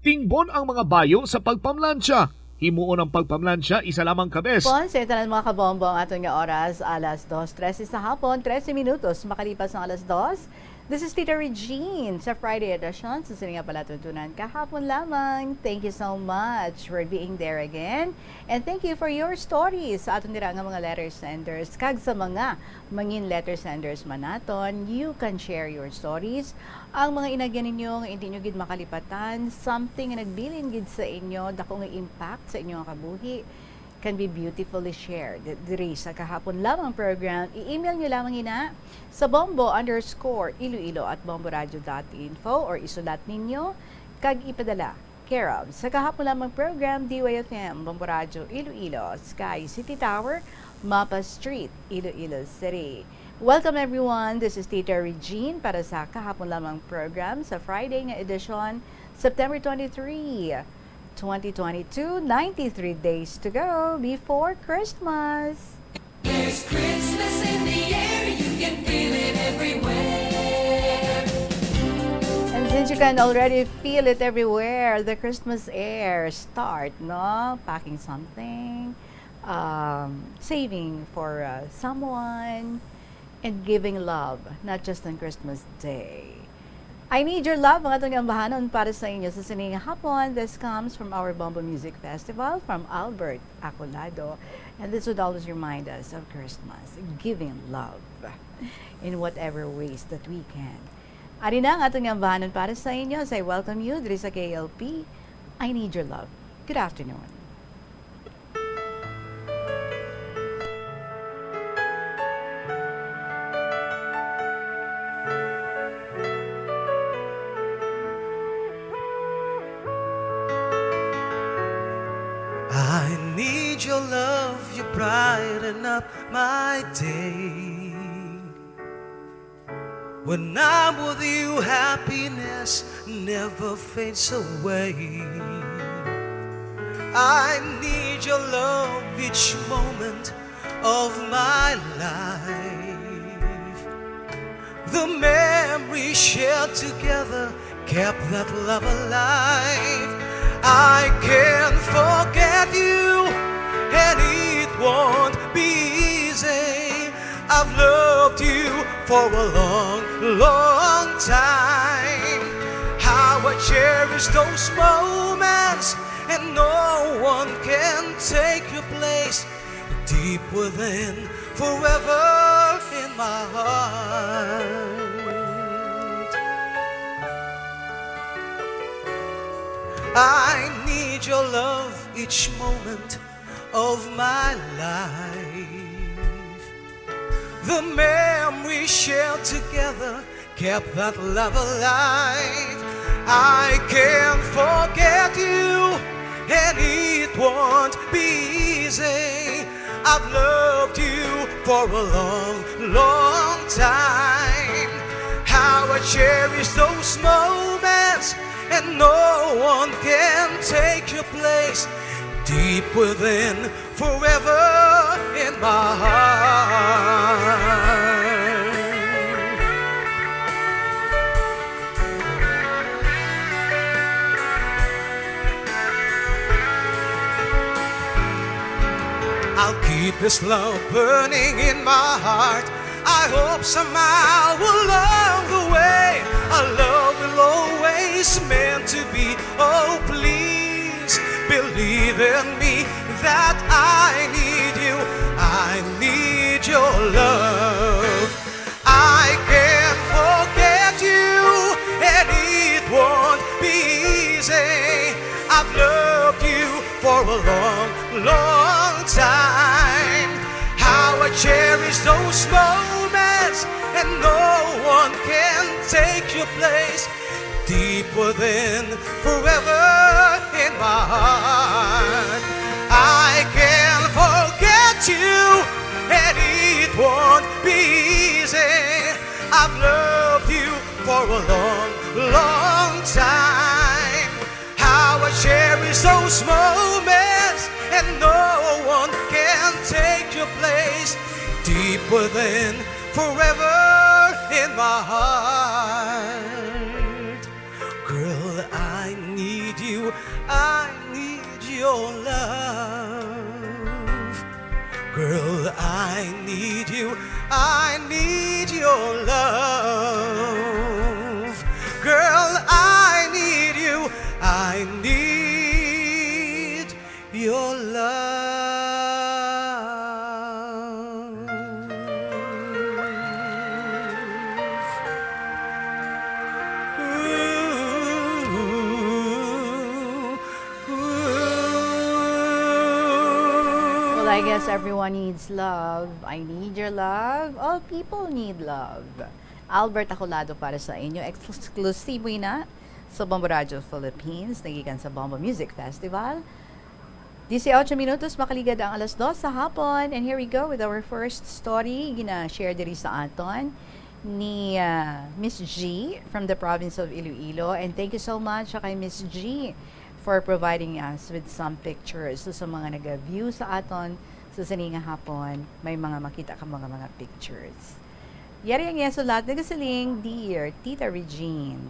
Tingbon ang mga bayo sa pagpamlansya. Himuon ang pagpamlansya isa lamang ka bes. Pon, sa tanan mga kabombo, ang aton nga oras, alas dos trese sa hapon, trese minutos makalipas ang alas dos. This is Tita Regine sa Friday edition sa sini nga palatuntunan kahapon lamang. Thank you so much for being there again. And thank you for your stories sa aton dira nga mga letter senders kag sa mga mangin letter senders man naton. You can share your stories. Ang mga inagyan ninyo nga hindi nyo gid makalipatan, something nga nagbilin gid sa inyo, dako nga impact sa inyo nga kabuhi, can be beautifully shared diri sa kahapon lamang program. I-email nyo lamang ina sa bombo underscore iloilo at bomboradio dot info or isulat ninyo kag ipadala care of sa kahapon lamang program, D Y F M, Bombo Radyo Iloilo, Sky City Tower, Mapa Street, Iloilo City. Welcome everyone, this is Tita Regine para sa kahapon lamang program sa Friday nga edisyon, September twenty-three, twenty twenty-two, ninety-three days to go before Christmas. There's Christmas in the air, you can feel it everywhere. And since you can already feel it everywhere, the Christmas air start, no? Packing something, um, saving for, uh, someone, and giving love, not just on Christmas Day. I Need Your Love, ang atong ambahanon para sa inyo sa sining hapon. This comes from our Bombo Music Festival, from Albert Acolado. And this would always remind us of Christmas, giving love in whatever ways that we can. Ari na ang atong ambahanon para sa inyo. So I welcome you diri sa K L P. I Need Your Love. Good afternoon. I need your love, you brighten up my day. When I'm with you, happiness never fades away. I need your love each moment of my life. The memories shared together kept that love alive. I can't forget you, and it won't be easy. I've loved you for a long, long time. How I cherish those moments, and no one can take your place. Deep within, forever in my heart. I need your love each moment of my life. The memories shared together kept that love alive. I can't forget you, and it won't be easy. I've loved you for a long, long time. How I cherish those moments, and no one can take your place. Deep within, forever in my heart. I'll keep this love burning in my heart. I hope somehow along the way our love will always meant to be. Oh, please believe in me that I need you, I need your love. I can't forget you, and it won't be easy. I've loved you for a long, long time. How I cherish those moments, and no one can take your place. Deep within, forever in my heart. I can't forget you, and it won't be easy. I've loved you for a long, long time. How I cherish those moments, and no one can take your place. Deep within, forever in my heart. Girl, I need you, I need your love. Girl, I need you, I need your love. Girl, I need you, I need your love. Ooh, ooh. Well, I guess everyone needs love. I need your love. All people need love. Albert Acolado para sa inyo. Eksklusibo na sa Bombo Radio Philippines, nagikan sa Bombo Music Festival. Dieciocho minutos, makaligad ang alas dos sa hapon. And here we go with our first story. Gina-share diri sa aton ni, ah, Miss G from the province of Iloilo. And thank you so much kay Miss G for providing us with some pictures. So, sa mga nag-view sa aton sa sini nga hapon, may mga makita ka mga, mga pictures. Yari ang iya sulat, nagasiling, "Dear Tita Regine."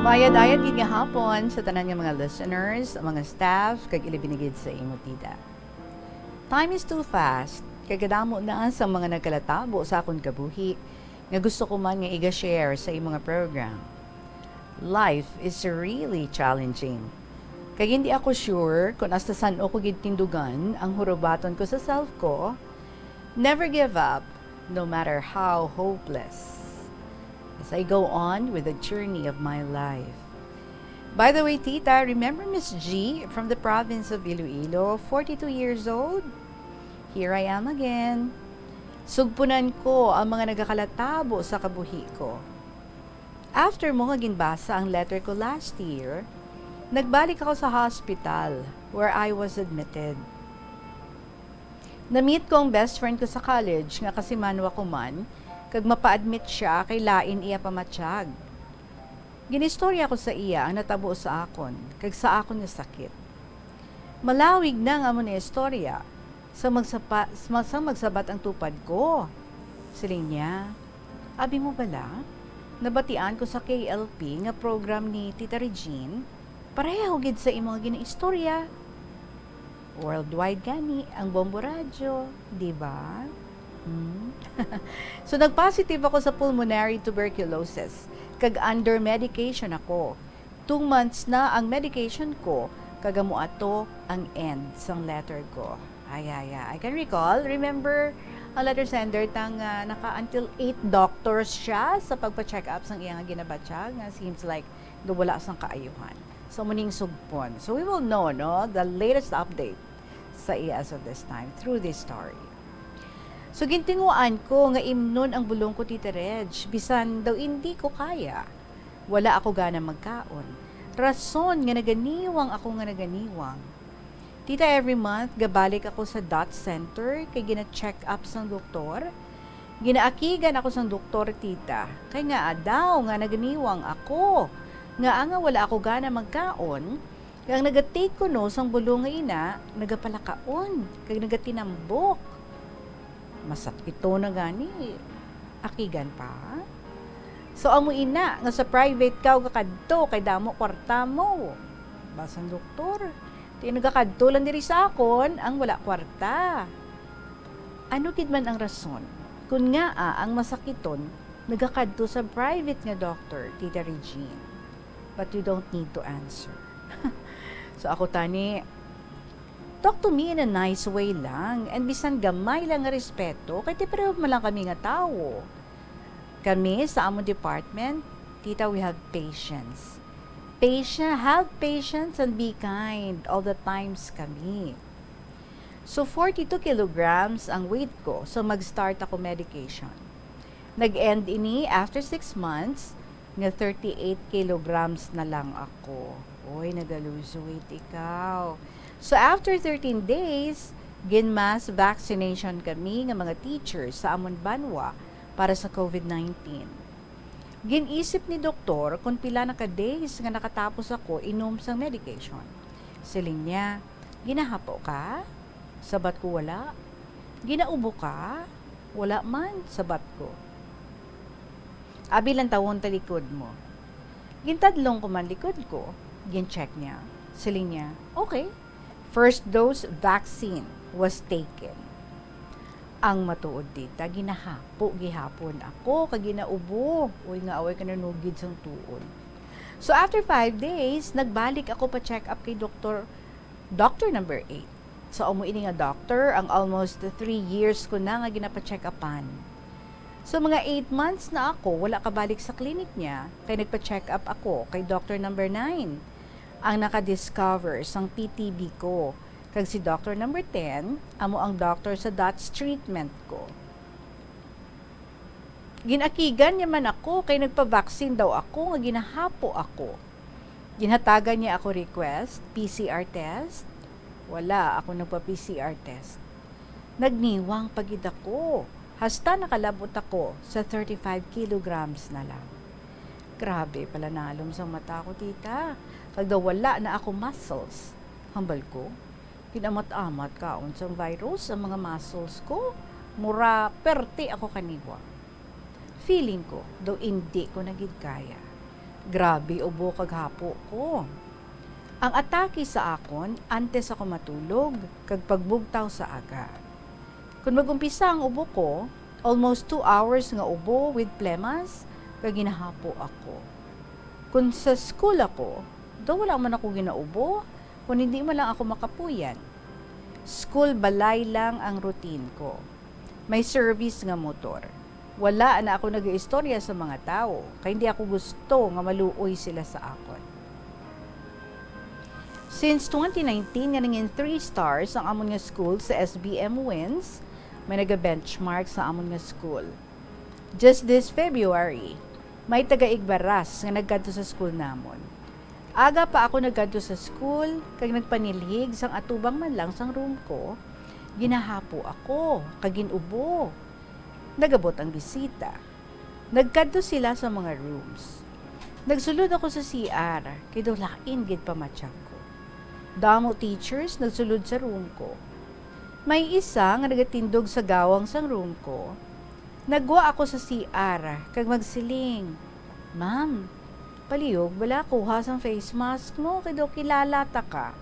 Maayad-ayad gid nga hapon sa tanan nga mga listeners, mga staff, kag ilabi na gid sa imo, Tita. Time is too fast, kay kadamo na sa mga nagkalatabo sa akon kabuhi nga gusto ko man nga iga-share sa imo nga program. Life is really challenging. Kag hindi ako sure kung hasta san-o ko gid tindugan ang hurubaton ko sa self ko. Never give up, no matter how hopeless. As I go on with the journey of my life. By the way, Tita, remember Miss G from the province of Iloilo, forty-two years old? Here I am again. Sugpunan ko ang mga nagakalatabo sa kabuhi ko. After mo nga ginbasa ang letter ko last year, nagbalik ako sa hospital where I was admitted. Na-meet ko ang best friend ko sa college nga kasimanwa ko man, kag mapa-admit sia kay lain iya pamatyag. Ginistorya ko sa iya ang natabo sa akon kag sa akon nga sakit. Malawig na nga amo ni istorya, sa magsapa-, sa magsabat ang tupad ko. Siling niya, "Abi mo bala, nabatian ko sa K L P nga program ni Tita Regine, pareho gid sa imo nga ginaistorya." Worldwide gani ang Bombo Radyo, di ba? Hmm? So, nag-positive ako sa pulmonary tuberculosis, kag under medication ako. Two months na ang medication ko, kag amo ato ang end sang letter ko. Ay, ay, ay. I can recall, remember, ang letter sender tang, ah, naka until eight doctors siya sa pagpa-check up sang iya nga ginabatyag, nga seems like gawala sang kaayuhan. So, muning sugpon. So, we will know, no, the latest update sa iya as of this time through this story. So, gintinguhaan ko nga imnon ang bulong ko, Tita Reg, bisan daw indi ko kaya. Wala ako gana magkaon. Rason nga naganiwang ako nga naganiwang. Tita, every month, gabalik ako sa dot center kay gina-check up sang doktor. Ginaakigan ako sang doktor, Tita, kay nga daw nga naganiwang ako, nga nga wala ako gana magkaon, kag ang nagatake kuno sang bulong nga ina, nagapalakaon, kag nagatinambok. Masakito na gani, akigan pa. So, amo ina nga sa private ka kakadto kay damo kwarta mo. Basang doktor, Di nagakadto lang diri sa akon ang wala kwarta. Ano gid man ang rason kun ngaa ang masakiton nagakadto sa private nga doctor, Tita Regine? But you don't need to answer. So ako tani, talk to me in a nice way lang, and bisan gamay lang nga respeto, kay ti pareho man lang kami nga tawo. Kami sa amon department, tita, we have patience. Patient, have patience and be kind all the times kami. So, forty-two kilograms ang weight ko sa mag-start ako medication. Nag-end ini after six months, nga thirty-eight kilograms na lang ako. Oy, naga-lose weight ikaw. So, after thirteen days, gin-mass vaccination kami nga mga teachers sa amon banwa para sa covid nineteen. Gin-isip ni doktor kung pila na ka days nga nakatapos ako inom sang medication. Siling niya, "Ginahapo ka?" Sabat ko, "Wala." "Ginaubo ka?" "Wala man," sabat ko. "Abi, lantawon ta likod mo." Gintadlong ko man likod ko, gin-check niya. Siling niya, "Okay." First dose vaccine was taken. Ang matuod, tita, ginahapo gihapon ako kag ginaubo. Uy, nga away ka nanugid sang tuod. So, after five days, nagbalik ako pa-check up kay doktor, doctor number eight. So, amo ini nga doctor, ang almost three years ko na nga ginapa-check upan. So, mga eight months na ako wala kabalik sa clinic niya, kay nagpa-check up ako kay doctor number nine, ang naka-discover sang P T B ko, kag si doctor number ten amo ang doctor sa dots treatment ko. Gin-akigan niya man ako kay nagpa-vaccine daw ako nga ginahapo ako. Ginhatagan niya ako request, P C R test. Wala ako nagpa-P C R test. Nagniwang pa gid ako, hasta nakalab-ot ako sa thirty-five kilograms na lang. Grabe, palanalom sang mata ko, tita. Kag daw wala na ako muscles. Hambal ko, ginamat-amat kaon sang virus ang mga muscles ko. Mura perte ako kaniwang. Feeling ko, daw indi ko na gid kaya. Grabe ubo kag hapo ko. Ang atake sa akon antes ako matulog kag pagbugtaw sa aga. Kon mag-umpisa ang ubo ko, almost two hours nga ubo with plemas, kag ginahapo ako. Kon sa school ako, daw wala man ako ginaubo, kon hindi man lang ako makapuyan. School balay lang ang routine ko. May service nga motor. Wala na ako nagaistorya sa mga tawo, kay hindi ako gusto nga maluoy sila sa akon. Since twenty nineteen nga nangin three stars ang amon nga school sa S B M Wins, may naga-benchmark sa amon nga school. Just this February, may taga-Igbaras nga nagkadto sa school namon. Aga pa ako nagkadto sa school, kag nagpanilhig sang atubang man lang sang room ko, ginahapo ako, kag gin-ubo. Nag-abot ang bisita. Nagkadto sila sa mga rooms. Nagsulod ako sa C R, kay daw lain gid pamatsyag ko. Damo teachers nagsulod sa room ko. May isa nga nagatindog sa gawang sang room ko. Nagwa ako sa C R, kag magsiling, "Ma'am, palihog bala kuha sang face mask mo, kay daw kilala ta ka."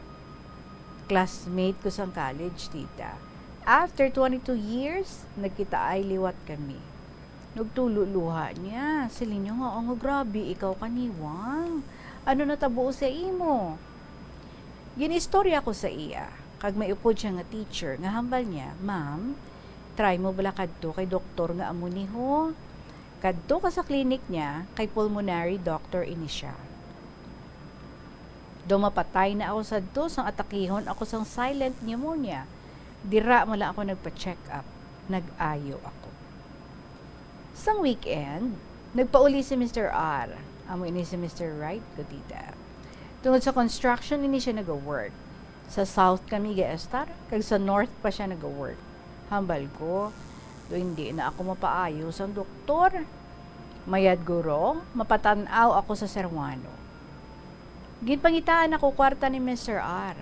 Classmate ko sang college, tita. After twenty-two years, nagkitaay liwat kami. Nagtulo luha niya. Siling niya nga, "Ang grabe ikaw kaniwang. Ano natabo sa imo?" Ginistorya ko sa iya, kag may upod siya nga teacher nga hambal niya, "Ma'am, try mo bala kadto kay doktor nga amo ni ho. Kadto ka sa clinic niya, kay pulmonary doctor ini siya." Daw mapatay na ako sadto sang atakihon ako sang silent pneumonia. Dira man lang ako nagpa-check up. Nag-ayo ako. Sang weekend, nagpauli si Mister R. Amo ini si Mister Wright ko, tita. Tungod sa construction, ini siya naga-work. Sa south kami ga-estar, kag sa north pa siya naga-work. Hambal ko, "Do hindi na ako mapaayo sang doktor. Mayad guro, mapatan-aw ako sa Ceruano." Ginpangitaan ako kwarta ni Mister R.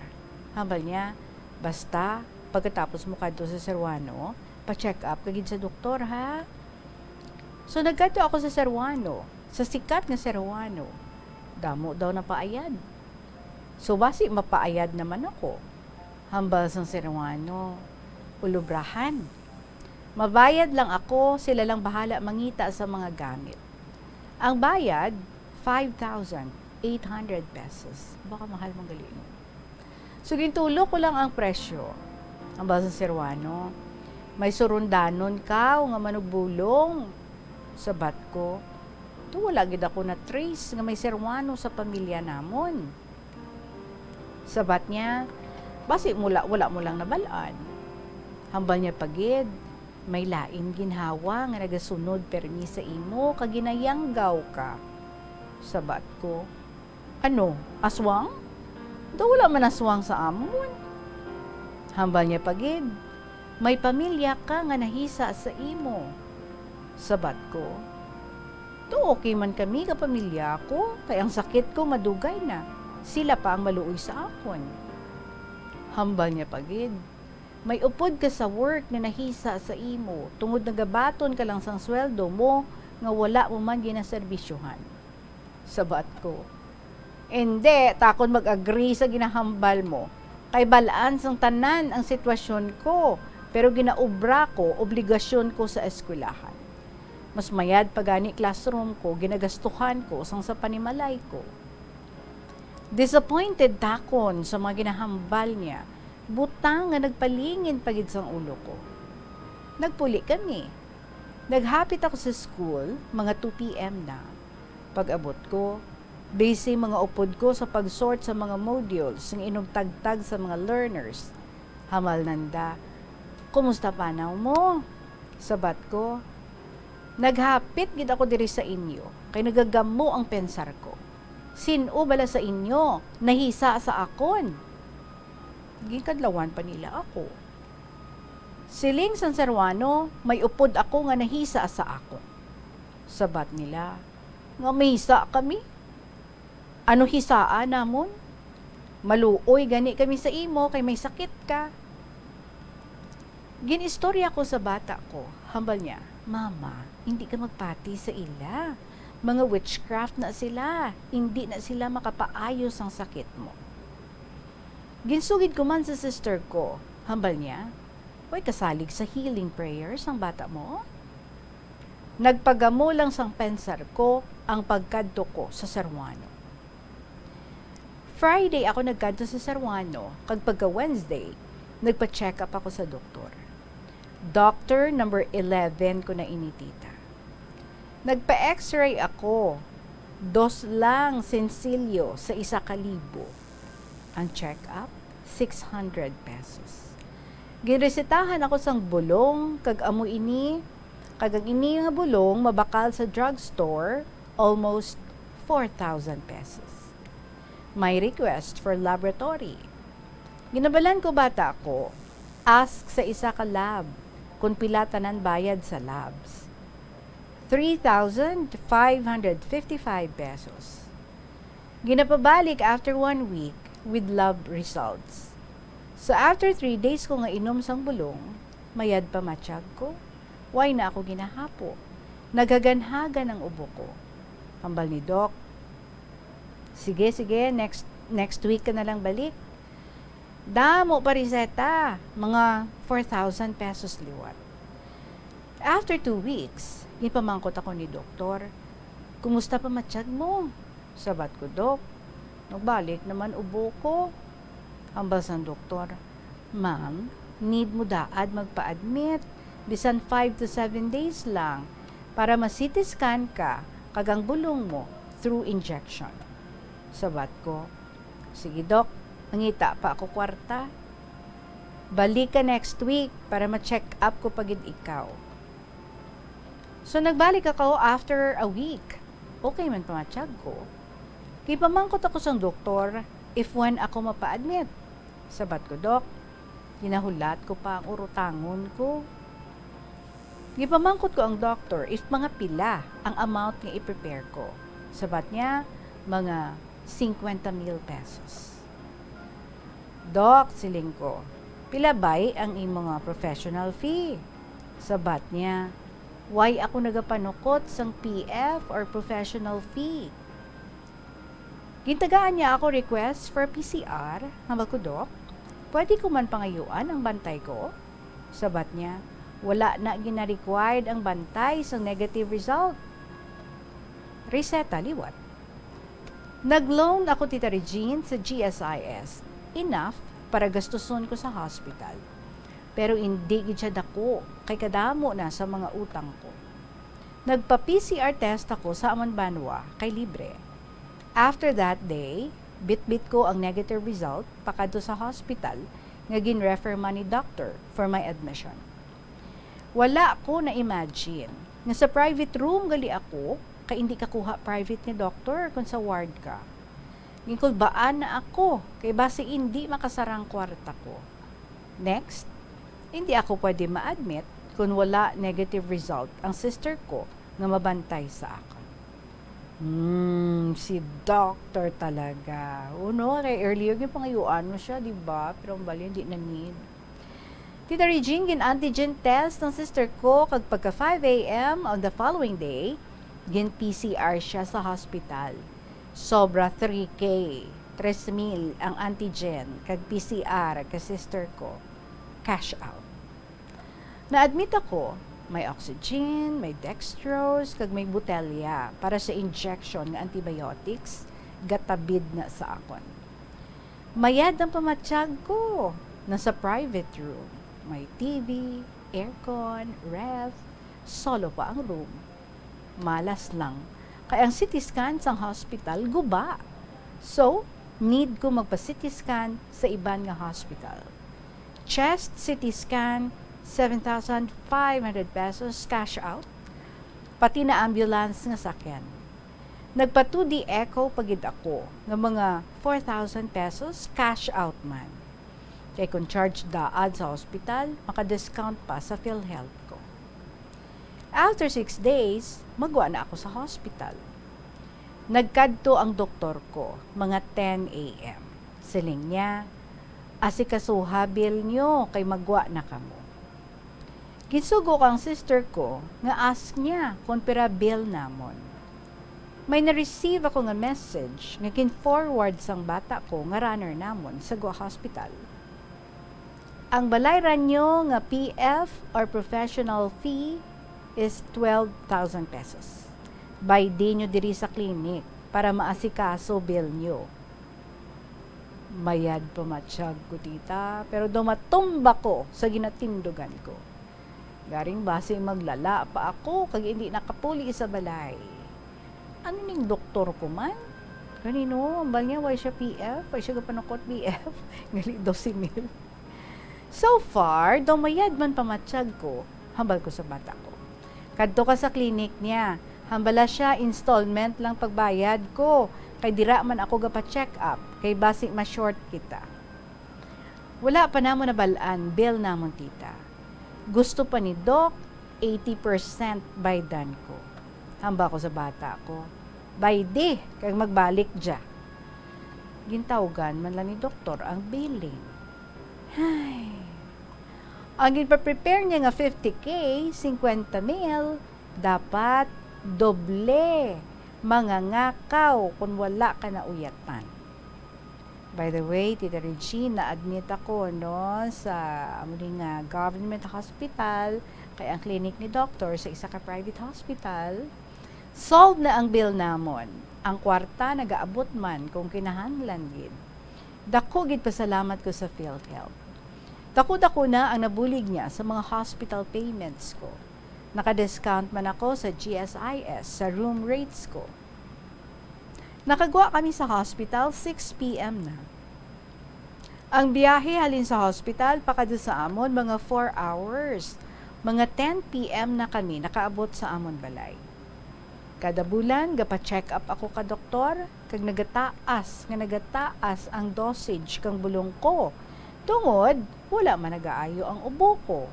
Hambal niya, "Basta, pagkatapos mo kadto sa Ceruano, pa-check up ka gid sa doktor, ha?" So, nagkadto ako sa Ceruano, sa sikat nga Ceruano. Damo daw napaayad. So, basi mapaayad naman ako. Hambal sang Ceruano, "Ulubrahan. Mabayad lang ako, sila lang bahala mangita sa mga gamit. Ang bayad, five thousand eight hundred pesos." Baka mahal mong gali, no? So, gintulo ko lang ang presyo. Hambal sang Ceruano, "May surundanon ka nga manugbulong." Sabat ko, "Do wala gid ako na-trace nga may Ceruano sa pamilya namon." Sabat niya, "Basi mula, wala mo lang nabal-an." Hambal niya pa gid, "May lain ginhawa nga nagasunod permi sa imo kag ginayanggaw ka." Sabat ko, "Ano, aswang? Daw wala man aswang sa amon." Hambal niya pa gid, "May pamilya ka nga nahisa sa imo." Sabat ko, "Daw okay man kami ka pamilya ko, kay ang sakit ko madugay na. Sila pa ang maluoy sa akon." Hambal niya pa gid, "May upod ka sa work nga nahisa sa imo, tungod nagabaton ka lang sang sweldo mo nga wala mo man ginaserbisyohan." Sabat ko, "Indi, ta akon mag-agree sa ginahambal mo, kay bal-an sang tanan ang sitwasyon ko, pero ginaobra ko, obligasyon ko sa eskwelahan. Mas mayad pa gani classroom ko, ginagastuhan ko sang sa panimalay ko." Disappointed ta akon sa mga ginahambal niya, butang nga nagpalingin pa gid sang ulo ko. Nagpuli kami. Naghapit ako sa school, mga two P M na. Pag-abot ko, busy mga upod ko sa pag-sort sa mga modules nga inugtagtag sa mga learners. Hambal nanda, "Kumusta panaw mo?" Sabat ko, "Naghapit gid ako diri sa inyo, kay nagagamo ang pensar ko. Sin-o bala sa inyo nahisa sa akon?" Ginkadlawan pa nila ako. Siling sang Ceruano, "May upod ako nga nahisa sa akon." Sabat nila, "Nga mahisa kami? Ano hisaa namon? Maluoy gani kami sa imo kay may sakit ka." Ginistorya ko sa bata ko, hambal niya, "Mama, hindi ka magpati sa ila. Mga witchcraft na sila, hindi na sila makapaayo sang sakit mo." Ginsugid ko man sa sister ko, hambal niya, "Way kasalig sa healing prayers ang bata mo?" Nagpagamo lang sang pensar ko ang pagkadto ko sa Ceruano. Friday ako nagkadto sa Ceruano, kag pagka Wednesday, nagpa-check up ako sa doktor. Doctor number eleven ko na ini, tita. Nagpa-X-ray ako, dos lang sensilyo sa isa ka libo. Ang check-up, six hundred pesos. Ginresetahan ako sang bulong, kag amo ini, kag ang ini nga bulong mabakal sa drugstore, almost four thousand pesos. May request for laboratory. Ginabalan ko bata ko, ask sa isa ka lab kung pila tanan bayad sa labs. Three thousand five hundred fifty-five pesos. Ginapabalik after one week with lab results. So after three days ko nga inom sang bulong, mayad pa matiyag ko. Way na ako ginahapo. Naghaganhagan ang ubo ko. Hambal ni Doc, "Sige, sige, next, next week ka na lang balik." Damo pa reseta, mga four thousand pesos liwat. After two weeks, ginpamangkot ako ni doktor, "Kumusta pa matiyag mo?" Sabat ko, "Dok, nagbalik naman ubo ko." Hambal sang doktor, "Ma'am, need mo daad magpa-admit, bisan five to seven days lang, para ma-C T scan ka kag ang bulong mo through injection." Sabat ko, "Sige, Dok, mangita pa ako kwarta. Balik ka next week para ma-check up ko pa gid ikaw." So, nagbalik ako after a week. Okay man pa matiyag ko. Ginpamangkot ako sang doktor if when ako mapa-admit. Sabat ko, "Dok, ginahulat ko pa ang urutangon ko." Ginpamangkot ko ang doktor if mga pila ang amount nga i-prepare ko. Sabat niya, "Mga singkwenta mil pesos." "Dok," siling ko, "pila bay ang imo nga professional fee?" Sabat niya, "Way ako nagapanukot sang P F or professional fee." Gintagaan niya ako request for P C R, nga magkudok, pwede ko man pangayuan ang bantay ko? Sabat niya, wala na gina-required ang bantay sang negative result. Reseta liwat. Nag-loan ako, Tita Regine, sa G S I S. Enough para gastuson ko sa hospital. Pero indi gid siya dako, kay kadamo na sa mga utang ko. Nagpa-P C R test ako sa amon banwa, kay libre. After that day, bitbit ko ang negative result pakadto sa hospital nga gin-refer man ni doctor for my admission. Wala ko na-imagine nga sa private room gali ako, kay indi ka kuha private ni doctor kon sa ward ka. Ginkulbaan na ako, kay basi indi makasarang kwarta ko. Next, hindi ako pwede ma-admit kung wala negative result ang sister ko nga mabantay sa akon. Hmm, si doctor talaga. Uno, kay earlier gyud pangayuan mo siya, di ba? Pero ang bali, hindi na need. Tita Regine, gin-antigen test ang sister ko, kag pagka five A M on the following day, gin-P C R siya sa hospital. Sobra three K, tres mil ang antigen kag P C R ka sister ko. Cash out. Na-admit ako, may oxygen, may dextrose, kag may botelya para sa injection nga antibiotics, gatabid na sa akon. Mayad ang pamatyag ko, nasa private room. May T V, aircon, ref, solo pa ang room. Malas lang, kay ang C T scan sang hospital guba. So, need ko magpa-C T scan sa iban nga hospital. Chest C T scan, seven thousand five hundred pesos cash out, pati na ambulance nga sakyan. Nagpa two D echo pa gid ako, nga mga four thousand pesos cash out man. Kay kung charge daad sa hospital, maka-discount pa sa PhilHealth ko. After six days, magwa na ako sa hospital. Nagkadto ang doktor ko, mga ten A M. Siling niya, "Asikasuha bill nyo kay magwa na kamo." Ginsugo ko ang sister ko nga ask niya kung pira bill namon. May na-receive ako nga message nga gin-forward sang bata ko nga runner namon sa Gua Hospital. "Ang balayran nyo nga P F or professional fee is twelve thousand pesos. Baydi nyo diri sa clinic para maasikaso bill nyo." Mayad pa matyag ko, tita, pero daw matumba ko sa ginatindugan ko. Garing basi maglala pa ako kag indi nakapuli sa balay. Ano ning doktor ko man? Ganino, ambal niya, way siya P F, way siya gapanukot P F. Ngali, dose mil. So far, daw mayad man pamatyag ko, hambal ko sa bata ko. "Kadto ka sa clinic niya. Hambala siya, installment lang pagbayad ko, kay dira man ako gapa-check up, kay basi ma-short kita." Wala pa namo nabal-an bill namon, tita. Gusto pa ni Doc, eighty percent baydan ko. Hambal ko sa bata ko, "Baydi, kag magbalik dya." Gintawgan man lang ni doktor ang billing. Ay. Ang ginpa-prepare niya nga fifty K, singkwenta mil, dapat doble. Mangangakaw kung wala ka nauyatan. By the way, Tita Regine, na-admit ako, no, sa amo ni nga government hospital, kay ang clinic ni doktor sa isa ka private hospital. Solve na ang bill namon. Ang kwarta nagaabot man kung kinahanglan gid. Dako gid pasalamat ko sa PhilHealth. Dako-dako na ang nabulig niya sa mga hospital payments ko. Naka-discount man ako sa G S I S sa room rates ko. Nakagwa kami sa hospital, six P M na. Ang biyahe halin sa hospital pakadto sa amon, mga four hours. Mga ten P M na kami nakaabot sa amon balay. Kada bulan, gapa-check up ako ka doktor, kag nagataas nga nagataas ang dosage kang bulong ko, tungod wala man nagaayo ang ubo ko.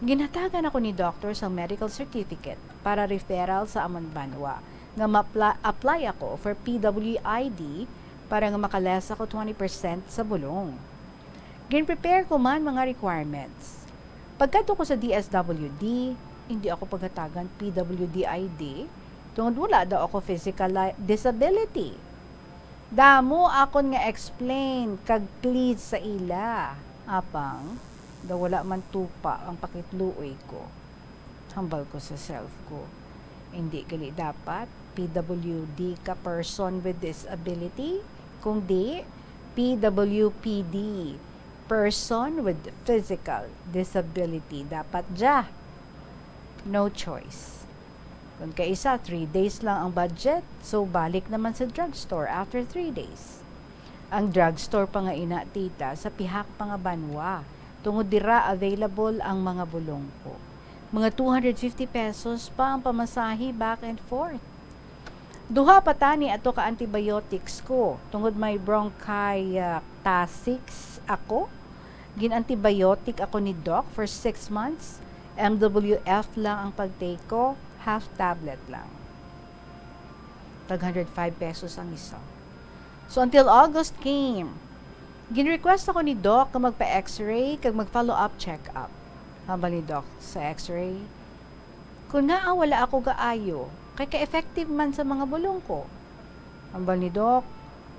Ginhatagan ako ni doktor sang medical certificate para referral sa amon banwa nga ma-apply ako for P W I D para nga maka-less ako twenty percent sa bulong. Gin-prepare ko man mga requirements. Pagkadto ko sa D S W D, hindi ako paghatagan P W D I D tungod wala daw ako physical li-, disability. Damo akon nga explain kag plead sa ila. Apang, daw wala man tupa ang pakitluoy ko. Hambal ko sa self ko, "Hindi gali dapat P W D ka, person with disability, kung di P W P D, person with physical disability, dapat dya." No choice. Kung kaisa, three days lang ang budget, so balik naman sa drugstore after three days. Ang drugstore pa nga ina, tita, sa pihak pa nga banwa, tungod dira available ang mga bulong ko. Mga two hundred fifty pesos pa ang pamasahe back and forth. Duha pa tani ato ka antibiotics ko, tungod may bronchiectasis ako. Gin-antibiotic ako ni Doc for six months. M W F lang ang pag-take ko, half tablet lang. Tag hundred five pesos ang isa. So, until August came, gin-request ako ni Doc nga magpa-X-ray kag mag-follow-up check-up. Hambal ni Doc sa X-ray, "Kun ngaa wala ako gaayo, kay ka-effective man sa mga bulong ko." Hambal ni Doc,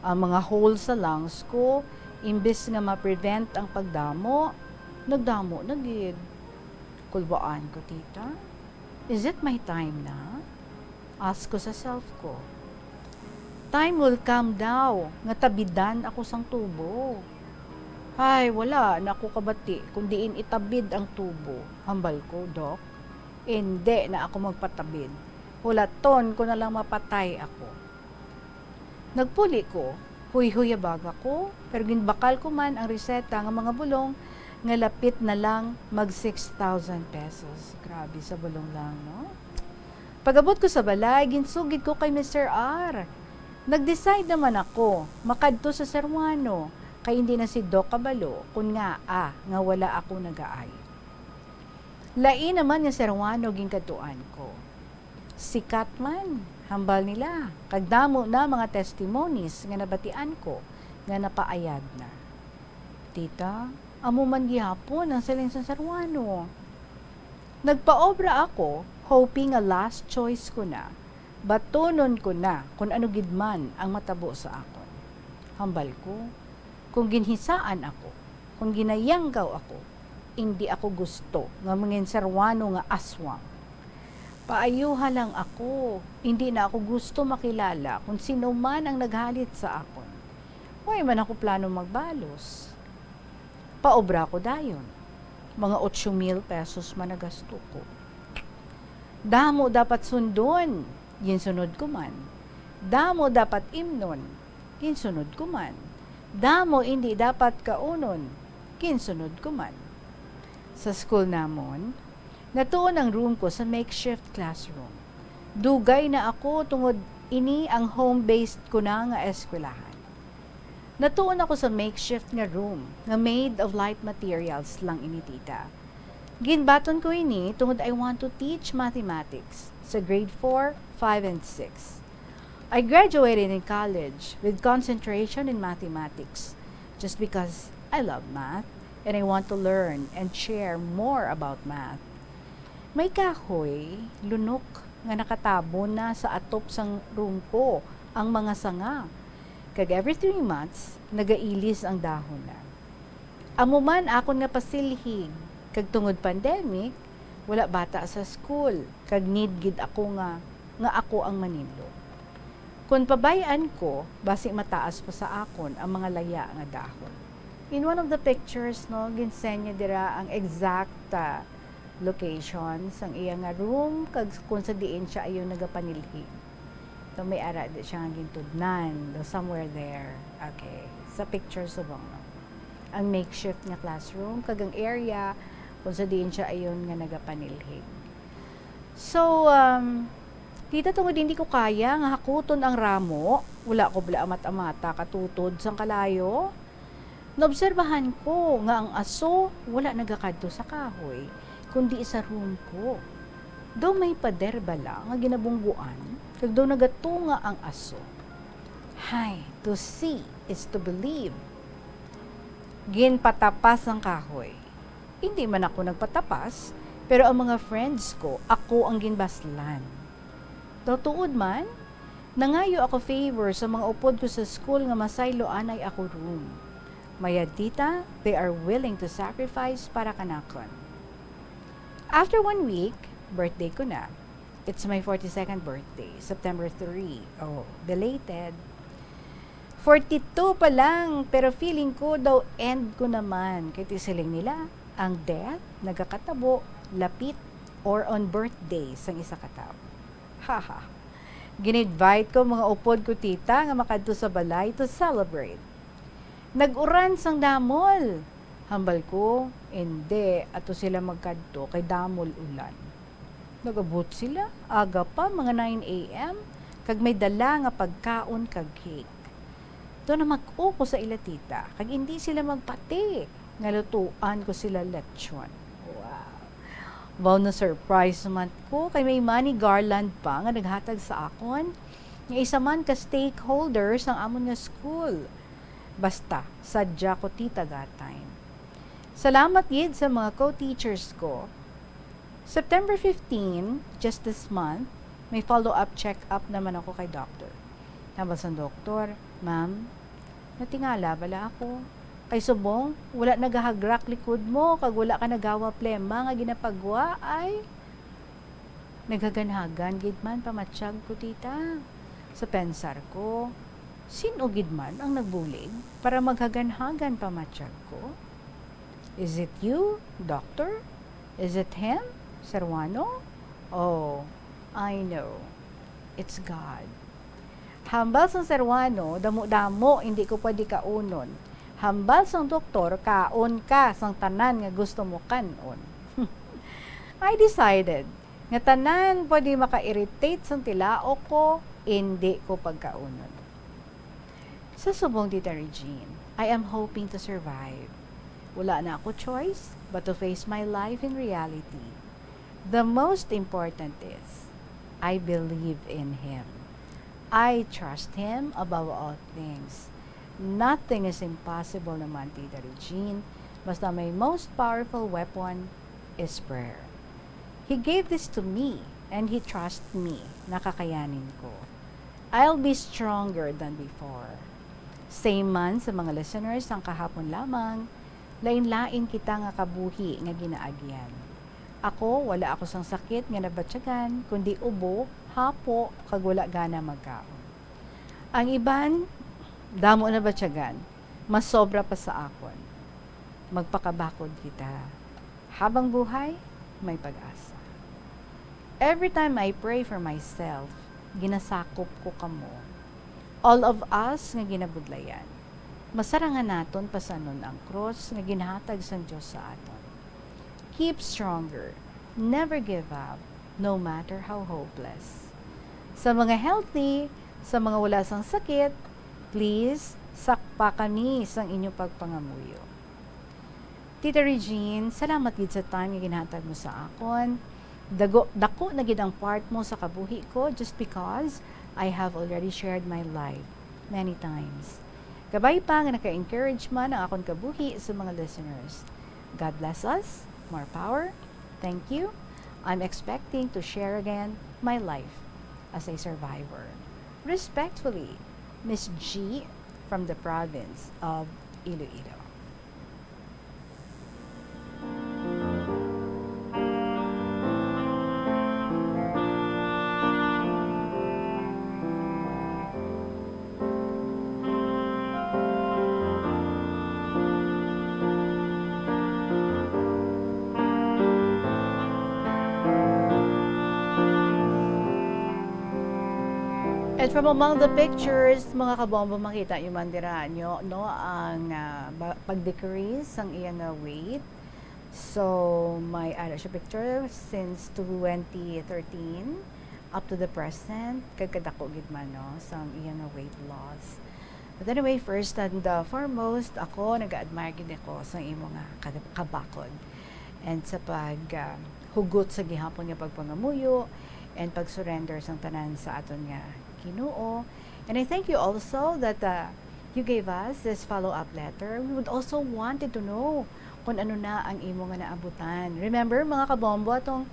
"Ang mga hole sa lungs ko, imbis nga ma-prevent ang pagdamo, nagdamo na gid." Kulbaan ko, tita. "Is it my time na?" ask ko sa self ko. "Time will come daw nga tabidan ako sang tubo." "Ay, wala na ako kabati kung diin itabid ang tubo," hambal ko, "Doc. Indi na ako magpatabid. Hulaton ko na lang mapatay ako." Nagpuli ko, huyhuyabag ako, pero ginbakal ko man ang reseta nga mga bulong nga lapit na lang mag six thousand pesos. Grabe sa bulong lang, no? Pag-abot ko sa balay, ginsugid ko kay Mister R. Nag-decide naman ako makadto sa Ceruano, kay hindi na si Doc kabalo kun ngaa nga wala ako nagaayo. Lain naman nga Ceruano ginkadtuan ko. Sikat man, hambal nila, kag damo na mga testimonies nga nabatian ko nga napaayad na. "Tita, amo man gihapon ang siling sang Ceruano." Nagpaobra ako, hoping nga last choice ko na, batunon ko na kon ano gid man ang matabo sa akon. Hambal ko, kung ginhisaan ako, kung ginayanggaw ako, indi ako gusto nga mangin Ceruano nga aswang. Paayuha lang ako, indi na ako gusto makilala kon sino man ang naghalit sa akon. Way man ako plano magbalos. Paobra ko dayon. Mga otso mil pesos man nagasto ko. "Damo dapat sundon," ginsunod ko man. "Damo dapat imnon," ginsunod ko man. "Damo indi dapat kaunon," ginsunod ko man. Sa school namon, natuon ang room ko sa makeshift classroom. Dugay na ako tungod ini ang home-based ko na nga eskwelahan. Natuon ako sa makeshift nga room nga made of light materials lang ini, tita. Ginbaton ko ini tungod I want to teach mathematics sa grade four, five, and six. I graduated in college with concentration in mathematics just because I love math and I want to learn and share more about math. May kahoy, lunok, nga nakatabon na sa atop sang room ko ang mga sanga, kag every three months nagailis ang dahon na. Amo man akon nga pasilhig, kag tungod pandemic, wala bata sa school, kag need gid ako nga, nga ako ang maninlo. Kon pabay-an ko, basi mataas pa sa akon ang mga laya nga dahon. In one of the pictures, no, ginsenyas dira ang exact, ah, location sang iya nga room, kag kung sa diin siya ayon nagapanilhig. So, may ara di siya nga gintudnan, do somewhere there. Okay. Sa picture subong, no? Ang makeshift nga classroom, kag ang area kung sa diin siya ayon nga nagapanilhig. So, um, tita, tungod hindi ko kaya nga hakuton ang ramo, wala ko bala amat-amata katutod sang kalayo. Naobserbahan ko nga ang aso wala nagakadto sa kahoy, kundi sa room ko. Daw may pader bala nga ginabungguan, kag daw nagatunga ang aso. Hay, to see is to believe. Ginpatapas ang kahoy. Hindi man ako nagpatapas, pero ang mga friends ko, ako ang ginbaslan. Daw tuod man, Nangayo ako favor sa mga upod ko sa school nga masaylo anay ako room. Mayad tita, they are willing to sacrifice para kanakon. After one week, birthday ko na. It's my forty-second birthday, September three. Oh, belated. Forty-two pa lang, pero feeling ko daw end ko naman. Kay ti siling nila, ang death nagakatabo lapit or on birthday sang isa ka tawo. Haha. Gin-invite ko mga upod ko tita nga makadto sa balay to celebrate. Nag-uran sang damol. Hambal ko, indi, ato sila magkadto kay damol ulan. Nag-abot sila, aga pa, mga nine a m, kag may dala nga pagkaon kag cake. Daw namak-o ko sa ila tita, kag indi sila magpati nga lutuan ko sila lechon. Wow! Wow, na-surprise man ko kay may money garland pa nga naghatag sa akon nga isa man ka stakeholder sang amon nga school. Basta, sadya ko tita that time. Salamat gid sa mga co-teachers ko. September fifteen, just this month, may follow-up check-up naman ako kay doktor. Hambal sang doktor, "Ma'am, natingala bala ako? Kay subong, wala nagahagrak likod mo, kag wala ka nagawa plema nga ginapagwa, ay." Naghaganhagan gid man pamatyag ko, tita. Sa pensar ko, sin-o gid man ang nagbulig para maghaganhagan pamatyag ko? Is it you, doctor? Is it him, Sir Wano? Oh, I know. It's God. Hambal sang Sir Wano, damo-damo, hindi ko pwede kaunon. Hambal sang doktor, kaon ka sang tanan nga gusto mo kan-on. I decided nga tanan pwede maka-irritate sang tilaok ko, hindi ko pagkaunon. Sa subong, Tita Regine, I am hoping to survive. Wala na ako choice but to face my life in reality. The most important is, I believe in Him. I trust Him above all things. Nothing is impossible naman, Tita Regine, basta may most powerful weapon is prayer. He gave this to me, and He trusts me na kakayanin ko. I'll be stronger than before. Same man sa mga listeners sang kahapon lamang, lain-lain kita nga kabuhi nga ginaagyan. Ako, wala ako sang sakit nga nabatyagan, kundi ubo, hapo, kag wala gana magkaon. Ang iban, damo nabatyagan, mas sobra pa sa akon. Magpakabakod kita. Habang buhay, may pag-asa. Every time I pray for myself, ginasakop ko kamo. All of us nga ginabudlayan, masarangan naton pasanon ang krus nga ginhatag sang Dios sa aton. Keep stronger. Never give up, no matter how hopeless. Sa mga healthy, sa mga wala sang sakit, please, sakpa kami sang inyong pagpangamuyo. Tita Regine, salamat gid sa time nga ginhatag mo sa akon. Dago, dako na gid ang part mo sa kabuhi ko just because I have already shared my life many times. Kabay pa nga naka-encourage man ang akon kabuhi sa mga listeners. God bless us. More power. Thank you. I'm expecting to share again my life as a survivor. Respectfully, Miss G from the province of Iloilo. And from among the pictures, mga kabombo, makita nyo man dira, nyo, no, ang, ah, ba-, pag-decrease sang iyang, ah, weight. So, may ara siya picture since twenty thirteen up to the present, kag kadako gid man, no, sang iyang, ah, weight loss. But anyway, first and, uh, foremost, ako, nag-a-admire gid ako sa imo nga kag-, kabakod and sa pag, uh, hugot sa gihapon nga pagpangamuyo and pag-surrender sang tanan sa aton nga Ginoo. And I thank you also that, uh, you gave us this follow-up letter. We would also wanted to know kung ano na ang imo nga naabutan. Remember, mga kabombo, atong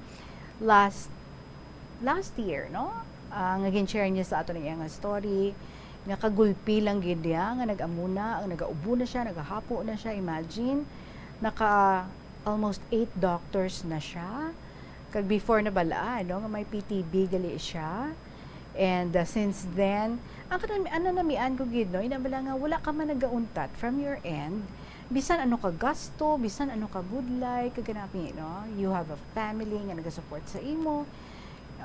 last last year, no? Ah, nga gin-share niya sa aton ang iyang story, nga kagulpi lang gid niya, nga nag-amo na, nagaubo na siya, nagahapo na siya. Imagine, naka almost eight doctors na siya. Kag before na bala, no, nga may P T B gali siya. And, uh, since then, ang kanami-, ang nanamian ko gid, no, ina bala nga wala ka man nagauntat from your end, bisan ano ka gasto, bisan ano ka budlay, kag kanami, no, you have a family nga nagasupport sa imo,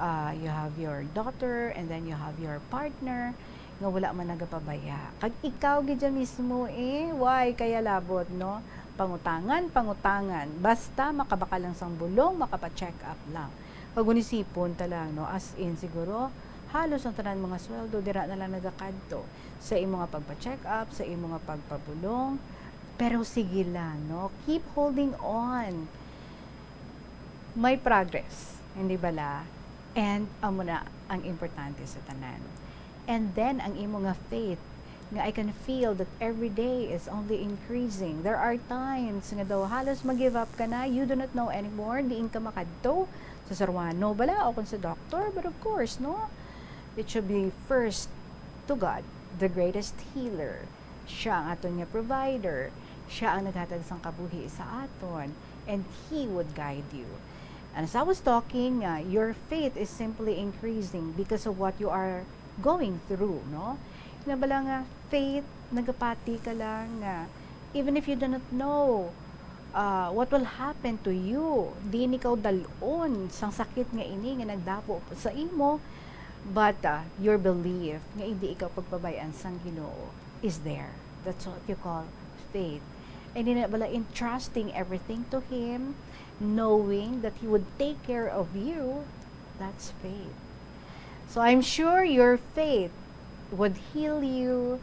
uh, you have your daughter, and then you have your partner, nga wala man nagapabaya. Kag ikaw gid dyan mismo, eh, why kaya labot, no? Pangutangan, pangutangan. Basta makabakal lang sang bulong, makapa-check up lang. Kag unisipon ta lang, no? As in, siguro, halos ang tanan mga sweldo, dira na lang nagakadto sa imo nga pagpa-check up, sa imo nga pagpabulong. Pero sige lang, no? Keep holding on. May progress, hindi bala? And amo na ang importante sa tanan. And then, ang imo nga faith, nga I can feel that every day is only increasing. There are times nga daw halos mag-give up ka na, you do not know anymore, diin ka makadto, sa saruano bala o kung sa doktor, but of course, no? It should be first to God, the greatest healer. Siya ang aton nga provider. Siya ang naghatag sang kabuhi sa aton, and He would guide you. And as I was talking, uh, your faith is simply increasing because of what you are going through, no? Ina bala nga faith, nagapati ka lang nga even if you do not know, uh, what will happen to you, diin ikaw dal-on sang sakit nga ini nga nagdapo sa imo, but, uh, your belief nga indi ikaw pagpabay-an sang Ginoo is there. That's what you call faith. And ina bala, entrusting everything to Him, knowing that He would take care of you, that's faith. So I'm sure your faith would heal you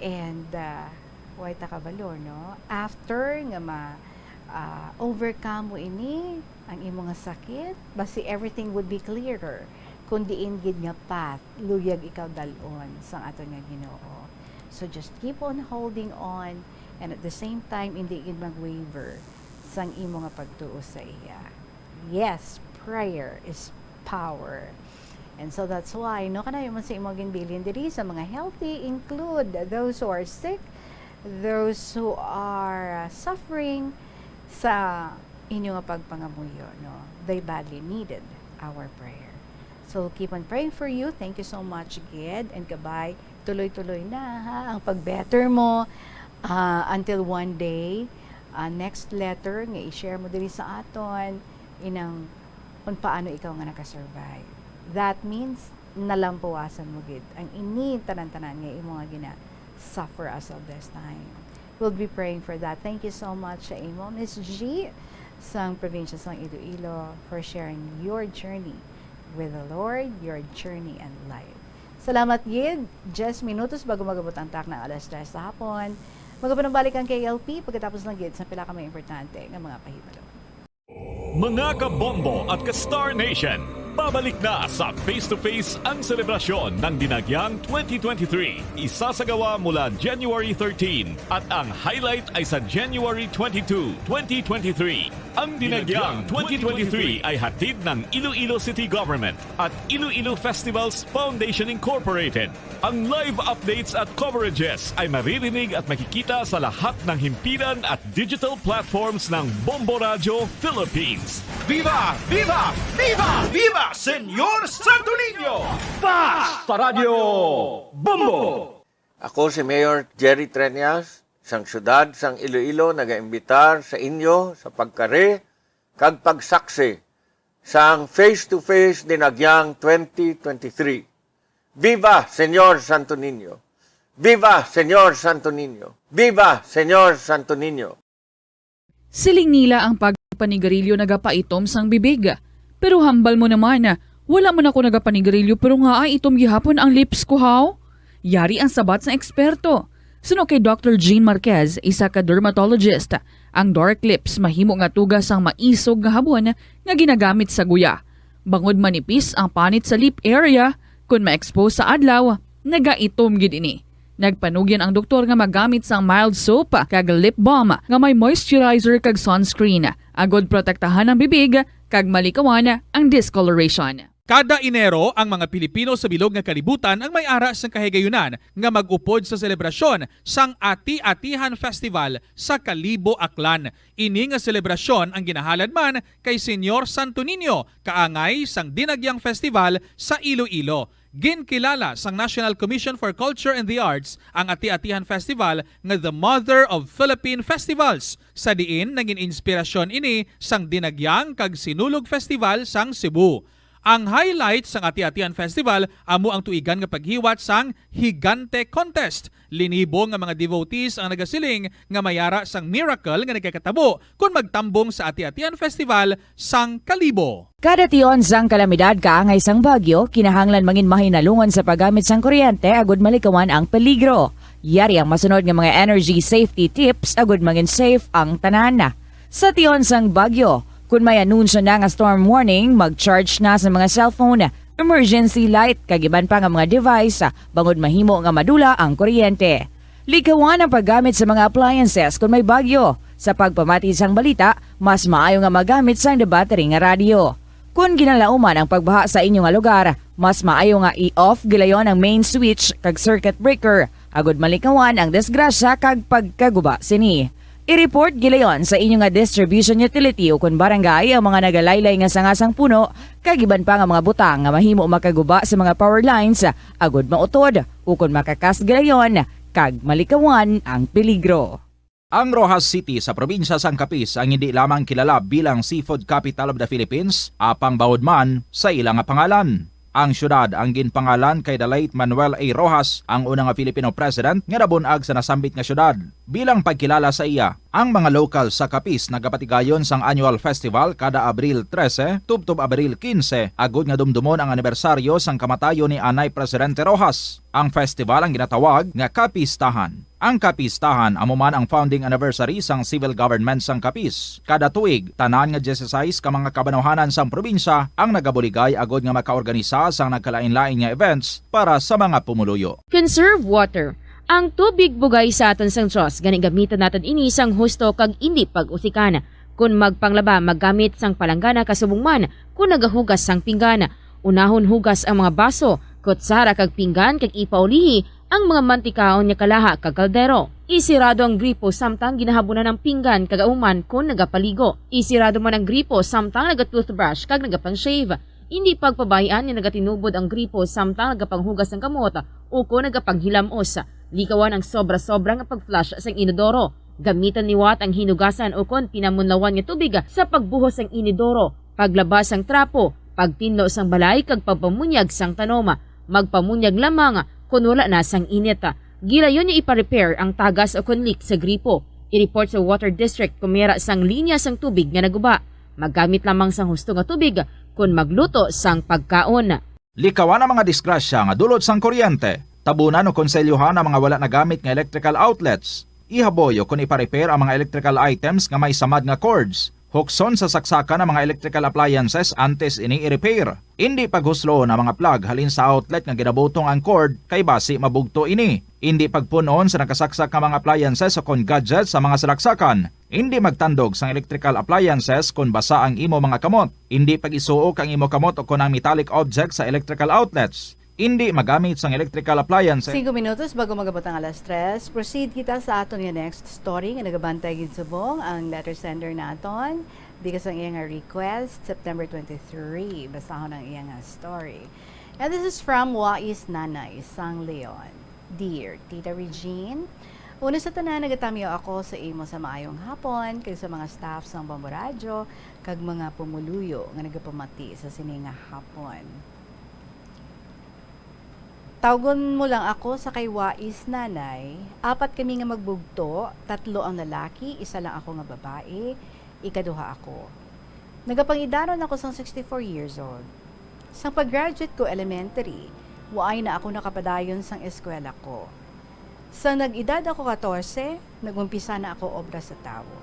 and, uh, way ta kabalo, no? After nga ma, uh, overcome mo ini, ang imo nga sakit, basi everything would be clearer kung diin gid nga path luyag ikaw dal-on sang aton nga Ginoo. So just keep on holding on, and at the same time, hindi gid mag-waver sang imo nga pagtuo sa iya. Yes, prayer is power. And so that's why, no, kanayon man sa imo ginbilin diri sa mga healthy, include those who are sick, those who are, uh, suffering sa inyo nga pagpangamuyo, no? They badly needed our prayer. So keep on praying for you. Thank you so much, gid, and kabay tuloy-tuloy na, ha, ang pag-better mo, ah, until one day, ah, next letter nga i-share mo diri sa aton, inang kung paano ikaw nga naka-survive. That means, nalampuwasan mo gid ang ini tanan-tanan nga imo nga gina-suffer as of this time. We'll be praying for that. Thank you so much sa imo, Miss G, sang probinsya sang Iloilo, for sharing your journey with the Lord, your journey and life. Salamat gid. Diyes minutos bago mag-abot ang takna alas tres sa hapon. Magapanumbalik ang K L P pagkatapos lang gid sa pila ka mga importante nga mga pahibalo. Mga kabombo at ka-Star Nation, pabalik na sa Face to Face ang selebrasyon ng Dinagyang twenty twenty-three. Isasagawa mula January thirteen at ang highlight ay sa January twenty-two, twenty twenty-three. Ang Dinagyang twenty twenty-three ay hatid ng Iloilo City Government at Iloilo Festivals Foundation Incorporated. Ang live updates at coverages ay maririnig at makikita sa lahat ng himpilan at digital platforms ng Bombo Radyo Philippines. Viva! Viva! Viva! Viva Señor Santo Niño! Basta Radyo Bombo! Ako si Mayor Jerry Treñas, sang siyudad sang Iloilo, nagaimbitar sa inyo sa pagkari kag pagsaksi sang Face to Face Dinagyang twenty twenty-three. Viva Señor Santo Niño! Viva Señor Santo Niño! Viva Señor Santo Niño! Siling nila ang pagpanigarilyo nagapaitom sang bibig. Pero hambal mo naman, wala man ako nagapanigarilyo pero ngaa itom gihapon ang lips ko, haw? Yari ang sabat sang eksperto. Suno kay Doctor Jean Marquez, isa ka dermatologist, ang dark lips mahimo nga tuga sang maisog nga habon nga ginagamit sa guya. Bangod manipis ang panit sa lip area, kon ma-expose sa adlaw, nagaitom gid ini. Nagpanugyan ang doktor nga magamit sang mild soap kag lip balm nga may moisturizer kag sunscreen, agod protektahan ang bibig kag malikawan ang discoloration. Kada Enero, ang mga Pilipino sa bilog nga kalibutan ang may ara sang kahigayunan nga mag-upod sa selebrasyon sang Ati-Atihan Festival sa Kalibo, Aklan. Ini nga selebrasyon ang ginahalad man kay Señor Santo Niño, kaangay sang Dinagyang Festival sa Iloilo. Ginkilala sang National Commission for Culture and the Arts ang Ati-Atihan Festival nga the mother of Philippine festivals, sa diin nangin inspirasyon ini sang Dinagyang kag Sinulog Festival sang Cebu. Ang highlight sang Ati-Atihan Festival amo ang tuigan nga paghiwat sang Higante Contest. Linibo nga mga devotees ang nagasiling nga may ara sang miracle nga nagakatabo kon magtambong sa Ati-Atihan Festival sang Kalibo. Kada tion sang kalamidad kaangay sang bagyo, kinahanglan mangin mahinalungan sa paggamit sang kuryente agud malikawan ang peligro. Yari ang masunod nga mga energy safety tips agud mangin safe ang tanan. Sa tion sang bagyo, kun may anunsyo na nga storm warning, mag-charge na sa mga cellphone, emergency light, kag iban pa nga mga device, bangod mahimo nga madula ang kuryente. Likawan ang paggamit sa mga appliances kon may bagyo. Sa pagpamati sang balita, mas maayo nga magamit sang battery nga radyo. Kon ginalauman ang pagbaha sa inyo nga lugar, mas maayo nga i-off gilayon ang main switch kag circuit breaker, agud malikawan ang disgrasya kag pagkaguba sini. I-report gilayon sa inyo nga distribution utility ukon barangay ang mga nagalaylay nga sanga sang puno kag iban pa nga mga butang nga mahimo makaguba sa mga power lines, agud mautod ukon makakas gilayon kag malikawan ang peligro. Ang Roxas City sa probinsya sang Capiz ang hindi lamang kilala bilang Seafood Capital of the Philippines, apang bawod man sa ila nga pangalan. Ang siyudad ang ginpangalan kay the late Manuel A. Roxas, ang una nga Filipino president nga nabun-ag sa nasambit nga siyudad. Bilang pagkilala sa iya, ang mga lokal sa Capiz nagapatigayon sang annual festival kada Abril trese tubtob Abril kinse, agud nga dumdumon ang anibersaryo sang kamatayon ni anay Presidente Roxas. Ang festival ang ginatawag nga Kapistahan. Ang Kapistahan amo man ang founding anniversary sang civil government sang Capiz. Kada tuig, tanan nga dieciséis ka mga kabanwahanan sang probinsya ang nagabuligay agud nga makaorganisa sang nagkalain-lain nga events para sa mga pumuluyo. Conserve water. Ang tubig bugay sa aton sang Dios, gani gamitan naton ini sang husto kag indi pag-usikan. Kon magpanglaba, maggamit sang palanggana kasubong man kon nagahugas sang pinggan. Unahon hugas ang mga baso, kutsara kag pinggan kag ipaulihi ang mga mantikaon nga kalaha kag kaldero. Isirado ang gripo samtang ginahabunan ang pinggan kag auman kon nagapaligo. Isirado man ang gripo samtang naga-toothbrush kag nagapang-shave. Indi pagpabay-an nga nagatinubod ang gripo samtang nagapanghugas sang kamot ukon nagapanghilamos. Likawan ang sobra-sobra nga pag-flush sang inodoro. Gamitan liwat ang hinugasan ukon pinamunlawan nga tubig sa pagbuhos sang inodoro, paglaba sang trapo, pagtinlo sang balay kag pagpamunyag sang tanom. Magpamunyag lamang kon wala na sang init. Gilayon nga ipa-repair ang tagas ukon leak sa gripo. I-report sa Water District kon may ara sang linya sang tubig nga naguba. Maggamit lamang sang husto nga tubig kon magluto sang pagkaon. Likawan ang mga disgrasya nga dulot sang kuryente. Tabunan o konselyohan ang mga wala nagamit nga electrical outlets. Ihaboy o kon ipa-repair ang mga electrical items nga may samad nga cords. Hukson sa saksakan ang mga electrical appliances antes ini i-repair. Indi paghusloon ang mga plug halin sa outlet nga ginabutong ang cord kay basi mabugto ini. Indi pagpun-on sa nakasaksak nga mga appliances o kon gadgets sa mga salaksakan. Indi magtandog sang electrical appliances kon basa ang imo mga kamot. Indi pag-isuok ang imo kamot o kon ang metallic object sa electrical outlets. Indi magamit sang electrical appliances. Singko minutos bago magabot ang alas tres, proceed kita sa aton nga next story nga nagabantay gid subong ang letter sender naton. Bigas ang iya nga request, September twenty-three. Basahon ang iya nga story. And this is from Wais Nanay, sang Leon. Dear Tita Regine, una sa tanan, nagatamyaw ako sa imo sa maayong hapon kag sa mga staff sang Bombo Radyo kag mga pumuluyo nga nagapamati sa sini nga hapon. Tawgon mo lang ako sa kay Wais, Nanay. Apat kami nga magbugto, tatlo ang lalaki, isa lang ako nga babae, ikaduha ako. Nagapang-idaron ako sang sixty-four years old. Sang pag-graduate ko elementary, waay na ako nakapadayon sang eskwela ko. Sang nag-edad ako katorse, nag-umpisa na ako obra sa tawo.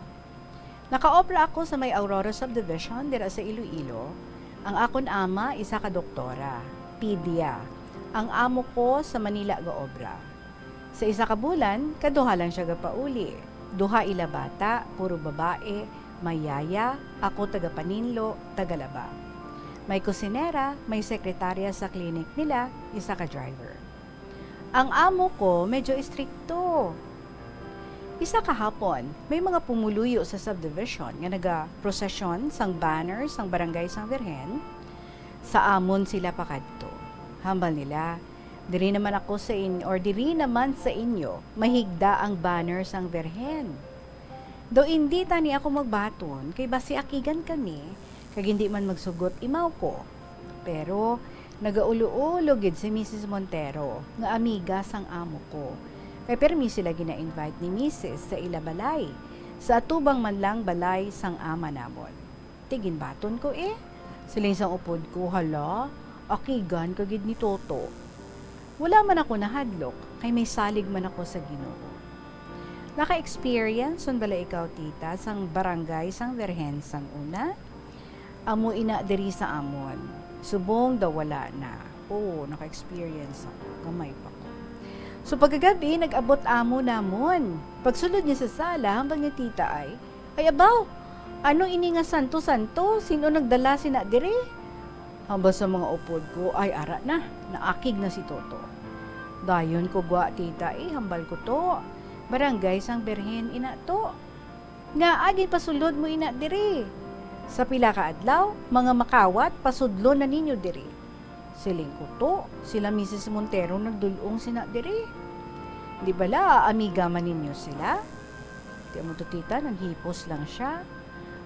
Nakaobra ako sa may Aurora Subdivision dira sa Iloilo. Ang akon ama isa ka doktora, pedia. Ang amo ko sa Manila gaobra. Sa isa ka bulan, kaduha lang siya gapauli. Duha ila bata, puro babae, may yaya, ako taga-paninlo, tagalaba. May kusinera, may sekretarya sa clinic nila, isa ka driver. Ang amo ko medyo istrikto. Isa ka hapon, may mga pumuluyo sa subdivision nga naga-prosesyon sang banner sang Barangay sang Birhen. Sa amon sila pakadto. Hambal nila, "Diri naman ako sa in-, or diri naman sa inyo mahigda ang banner sang Birhen." Daw indi tani ako magbaton, kay basi akigan kami, kag hindi man magsugot imaw ko. Pero nagaulo-ulo gid si Misis Montero, nga amiga sang amo ko. Kay permi sila gina-invite ni Misis sa ila balay, sa atubang man lang balay sang ama namon. Ti ginbaton ko, eh. Siling sang upod ko, "Hala, akigan ka gid ni Toto." Wala man ako nahadlok, kay may salig man ako sa Ginoo. Naka-experience man bala ikaw, tita, sang barangay sang Birhen sang una? Amo ina diri sa amon. Subong daw wala na. Oo, naka-experience ako. Gamay pa ko. So, pagkagabi, nag-abot amo namon. Pagsulod niya sa sala, hambal niya tita ay, "Ay, abaw! Ano ini nga santo-santo? Sino nagdala sina diri?" Hambal sa mga upod ko, "Ay, ara na, naakig na si Toto." Dayon ko gwa, tita, eh, hambal ko to. Barangay sang Birhen ina to. Nga, agi pasulod mo ina diri. Sa pila ka adlaw, mga makawat, pasudlon na ninyo diri. Siling ko to, sila Misis Montero nagdul-ong sina diri. Di bala, amiga man ninyo sila? Di mo to, tita, naghipos lang siya.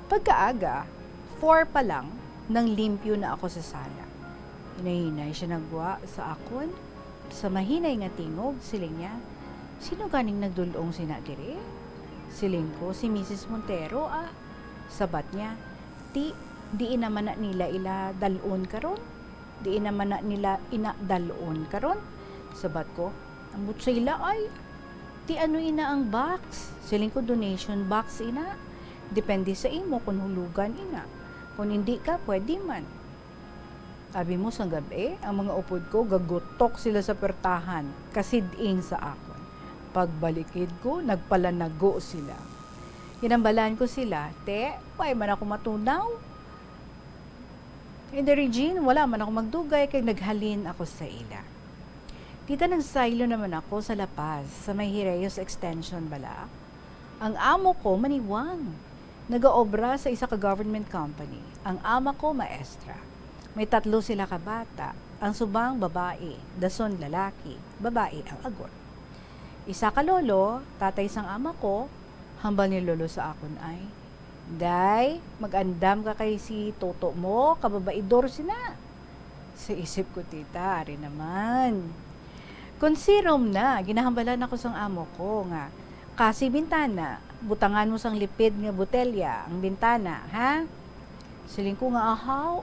Pagkaaga, four pa lang, nang limpyo na ako sa sala. Hinay-hinay siya nagwa sa akon. Sa mahinay nga tingog, siling niya, "Sino ganing nagdul-ong sina diri?" Siling ko, "Si Misis Montero, ah." Sabat niya, "Ti, diin naman na nila ila dal-on karon? Diin naman na nila ina dal-on karon?" Sabat ko, "Ambot sa ila ay. Ti ano ina ang box?" Siling ko, "Donation box ina. Depende sa imo kung hulugan ina. Kung hindi ka, pwede man." Abi mo, sang gab-i, ang mga upod ko gagutok sila sa pertahan, kasid-ing sa akon. Pagbalikid ko, nagpalanago sila. Ginambalan ko sila, "Te, way man ako matunaw." Hindi, Regine, wala man ako magdugay, kay naghalin ako sa ila. Tita, nagsaylo naman ako sa La Paz, sa may Hirayos Extension bala. Ang amo ko maniwang. Nagaobra sa isa ka government company. Ang ama ko maestra. May tatlo sila ka bata. Ang subang babae, dason lalaki, babae ang agod. Isa ka lolo, tatay sang ama ko, hambal ni lolo sa akon ay, "Day, mag-andam ka kay si toto mo, kababaidor sina." Sa isip ko, "Tita, ari naman." Kon sirom na, ginahambalan ako sang amo ko nga, "Kasi bintana, butangan mo sang lipid nga botelya ang bintana, ha?" Siling ko nga, "Ahaw."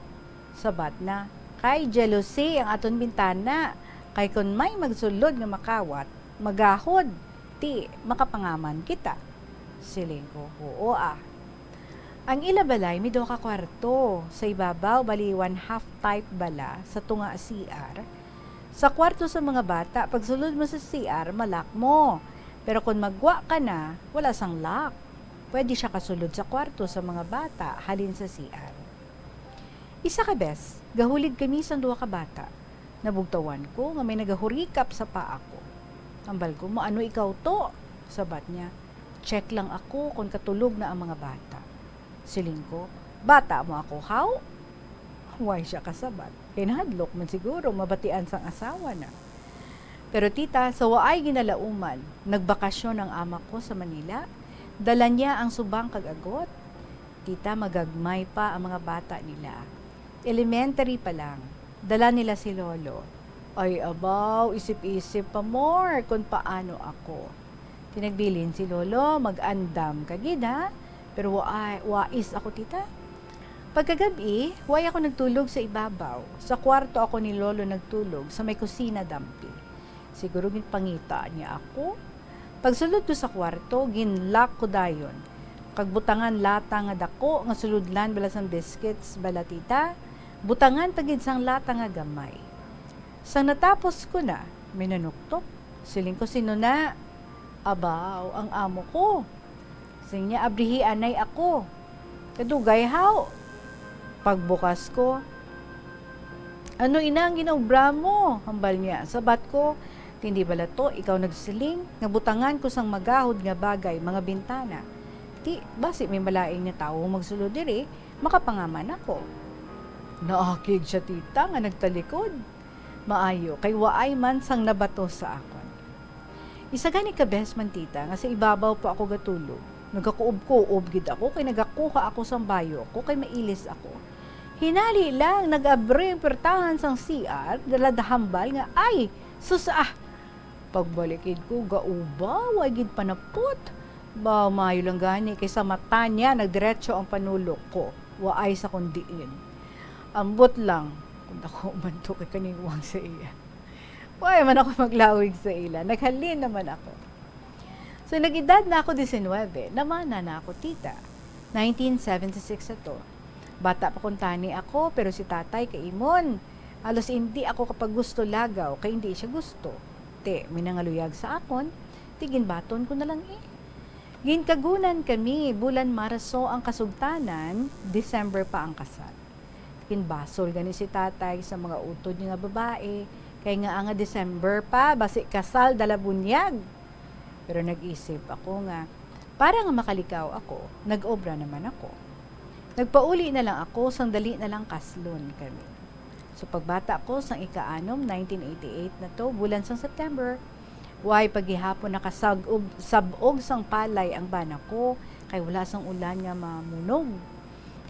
Sabat na, "Kay jealousy ang aton bintana, kay kon may magsulod nga makawat, magahod, ti makapangaman kita." Siling ko, "Huo, ah." Ang ila balay may duha ka kwarto. Sa ibabaw, bali one half type bala, sa tunga C R. Sa kwarto sa mga bata, pagsulod mo sa C R, malak mo. Pero kung magwa ka na, wala sang lock. Pwede siya kasulod sa kwarto sa mga bata, halin sa C R. Isa ka bes, gahulig kami sang duha ka bata. Nabugtawan ko nga may nagahurikap sa paa ko. Ambal ko, "Maano ikaw to?" Sabat niya, "Check lang ako kon katulog na ang mga bata." Siling ko, "Bata mo ako, haw?" Way siya kasabat. Kay nahadlok man siguro, mabatian sang asawa na. Pero tita, sa waay ginalauman, nagbakasyon ang ama ko sa Manila. Dala niya ang subang kag agot. Tita, magagmay pa ang mga bata nila. Elementary pa lang, dala nila si Lolo. Ay, abaw, isip-isip pa more kon paano ako. Tinagbilin si Lolo, "Mag-andam ka gid, ha?" Pero wa-, wais ako, tita. Pagkagab-i, way ako nagtulog sa ibabaw. Sa kwarto ako ni Lolo nagtulog, sa may kusina dampi. Siguro ginpangita niya ako. Pagsulod ko sa kwarto, ginlock ko dayon. Kag butangan lata nga dako nga sulodlan bala sang biscuits bala, tita. Butangan pa gid sang lata nga gamay. Sang natapos ko na, may nanuktok. Siling ko, "Sino na?" Abaw, ang amo ko. Siling niya, "Abrihi anay ako." Kadugay, haw. Pagbukas ko, "Ano ina ang ginaobra mo?" hambal niya. Sabat ko, "Tindi bala to, ikaw nagsiling nga butangan ko sang magahod nga bagay, mga bintana. Ti, basi may malain nga tawo magsulod diri, makapangaman ako." Naakig siya, tita, nga nagtalikod. Maayo, kay waay man sang nabato sa akon. Isa gani ka bes man, tita, nga sa ibabaw pa ako gatulog. Nagakuob-kuob gid ako kay nagakuha ako sang bayo ko kay mailis ako. Hinali lang, nag-abri ang pwertahan sang C R, dala da hambal nga, "Ay, sus, ah!" Pagbalikid ko, gauba, way gid panapot. Ba, maayo lang gani kay sa mata niya nagdiretso ang panulok ko. Waay sa kon diin. Ambot lang, kung dako man to kay kaniwang sa iya. Way man ako maglawig sa ila. Naghalin naman ako. So, nag-edad na ako diecinuebe, namana na ako, tita. Nineteen seventy-six ato. Bata pa kuntani ako, pero si tatay kaimon, halos indi ako kapaggusto lagaw, kay indi siya gusto. Ti, may nangaluyag sa akon, ti ginbaton ko na lang, eh. Ginkagunan kami, bulan Marso ang kasugtanan, December pa ang kasal. Ginbasol gani si tatay sa mga utod niya nga babae, kay nga nga December pa, basi kasal dala bunyag. Pero nag-isip ako nga, para nga makalikaw ako, nag-obra naman ako. Nagpauli na lang ako, sang dali na lang kaslon kami. So, pagbata ko, sang ika-anom, nineteen eighty-eight na to, bulan sang September, way pa gihapon nakasag-ob-, sab-og sang palay ang bana ko, kay wala sang ulan nga mamunog.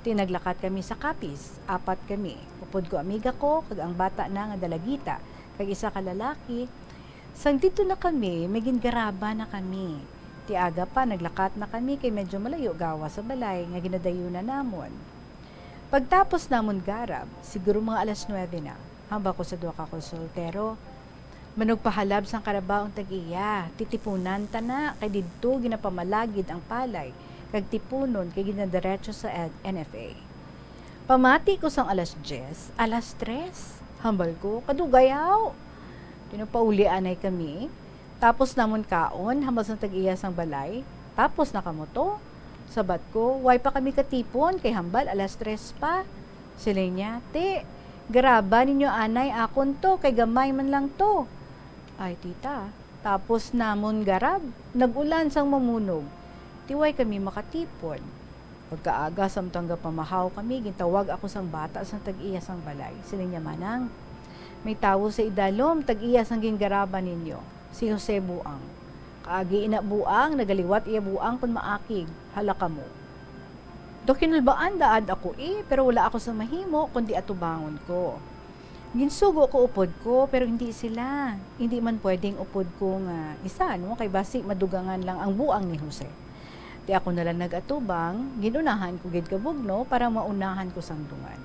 Ti naglakat kami sa Capiz, apat kami. Upod ko amiga ko, kag ang bata na nga dalagita, kag isa ka lalaki. Sang didto na kami, may gingaraba na kami. Ti aga pa, naglakat na kami kay medyo malayo gawas sa balay nga ginadayunan namon. Pagtapos namon garab, siguro mga alas nuebe na, hambal ko sa duha ka konsultero, "Manugpahalab sang karabaw ang tag-iya, titipunan ta na, kay didto ginapamalagid ang palay, kag tipunon kay ginadiretso sa N F A." Pamati ko sang alas diyes, alas tres, hambal ko, "Kadugay, haw." Ti nagpauli anay kami. Tapos namon kaon, hambal sang tag-iya sang balay. "Tapos na kamo to?" Sabat ko, "Way pa kami katipon, kay hambal alas tres pa." Siling niya, "Ti, garaba ninyo anay, akon to, kay gamay man lang to." Ay, tita, tapos namon garab, nag-ulan sang mamunog. Ti way kami makatipon. Pagkaaga, samtang gapamahaw kami, gintawag ako sang bata sang tag-iya sang balay. Siling niya, "Manang, may tawo sa idalom, tag-iya sang gingaraban ninyo, si Jose Buang. Kaagi ina Buang, nagaliwat iya buang kon maakig, hala kamo." Do kinulbaan daad ako, eh, pero wala ako sa mahimo kundi atubangon ko. Ginsugo ko upod ko, pero hindi sila. Hindi man pwedeng upod ko nga isa, no? Kay basi madugangan lang ang buang ni Jose. Ti ako na lang nag-atubang, ginunahan ko gid kabugno para maunahan ko sang dungan.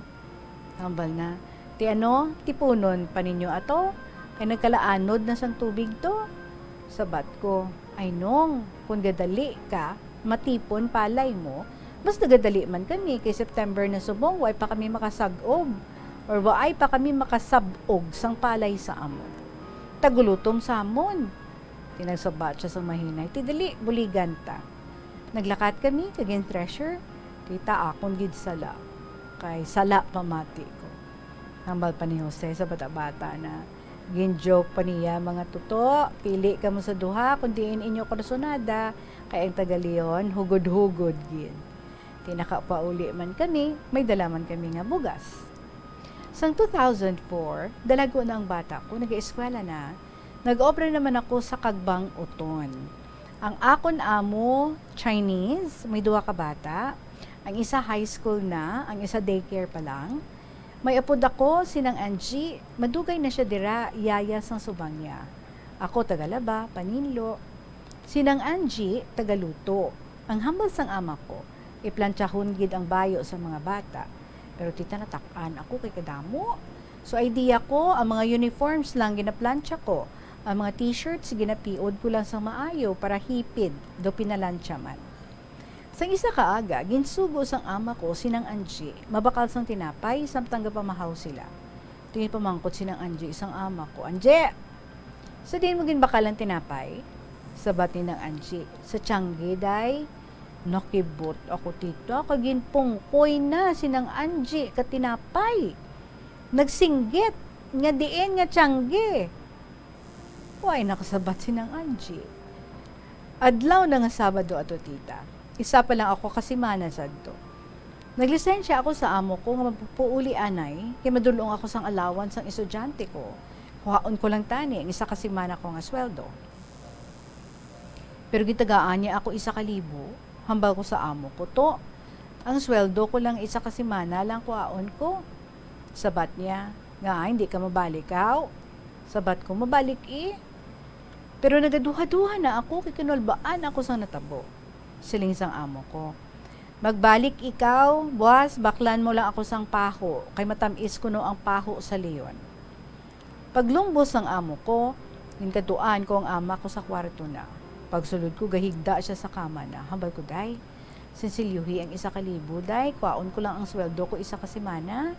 Hambal na, "Ti ano, tipunon pa ninyo ato? Kay nagkalaanod na sang tubig to." Sabat ko, "Ay, Nong, kon gadali ka, matipon palay mo, mas nagadali man kami, kay September na subong, way pa kami makasag-ob, or waay pa kami makasab-og sang palay sa amon. Tagulutom sa amon." Ti nagsabat siya sang mahinay, "Ti dali, buligan ta." Naglakat kami, kag gin-treasure, ti ta akon gid sala, kay sala pamati ko. Hambal pa ni Jose sa bata-bata na, gin-joke pa niya, "Mga tuto, pili kamo sa duha kon diin inyo kursunada, kay ang taga-Leon hugod-hugod gid." Ti nakapauli man kami, may dala man kami nga bugas. Sang two thousand four, dalago na ang bata ko, nag-eskwela na, nag-obra naman ako sa Kagbang Uton. Ang akon amo, Chinese, may duha ka bata. Ang isa high school na, ang isa daycare pa lang. May apod ako, si Nang Angie, madugay na siya dira, yaya sang subang niya. Ako taga Laba, Paninlo. Si Nang Angie, taga Luto. Ang hambal sang ama ko, iplantsahon gid ang bayo sa mga bata. Pero tita, natak-an ako kay kadamo. So, idea ko, ang mga uniforms lang ginaplantsa ko. Ang mga t-shirts, ginapiod ko lang sang maayo para hipid, daw pinalantsa man. Sang isa ka aga, ginsugo sang ama ko si Nang Angie, mabakal sang tinapay, samtang gapamahaw sila. Ti ginpamangkot si Nang Angie sang ama ko, "Angie, sa diin mo ginbakal ang tinapay?" Sabat ni Nang Angie, "Sa tiangge, day." Nakibot ako, tita, kag ginpungkoy na si Nang Angie ka tinapay. Nagsinggit nga diin nga tiyanggi. Way nakasabat si Nang Angie. Adlaw na nga Sabado ato, tita. Isa pa lang ako ka semana sadto. Naglisensya ako sa amo ko nga magpupuuli anay kay madulong ako sang allowance sang estudyante ko. Kuhaon ko lang tani ang isa ka semana ko nga sweldo. Pero gitagaan niya ako isa ka libo, hambal ko sa amo ko, "To, ang sweldo ko lang isa ka semana lang kuhaon ko." Sabat niya, "Nga hindi ka mabalik, haw?" Sabat ko, "Mabalik, eh." Pero nagaduha-duha na ako kay kinulbaan ako sang natabo. Siling sang amo ko, "Magbalik ikaw, buas baklan mo lang ako sang paho, kay matamis kuno ang paho sa leon." Paglumbos sang amo ko, ginkadtuan ko ang ama ko sa kwarto na. Pagsulod ko, gahigda siya sa kama na. Hambal ko, "Day, sinsilyuhi ang isa ka libo, day. Kwaon ko lang ang sweldo ko isa ka semana."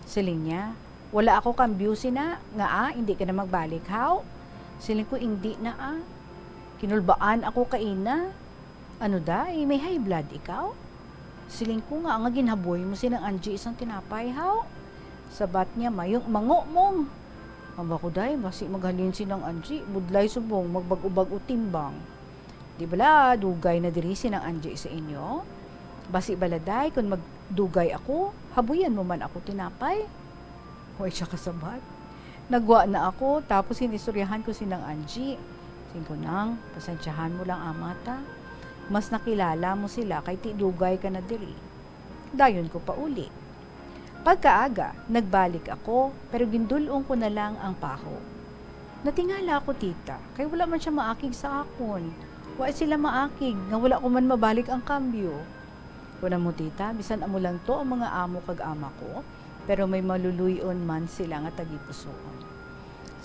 Siling niya, "Wala ako kambyo sina, nga, ah, hindi ka na magbalik, haw?" Siling ko, "Hindi na, ah. Kinulbaan ako kaina." "Ano, day, may high blood ikaw?" Siling ko, "Nga, nga ginhaboy mo si Nang Angie isang tinapay, haw?" Sabat niya, "Mayong mango mong." Amba ko, "Day, basi maghalin si Nang Angie, budlay subong magbag-o-bag-o timbang. Di bala, dugay na diri si Nang Angie sa inyo? Basi bala, day, kung magdugay ako, habuyan mo man ako tinapay." Way siya kasabat. Nagwa na ako, tapos hinistoryahan ko si Nang Angie. Siling ko, "Nang, pasensyahan mo lang, ama ta. Mas nakilala mo sila kay ti dugay ka na diri." Dayon ko pauli. Pagkaaga, nagbalik ako, pero gindul-ong ko na lang ang paho. Natingala ako, tita, kay wala man siya maakig sa akon. Wa sila maakig nga wala ko man mabalik ang kambyo. Kunan mo, tita, bisan amo lang to ang mga amo kag ama ko, pero may maluluy-on man sila nga tagipusoon.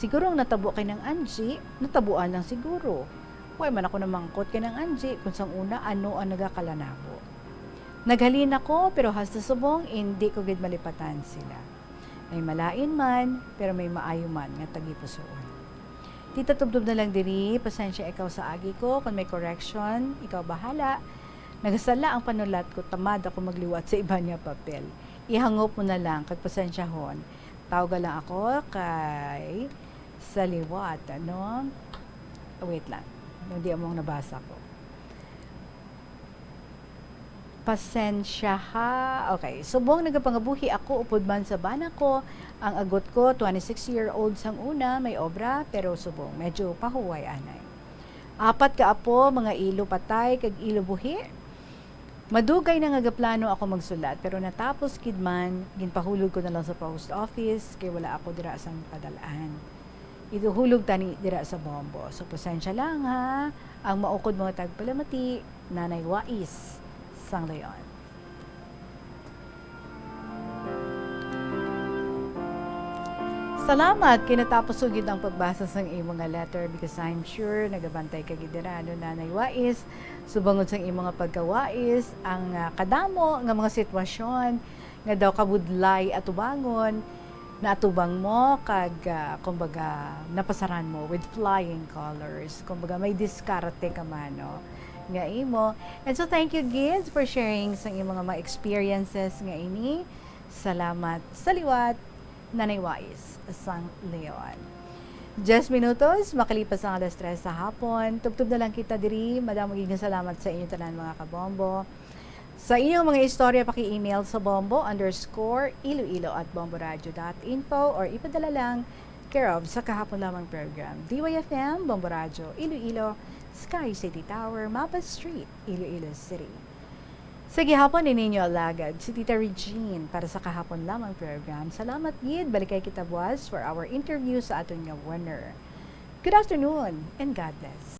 Siguro ang natabo kay Nang Angie, natabuan lang siguro. Way man ako namangkot kay Nang Angie kung sang una ano ang nagakalanabo. Naghalin ako, pero hasta subong, indi ko gid malipatan sila. May malain man, pero may maayo man nga tagipusoon. Tita, tubtob na lang diri, pasensya ikaw sa agi ko, kung may correction, ikaw bahala. Nagasala ang panulat ko, tamad ako magliwat sa iban nga papel. Ihangop mo na lang, kag pasensyahon. Tawga lang ako kay sa liwat, ano? Wait lang. Hindi among nabasa ko. Pasensya ha. Okay. Subong nagapangabuhi ako upod man sa bana ko. Ang agot ko, twenty-six year old sang una, may obra, pero subong medyo pahuway anay. Apat ka apo, mga ilo patay, kag ilo buhi. Madugay na nga gaplano ako magsulat, pero natapos gid man, ginpahulog ko na lang sa post office, kay wala ako dira sang padal-an. Iduhulog tani dira sa Bombo. So, pasensya lang, ha. Ang maukod mga tagpalamati, Nanay Wais, sang Leon. Salamat kay natapos ko gid ang pagbasa sang imo nga letter, because I'm sure nagabantay ka gid dira, no, Nanay Wais. Subong gid sang imo nga pagkawais, ang, ah, kadamo nga mga sitwasyon nga daw kabudlay atubangon, naatubang mo kag, ah, kumbaga, napasaran mo with flying colors. Kumbaga, may diskarte ka man, no, nga imo. And so, thank you gid for sharing sang imong mga experiences nga ini. Salamat sa liwat, Nanay Wais sang Leon. Diyes minutos makalipas ang alas tres sa hapon. Tubtob na lang kita diri. Madamo gid nga salamat sa inyo tanan, mga kabombo. Sa inyong mga istorya, paki-email sa bombo underscore iloilo at bomboradio dot info or ipadala lang care of Sa Kahapon Lamang Program, D Y F M, Bombo Radyo, Iloilo, Sky City Tower, Mapa Street, Iloilo City. Sa gihapon, ini inyo alagad, si Tita Regine para Sa Kahapon Lamang Program. Salamat gid, balikay kita buas for our interview sa aton nga winner. Good afternoon and God bless.